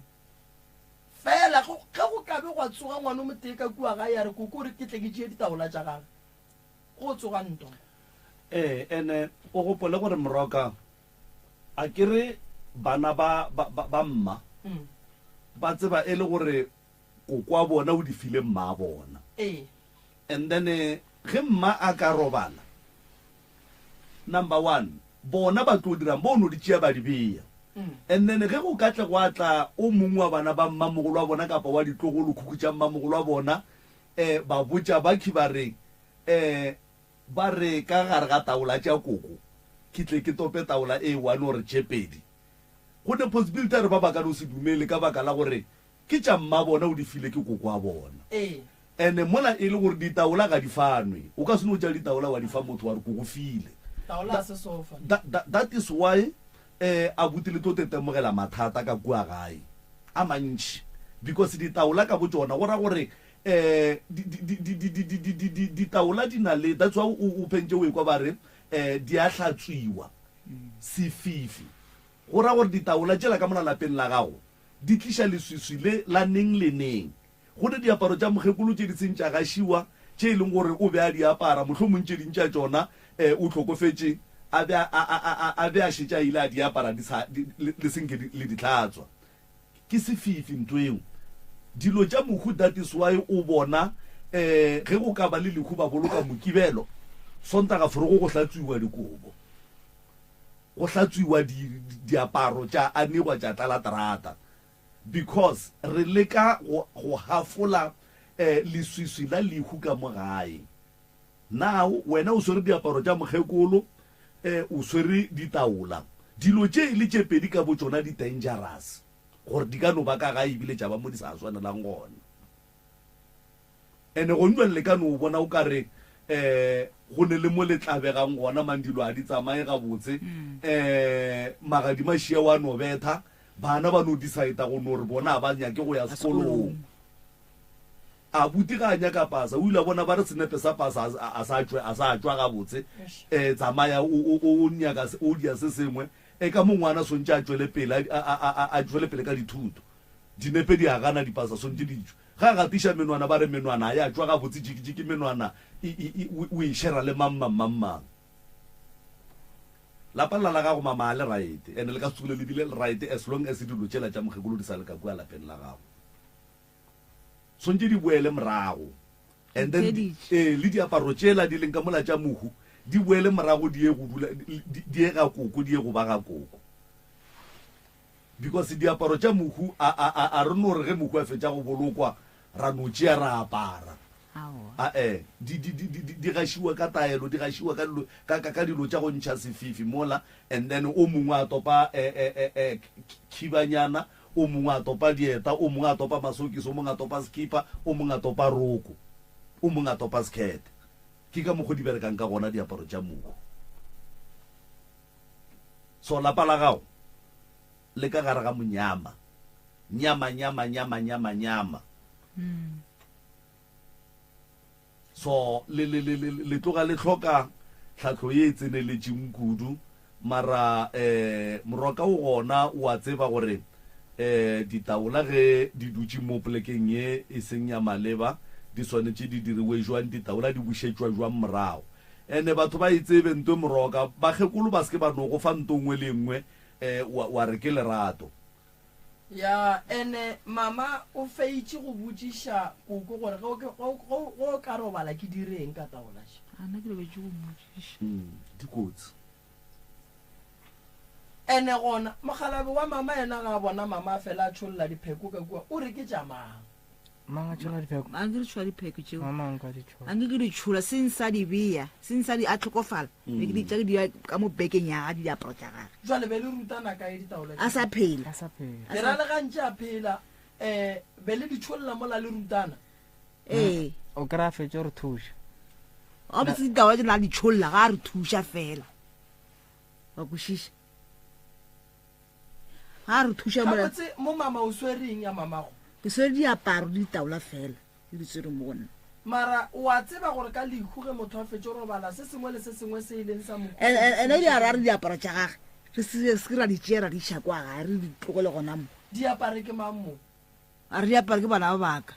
Fela ge go ka be gwa tsoga ngwana o motee ka kua gae a re koko o re ke tle ke tšee ditaola tša gage, go tsoga ntwa. Ee, ene o gopole gore moroka a ke re bana ba, ba, ba, ba mma Mm. ba tseba e le gore koko wa bona o di file mma bona. Ee. And then ge mma a ka robala, number one, bona ba tlo dirang? Bo no di tšea ba di bea. And then ge go ka tle gwa tla o mongwe wa bana ba mmamogolo wa bona kapa wa ditlogolo khukhu tša mmamogolo wa bona, um ba botša bakhi ba re, um ba re ka gare ga taola tša koko, ke tle ke tope taola e one or tše pedi. Go ne possibility ya gore ba ba ka no se dumele ka baka la gore Ke tša mmabona o di file ke koko wa bona. Ee. Ene mola e le gore ditaola ga di fanwe. O ka se no tšea ditaola wa di fa motho wa re ko go file. Taola ga se sofa. That, that, that is why eh abuti le tlo tetemogela mathata ka kua gae a mantši because ditaola ka botšona go ra gore Um di-di-di-di-di-di-di-di ditaola di na le, that's why o, o phentše o ekwa ba re um di a hlatswiwa, sefifi. Go ra gore ditaola tšela ka mola lapeng la gago di tliša leswiswi le la neng le neng. Go ne diaparo tša mokgekolo tše di seng tša gašiwa, tše e leng gore o be a di apara, mohlomong tše ding tša tšona um o hlokofetše a be a, a, a, a, a be a šetše a ile a di apara di sa, di, le, le se nke di, le di hlatswa. Ke sefifi ntho eo. Dilo tša mohu that is why o bona um ge go ka ba le lehu ba boloka Mokibelo, Sontaga forogo go hlatswiwa dikobo. Go hlatswiwa di, di, diaparo tša anegwa tša tlala terata. Because re leka go, go hafola eh, leswiswi la lehu ka mo gae. Now, wena o swere diaparo tša mokgekolo, eh, o swere ditaola. Dilo tše e le tše pedi ka botšona di dangerous, gore di ka no ba ka gae ebile tša ba mo di sa swanelang gona. Ene gong jwale le ka no bona o ka re um go ne le mo le tlabegang gona mang dilo a di tsamaye gabotse um magadima šia wa no betha bana ba no decide go no re bona a ba nyake go ya sekolong. Abuti ga a nyaka pasa o ile a bona ba re senepe sa pasa a sa tšwe a sa tšwa gabotse um tsamaya o o nyaka o dia se sengwe e ka mo ngwana swantše a tšwele pele a a tšwele pele ka dithuto. Dinepe di a gana dipasa swantše di tšwe. Ge a gatiša menwana ba re menwana ya tšwa gabotse jikijiki menwana e, e, e, o e shera le mang mang mang mang. Lapa lela la gago mama a le right and le ka se tsogile le bile le right as long as dilo tšela tša mokgekolo di sa le ka kua lapeng la gago. Swantše di boele morago and then ee le diaparo tšela di leng ka mola tša mohu di boele morago di ye go dula di ye ga koko di ye go ba ga koko. Because diaparo tša mohu a, a, a, a re no re ge mohu a fetša go bolokwa ra no tšea ra apara. Ae, di, di, di, di, di gašiwa ka taelo, di gašiwa ka dilo, ka, ka, ka dilo tša go ntšha sefifi mola, and then o mongwe a topa e, e, e, e, khibanyana, o mongwe a topa dieta, o mongwe a topa masokisi, o mongwe a topa sekipa, o mongwe a topa roko, o mongwe a topa sekhete. Ke ka mokgo di berekang ka gona diaparo tša mohu. So lapa la gago le ka gare ga monyama. Nyama, nyama, nyama, nyama, nyama. So le, le, le, le, le tloga le hloka tlhahlo ye e tseneletšeng kudu. Mara eh, moroka o gona o a tseba gore eh, ditaola ge di dutše mo polekeng ye e seng ya maleba di swanetše di diriwe jwang, ditaola di bušetšwa jwang morago. Ene batho ba e tsebe nto e moroka, bakgekolo ba se ke ba no go fa nto nngwe le nngwe wa, wa re ke lerato. Ya, ene mama o feitše go botšiša koko gore ge o ke, ge, ge, ge o ka robala ke dire eng ka taola še. A nna ke lebetše go mmotšiša. Mm, dikotsi. Ene gona, mokgalabe wa mama yena ga a bona mama a fela a tšholla dipheko ka kua, o re ke tša mang? Mang a tšhola dipheko? A nke re tšhola dipheko tšeo. Mama nka di tšhola. A nke ke di tšhola seng sa di bea, seng sa di a tlhokofala. Be ke di tša ke di ya ka mo bekeng ya gage diaparo tša gage. Jwale be le rutana kae ditaola A sa phela. A sa phela. Le ra le ga ntše a phela, um be le di tšholla mola le rutana? Ee. O kry-a fetše re thuša. Gabotse ditaola tše la di tšholla ga a re thuša fela. Wa kwešiša? Ga a re thuša mola. Gabotse mo mama o swere eng ya mamago? Ke swere diaparo le ditaola fela le di swere mo go nna. Mara o a tseba gore ka lehu ge motho a fetše robala se sengwe le se sengwe se e leng sa mohu. Ene o ile a re a re diaparo tša gage re se se ke ra di tšea ra di iša kwa gae re di tlogele gona mo. Diapare ke mang mo? A re diaparo ke bana ba baka.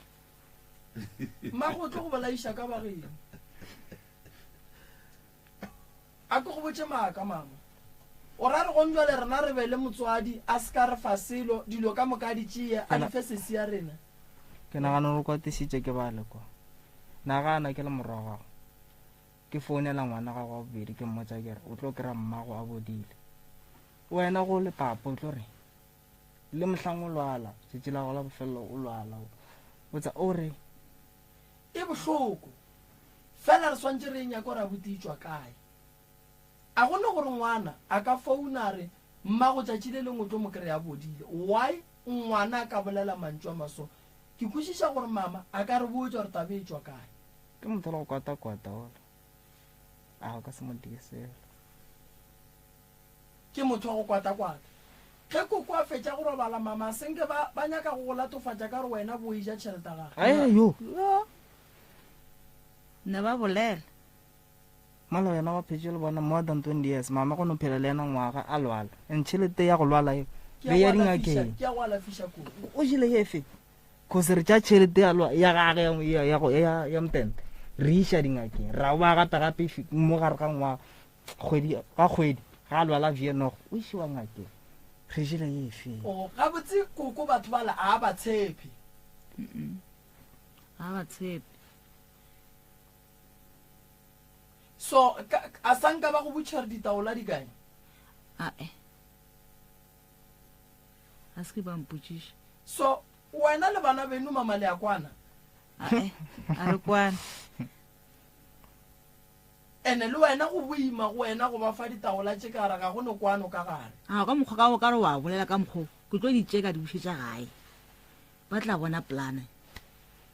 Mmago o tlo go bolaiša ka bageng. A ke go botše maaka, mama. O ra re gong jwale rena re be le motswadi a se ka re fa selo, dilo ka moka a di tšee a di fe sesi ya rena? Ke nagana gore o kwatisitše ke bale kwa. Nagana ke le morwa wa gago. Ke founela ngwana gago wa bobedi ke mmotša ke re o tlo kry-a mmago a bodile. Wena go le papa o tlo re le mohlang o lwala, tšatši la gago la bofelelo o lwala o tsa o re E bohloko. Fela re swantše re e nyake gore abuti e tšwa kae. A go ne gore ngwana a ka founa a re mmago tšatši le lengwe o tlo mo kry-a a bodile. Why ngwana a ka bolela mantšu a maso? Ke kwešiša gore mama a ka re botša gore taba e tšwa kae. Ke motho la go kwata-kwata ola. A o ka se mo die selo. Ke motho wa go kwata-kwata. Ge koko a fetša go robala mama senke ba ba nyaka go go latofatša ka gore wena bo eja tšhelete ya gage. Ae yo. Yo. Ne ba bolela. Mola wena wa phetše le bona more than 20 years mama go no phela le yena ngwaga a lwala and tšhelete ya go lwala eo Ke be ya ya go alafiša, dingakeng ke ya go alafiša koko. O jele efe? Cause re tša tšhelete ya lwa- ya gage ya- ya- ya go- ya ya motente re iša dingakeng ra boa gape gape fi- mo gare ga ngwaga kgwedi ga kgwedi ga a lwala vienogo o išiwa ngakeng re jele efe O gabotse koko batho bala a ba tshepe. Ga ba tshepe. So ka, a sa nka ba go botša gore ditaola di kae? Ae. A se ke ba mpotšiša. So wena le bana beno mama le a kwana? Ae, a re kwane. Ene le wena go boima go wena go ba fa ditaola tše ka gare ga go ne kwano ka gare. A ka mokgwa ka o ka re wa bolela ka mokgwa o, ke tlo di tše ka di bušetša gae. Ba tla bona polane.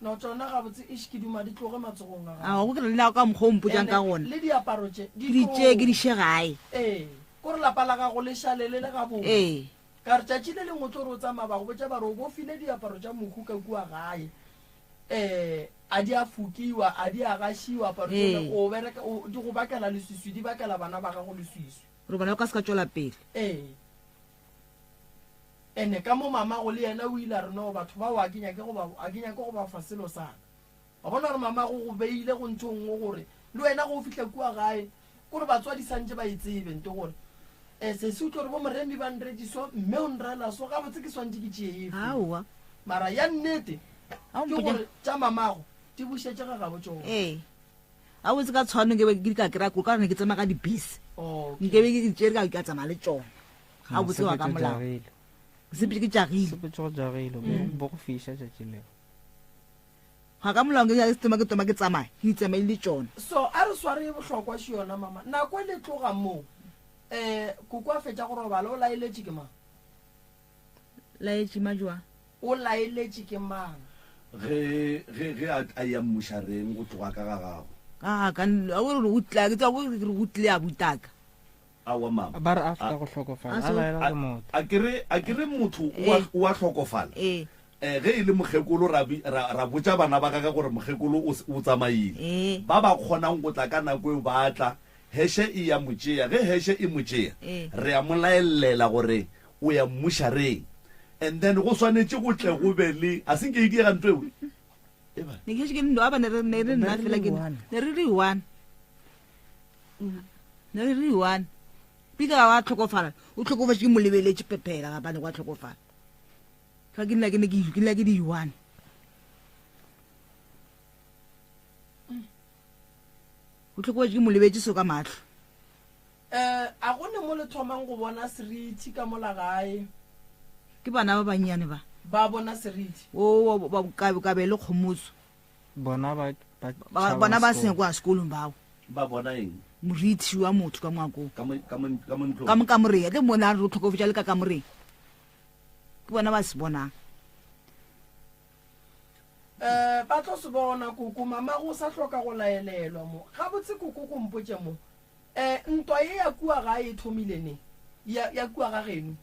No tšona gabotse ish ke duma di tloge matsogong a gago. A go ke re le ka mokgwa o mpotšang ka gona. Le diaparo tše di Ke di tšee ke di še gae. Ee, ko re lapa la gago le šale le le gabotse. Ee. Ka re tšatši le lengwe o tlo re o tsamaya ba go botša ba re o bofile diaparo tša mohu ka kua gae. Um a di a fokiwa, a di a gašiwa aparo tšela, Ee. o bereka, o, di go bakela leswiswi, di bakela bana ba gago leswiswi. Gore bana ba ka se ka tšwela pele. Ee. Ene ka mo mamago le yena o ile a re, No, batho bao a ke nyake go ba, a ke nyake go ba fa selo sa ka. Wa bona gore mamago go beile go ntho nngwe gore le wena ge o fihla kua gae, kore batswadi santše ba e tsebe nto gore um sesi o tlo re bo Moremi ba nretše so, mme o nrela so, gabotse ke swantše ke tšee efe. Aowa. Mara ya nnete A o ke mpotša. gore tša mamago di bušetše ga gabo tšona. Ee. A botse ka tshwano nke be ke di ka kry-a ko ka gore ne ke tsamaya ka dibese. Okay. Nke be ke di tšere ka ka tsamaya le tšona. Ga botse wa ka molao. Ke sepetše ke tšagile. Sepetše go jagile, bo go fiša tšatši leo. Ga ka molao nke ke toma ke toma ke tsamaya, ke itsamaile le tšona. So a re sware e bohlokwa še yona mama. Nako e le tloga mo, eh koko a fetša go robala, o laeletše ke mang? Laetše ma jwang? O laeletše ke mang? Ge, ge, ge a, a eya mmušareng go tloga ka ga gago. Ka ga ka, a o re o tlile, ke tseba o re o tlile a butaka. Aowa mama. Ba re after go hlokofala, a laela ke motho. A ke re, a ke re motho o a, o a hlokofala. Ee. Eh, ge e le mokgekolo ra, ra, ra botša bana ba gagwe gore mokgekolo o, o tsamaile. Ee. Ba ba kgonang go tla ka nako eo ba tla, Heshe e ya mo tšea. Ge Heshe e mo tšea, Ee. re a mo laellela gore o ya mmušareng. And then go swanetše go tle go be le, a se nke e diega ntho eo? E ba. Ne ke šetše ke le no, ne re, ne re nna fela ke, ne re le one. Ne re le one. Pika wa tlhokofala, o tlhokofatše ke mo lebeletše phephela gabane gwa tlhokofala. Ka ke nna ke ne ke, ke nna ke di one. O tlhokofatše ke mo lebetše so ka mahlo. Eh, a go ne mo le thomang go bona seriti ka mola gae? Ke bana ba bannyane ba. Ba bona seriti. O, ba, ka, ka be le kgomotso. Bona ba, ba Ba, tšhaba bona ba sekolo. seng kwa sekolong bao. Ba bona eng? Moriti wa motho ka ngwakong. Ka mo, ka mo, ka mo ntlong? Ka mo kamoreng. A tle mona re tlhokofetša le ka kamoreng. Ke bona ba se bonang. Eh, ba tlo se bona koko. Mamago o sa hloka go laelelwa mo. Gabotse koko go mpotše mo. Eh, ntwa ye ya kua gae e thomile neng? Ya, ya kua ga geno?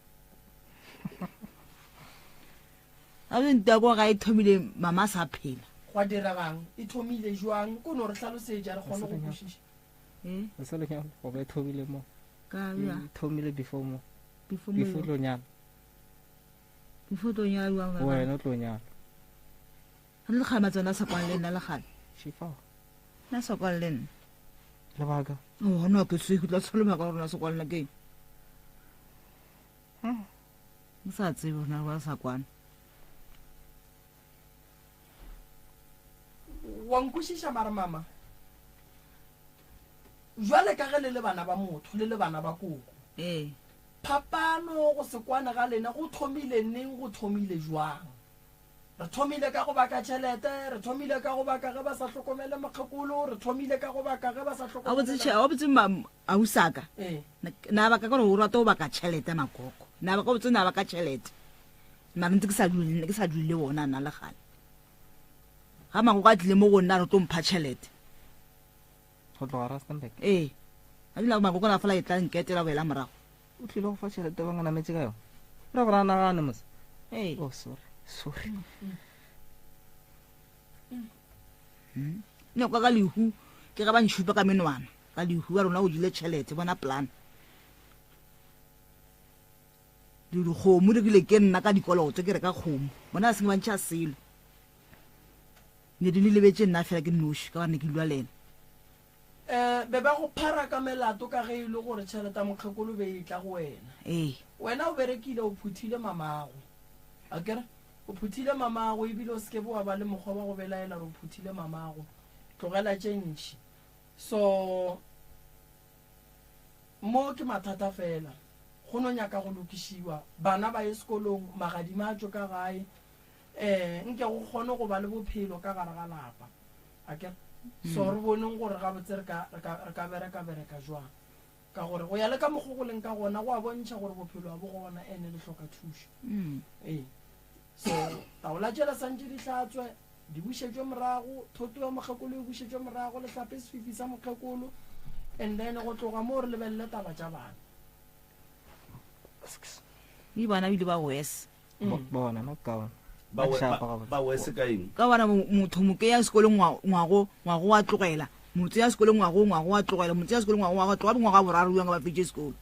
Gabe ntwa ya kua gae e thomile mama a sa phela. Gwa diregang? E thomile jwang? Ko no re hlalosetša re kgone go kwešiša. Eh? E sa lenyalo, goba e thomile mo? Ka bja. E thomile before mo. Before mo Before jwang? tlo nyala. Before tlo nyala jwang? Wena o tlo nyala. Re le kgale matswana a sa kwane le nna le kgale. Šifa. Na sa kwane le nna. Lebaka. Oh, no ke se ke tla tshola maka gore na sa kwane le ke. Hmm. O sa tsebe gore na ba sa kwane. Wa nkwešiša mara mama. Jwale ka ge le le bana ba motho, le le bana ba koko. Ee. Phapano go se kwane ga lena go thomile neng, go thomile jwang? Re thomile ka go baka tšhelete, re thomile ka go baka ge ba sa hlokomele mokgekolo, re thomile ka go baka ge ba sa A botse hlokomele. tšhe, a botse ma ausaka. Ee. Na baka ka gore o rata go baka tšhelete makoko. Na baka botse na baka tšhelete. Mara ntse ke sa dule ke sa dule le bona nna le gale. Ga makoko a tlile mo go nna re tlo mpha tšhelete. Go tloga Rustenburg. Ee. A dula makoko na fela e tla nketela boela morago. O tlile go fa tšhelete ba nganametse ka yona. Ra gore a nagane mos. Ee. Oh, sorry. Sorry. Ne kwa ka lehu ke ga ba nšhupa ka menwana ka lehu ba rona o jile tšhelete bona plan. Dikgomo di kile ke nna ka dikoloto ke reka kgomo. Bona a se ba ntšha selo. Ne di lebetse nna fela ke noši ka bane ke dula le ena. Um be ba go phara ka melato ka ge e le gore tšhelete ya mokgekolo be e tla go wena. Ee. Wena o berekile o phuthile mamago. Akere? O phuthile mamago ebile o se ke be wa ba le mokgwa wa go belaela gore o phuthile mamago. Tlogela tše ntši. So mo ke mathata fela. Go no nyaka go lokišiwa, bana ba ye sekolong, magadima a tšwe ka gae. Um nke go kgone go ba le bophelo ka gare ga lapa. Akere? So re boneng gore gabotse re ka, re ka, re ka bereka bereka jwang. Ka gore go ya le ka mokgo go leng ka gona, go a bontšha gore bophelo ga bo gona ene le hloka thušo. Ee. So taola tšela santše di hlatswe, di bušetšwe morago, thoto ya mokgekolo e bušetšwe morago, le hlape sefifi sa mokgekolo, and then go tloga moo re lebelele taba tša bana. Mme bana bile ba worse. Bona no kaone. Ba ba worse ka eng? Ka bona motho moke ya sekolo ngwago ngwago wa tlogela. Motho ya sekolo ngwago ngwago wa tlogela. Motho ya sekolo ngwago ngwago wa tlogela. Ngwaga wa boraro yang ba fetše sekolo.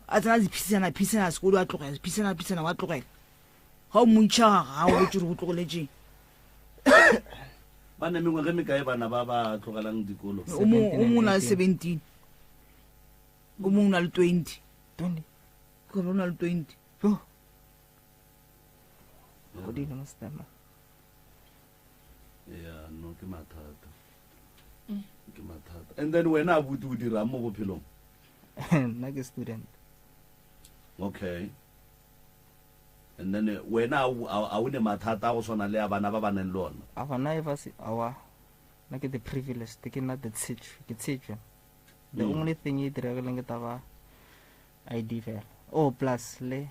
A tsena diphisana phisana sekolo wa tlogela. Phisana phisana wa tlogela. Ga o montšha ga o botse gore o tlogeletšeng. Ba ne mengwaga e mekae bana ba ba tlogelang dikolo? O mongwe o na le 17. O mongwe o na le 20. 20. Ke o na le 20. Yo. Godile mo stema. Ya no ke mathata. Ke mathata. And then wena abuti o dirang mo bophelong? Nna ke student. Okay. And then eh, wena a o ne mathata a go swana le a bana ba ba neng le ona? A bana e ba se awa. Nna ke the privileged, ke nna the tshetšwe, ke tshetšwe. The mm. only thing e diregileng ke taba ID fela. Oh plus le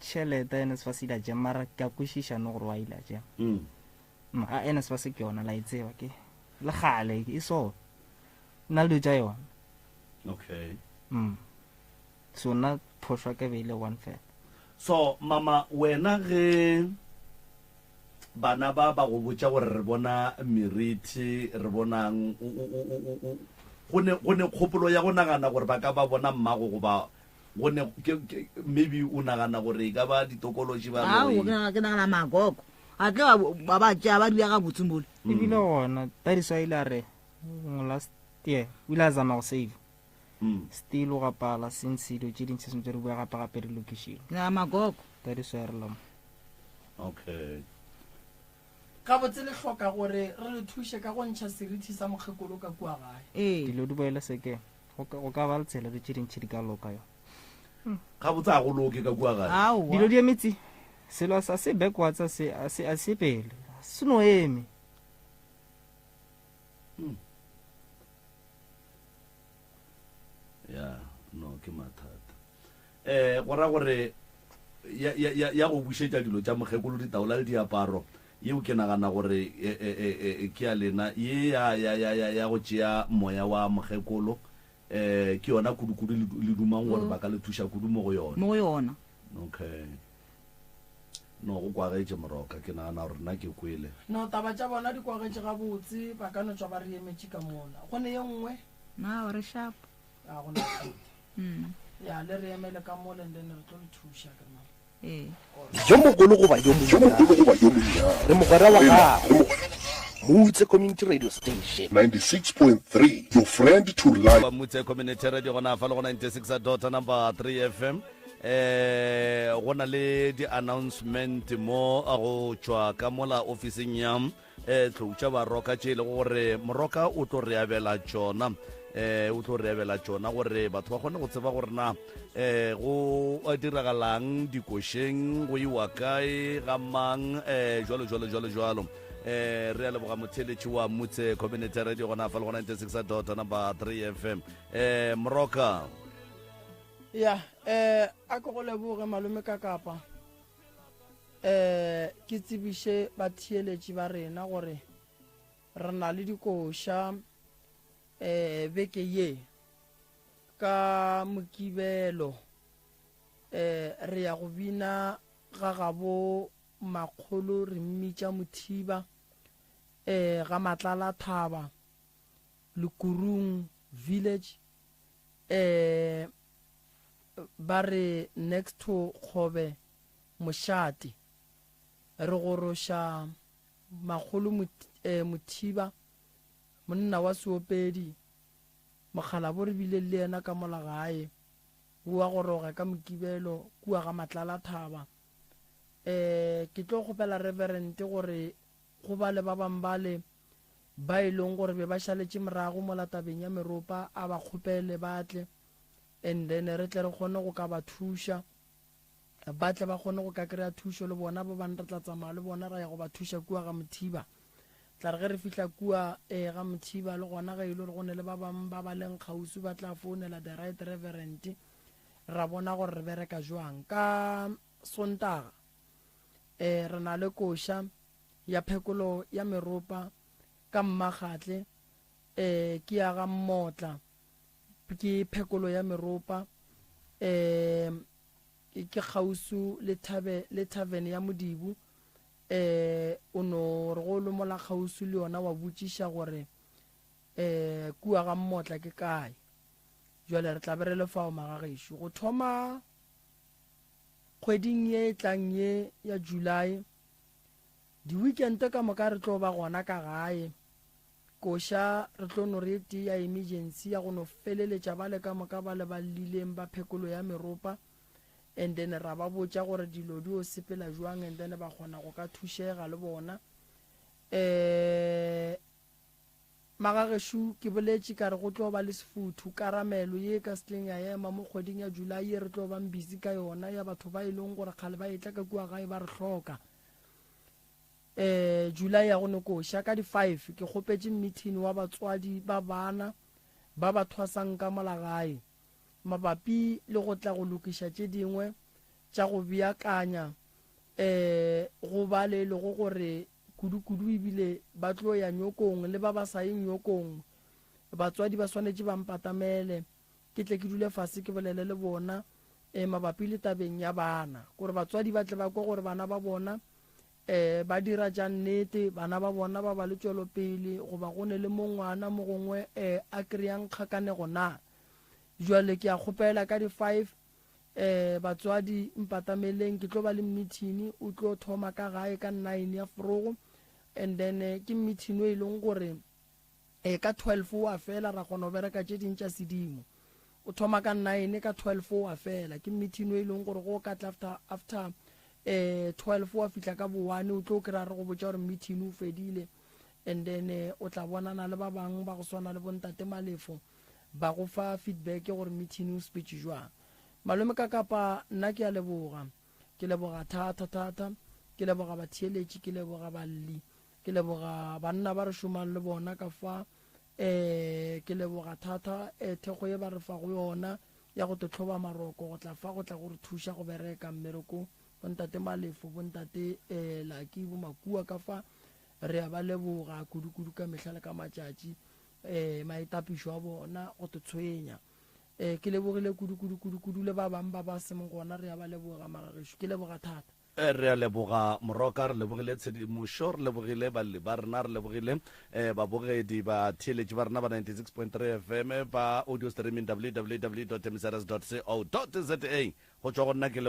tšhelete ya NSFAS ile a mara ke a kwešiša no gore wa ile a jema. Mm. mm a NSFAS ke yona la e tseba ke le gale e so nna le dilo tša yona. Okay. Mm. So nna phošo ya ka be e le one fela. So mama wena ge bana ba ba go botša gore re bona merithi re bonang go ne go ne kgopolo ya go nagana gore ba ka ba bona mmago goba go ne maybe o nagana gore e ka ba ditokološi ba Ao, ke nagana ke nagana makoko a tle ba ba tšea ba dula gabotse mole ebile gona tadiso a ile a re last year o ile a zama go save Still o gapala since dilo tše dintši sentse re bua gape gape di lokišile. Ke nagana makoko. Tadiso ya re loma. Okay. Gabotse le hloka gore re le thuše ka go ntšha serithi sa mokgekolo ka kua gae. Ee. Dilo di boele sekeng. Go ka, go ka ba le tsela dilo tše dintši di ka loka yo. Gabotse a go loke ka kua gae. Aowa. Dilo di eme tsi. Selo sa se backwards a se a se a se pele. Se no eme. Ya, no ke mathata. Eh, go ra gore ya, ya, ya, ya go bušetša dilo tša mokgekolo ditaola le diaparo yeo ke nagana gore e, e, e, e, ke ya lena ye ya, ya, ya, ya, ya go tšea moya wa mokgekolo eh, ke yona kudu-kudu le, le dumang gore ba ka le thuša kudu mo go yona. Mo go yona. Okay. No, go kwagetše Moroka, ke nagana gore nna ke kwele. No, taba tša bona di kwagetše gabotse, ba ka no tšwa ba re emetše ka mola. Go ne ye nngwe? Na ba re sharp. A go na bothata. Ya, le re emele ka mola and then re tlo le thuša, ke re mama. Ee. Yo mogolo goba yo monnyane, re mogwera wa gago. Moutse Community Radio Station. 96.3 Your friend to life. Ba Moutse Community Radio gona fa le go 96 dot number 3 FM. Eh go na le di announcement mo a go tšwa ka mola ofising ya eh tlou tša baroka tše e lego gore moroka o tlo re abela tšona eh o tlo re abela tšona gore batho ba kgone go tseba gore na eh go diragalang dikošeng go iwa kae ga mang eh jwalo jwalo jwalo jwalo eh re a leboga motheletši wa Mutse Community Radio gona fa le go 96 dot number 3 FM eh moroka Ya, eh, a ke go leboge malome ka kapa. Eh, ke tsebiše batheeletši ba rena gore re na le dikoša eh beke ye ka Mokibelo. Eh, re ya go bina ga gabo makgolo re mmitša Mothiba, eh, ga Matlala Thaba, Lekurung Village, eh, ba re next to Kgobe Mošate. Re goroša makgolo Mothiba, monna wa seopedi, mokgalabo re bile le yena ka mola gae, o a goroga ka Mokibelo kua ga Matlala Thaba. Um ke tlo kgopela Reverend gore go bale ba bang bale ba e leng gore be ba šaletše morago mola tabeng ya meropa a ba kgopele ba tle and then re tle re kgone go ka ba thuša. Ba tle ba kgone go ka kry-a thušo le bona, ba bang re tla tsamaya le bona ra ya go ba thuša kua ga Mothiba. Tla re ge re fihla kua eh, ga Mothiba le gona ge e le gore go ne le ba bang ba ba leng kgauswi ba tla founela the right reverend ra bona gore re bereka jwang. Ka Sontaga eh, re na le koša ya phekolo ya meropa ka Mmakgatle eh, ke ya ga Mmotla ke phekolo ya meropa um ke kgausu le thabe le tavern ya Modibu um o no re go lomola kgausu le yona wa botšiša gore um kua ga Mmotla ke kae. Jwale re tla be re le fao magagešo go thoma kgweding ye e tlang ye ya July. Di-weekend ka moka re tlo ba gona ka gae. Koša re tlo no re e tee ya emergency ya go no feleletša bale ka moka bale ba llileng ba phekolo ya meropa and then ra ba botša gore dilo di o sepela jwang and then ba kgona go ka thušega le bona. Eh Magagešo ke boletše ka re go tlo ba le sefuthu, karamelo ye ka setleng ya ema mo kgweding ya July ye re tlo bang busy ka yona ya batho ba e leng gore kgale ba etla ka kua gae ba re hloka. Eh, July ya go no koša ka di five ke kgopetše meeting wa batswadi ba bana ba ba thwasang ka mola gae mabapi le go tla go lokiša tše dingwe tša go beakanya eh go ba le e lego gore kudu-kudu ebile ba tlo ya nyokong le ba ba sa yeng nyokong batswadi ba swanetše ba mpatamele ke tle ke dule fase ke bolele le bona eh mabapi le tabeng ya bana gore batswadi ba tle ba kwe gore bana ba bona um ba dira tša nnete, bana ba bona ba ba le tšwelopele, goba go ne le mo ngwana mo gongwe um a kry-ang kgakanego na. Jwale ke a kgopela ka di-five um batswadi mpatameleng, ke tlo ba le meeting, o tlo thoma ka gae ka nine ya forogo, and then ke meeting o e leng gore E, ka 12 o a fela, ra kgona go bereka tše ding tša sedimo. O thoma ka 9, ka 12 o a fela. Ke meeting e leng gore go ka tla after, after eh, 12 wa fihla ka bo 1, o tlo kry-a re go botša gore meeting o fedile. And then eh, o tla bonana le ba bangwe ba go swana le bontate Malefo, ba go fa feedback gore meeting o sepetše jwang. Malome ka kapa nna ke a leboga. Ke leboga thata thata. Ke leboga batheeletši, ke leboga balli. Ke leboga banna ba re šomang le bona ka fa. Um ke leboga thata um thekgo ye ba re fago yona ya go tohloba maroko go tla fa go tla go re thuša go bereka mmereko. Bontate Malefo, bontate um Laki, boMakua ka fa, re a ba leboga kudu-kudu ka mehla le ka matšatši um maitapišo a bona go te tshwenya. Um ke lebogile kudu-kudu kudu-kudu le ba bang ba ba seng gona re a ba leboga magagešo. Ke leboga thata. Re a leboga Moroka, re lebogile tshedimošo, re lebogile balli ba rena, re lebogile babogedi, batheeletši ba rena ba 96.3 FM, ba audio streaming www.mcrs.co.za. Go tšwa go nna ke le.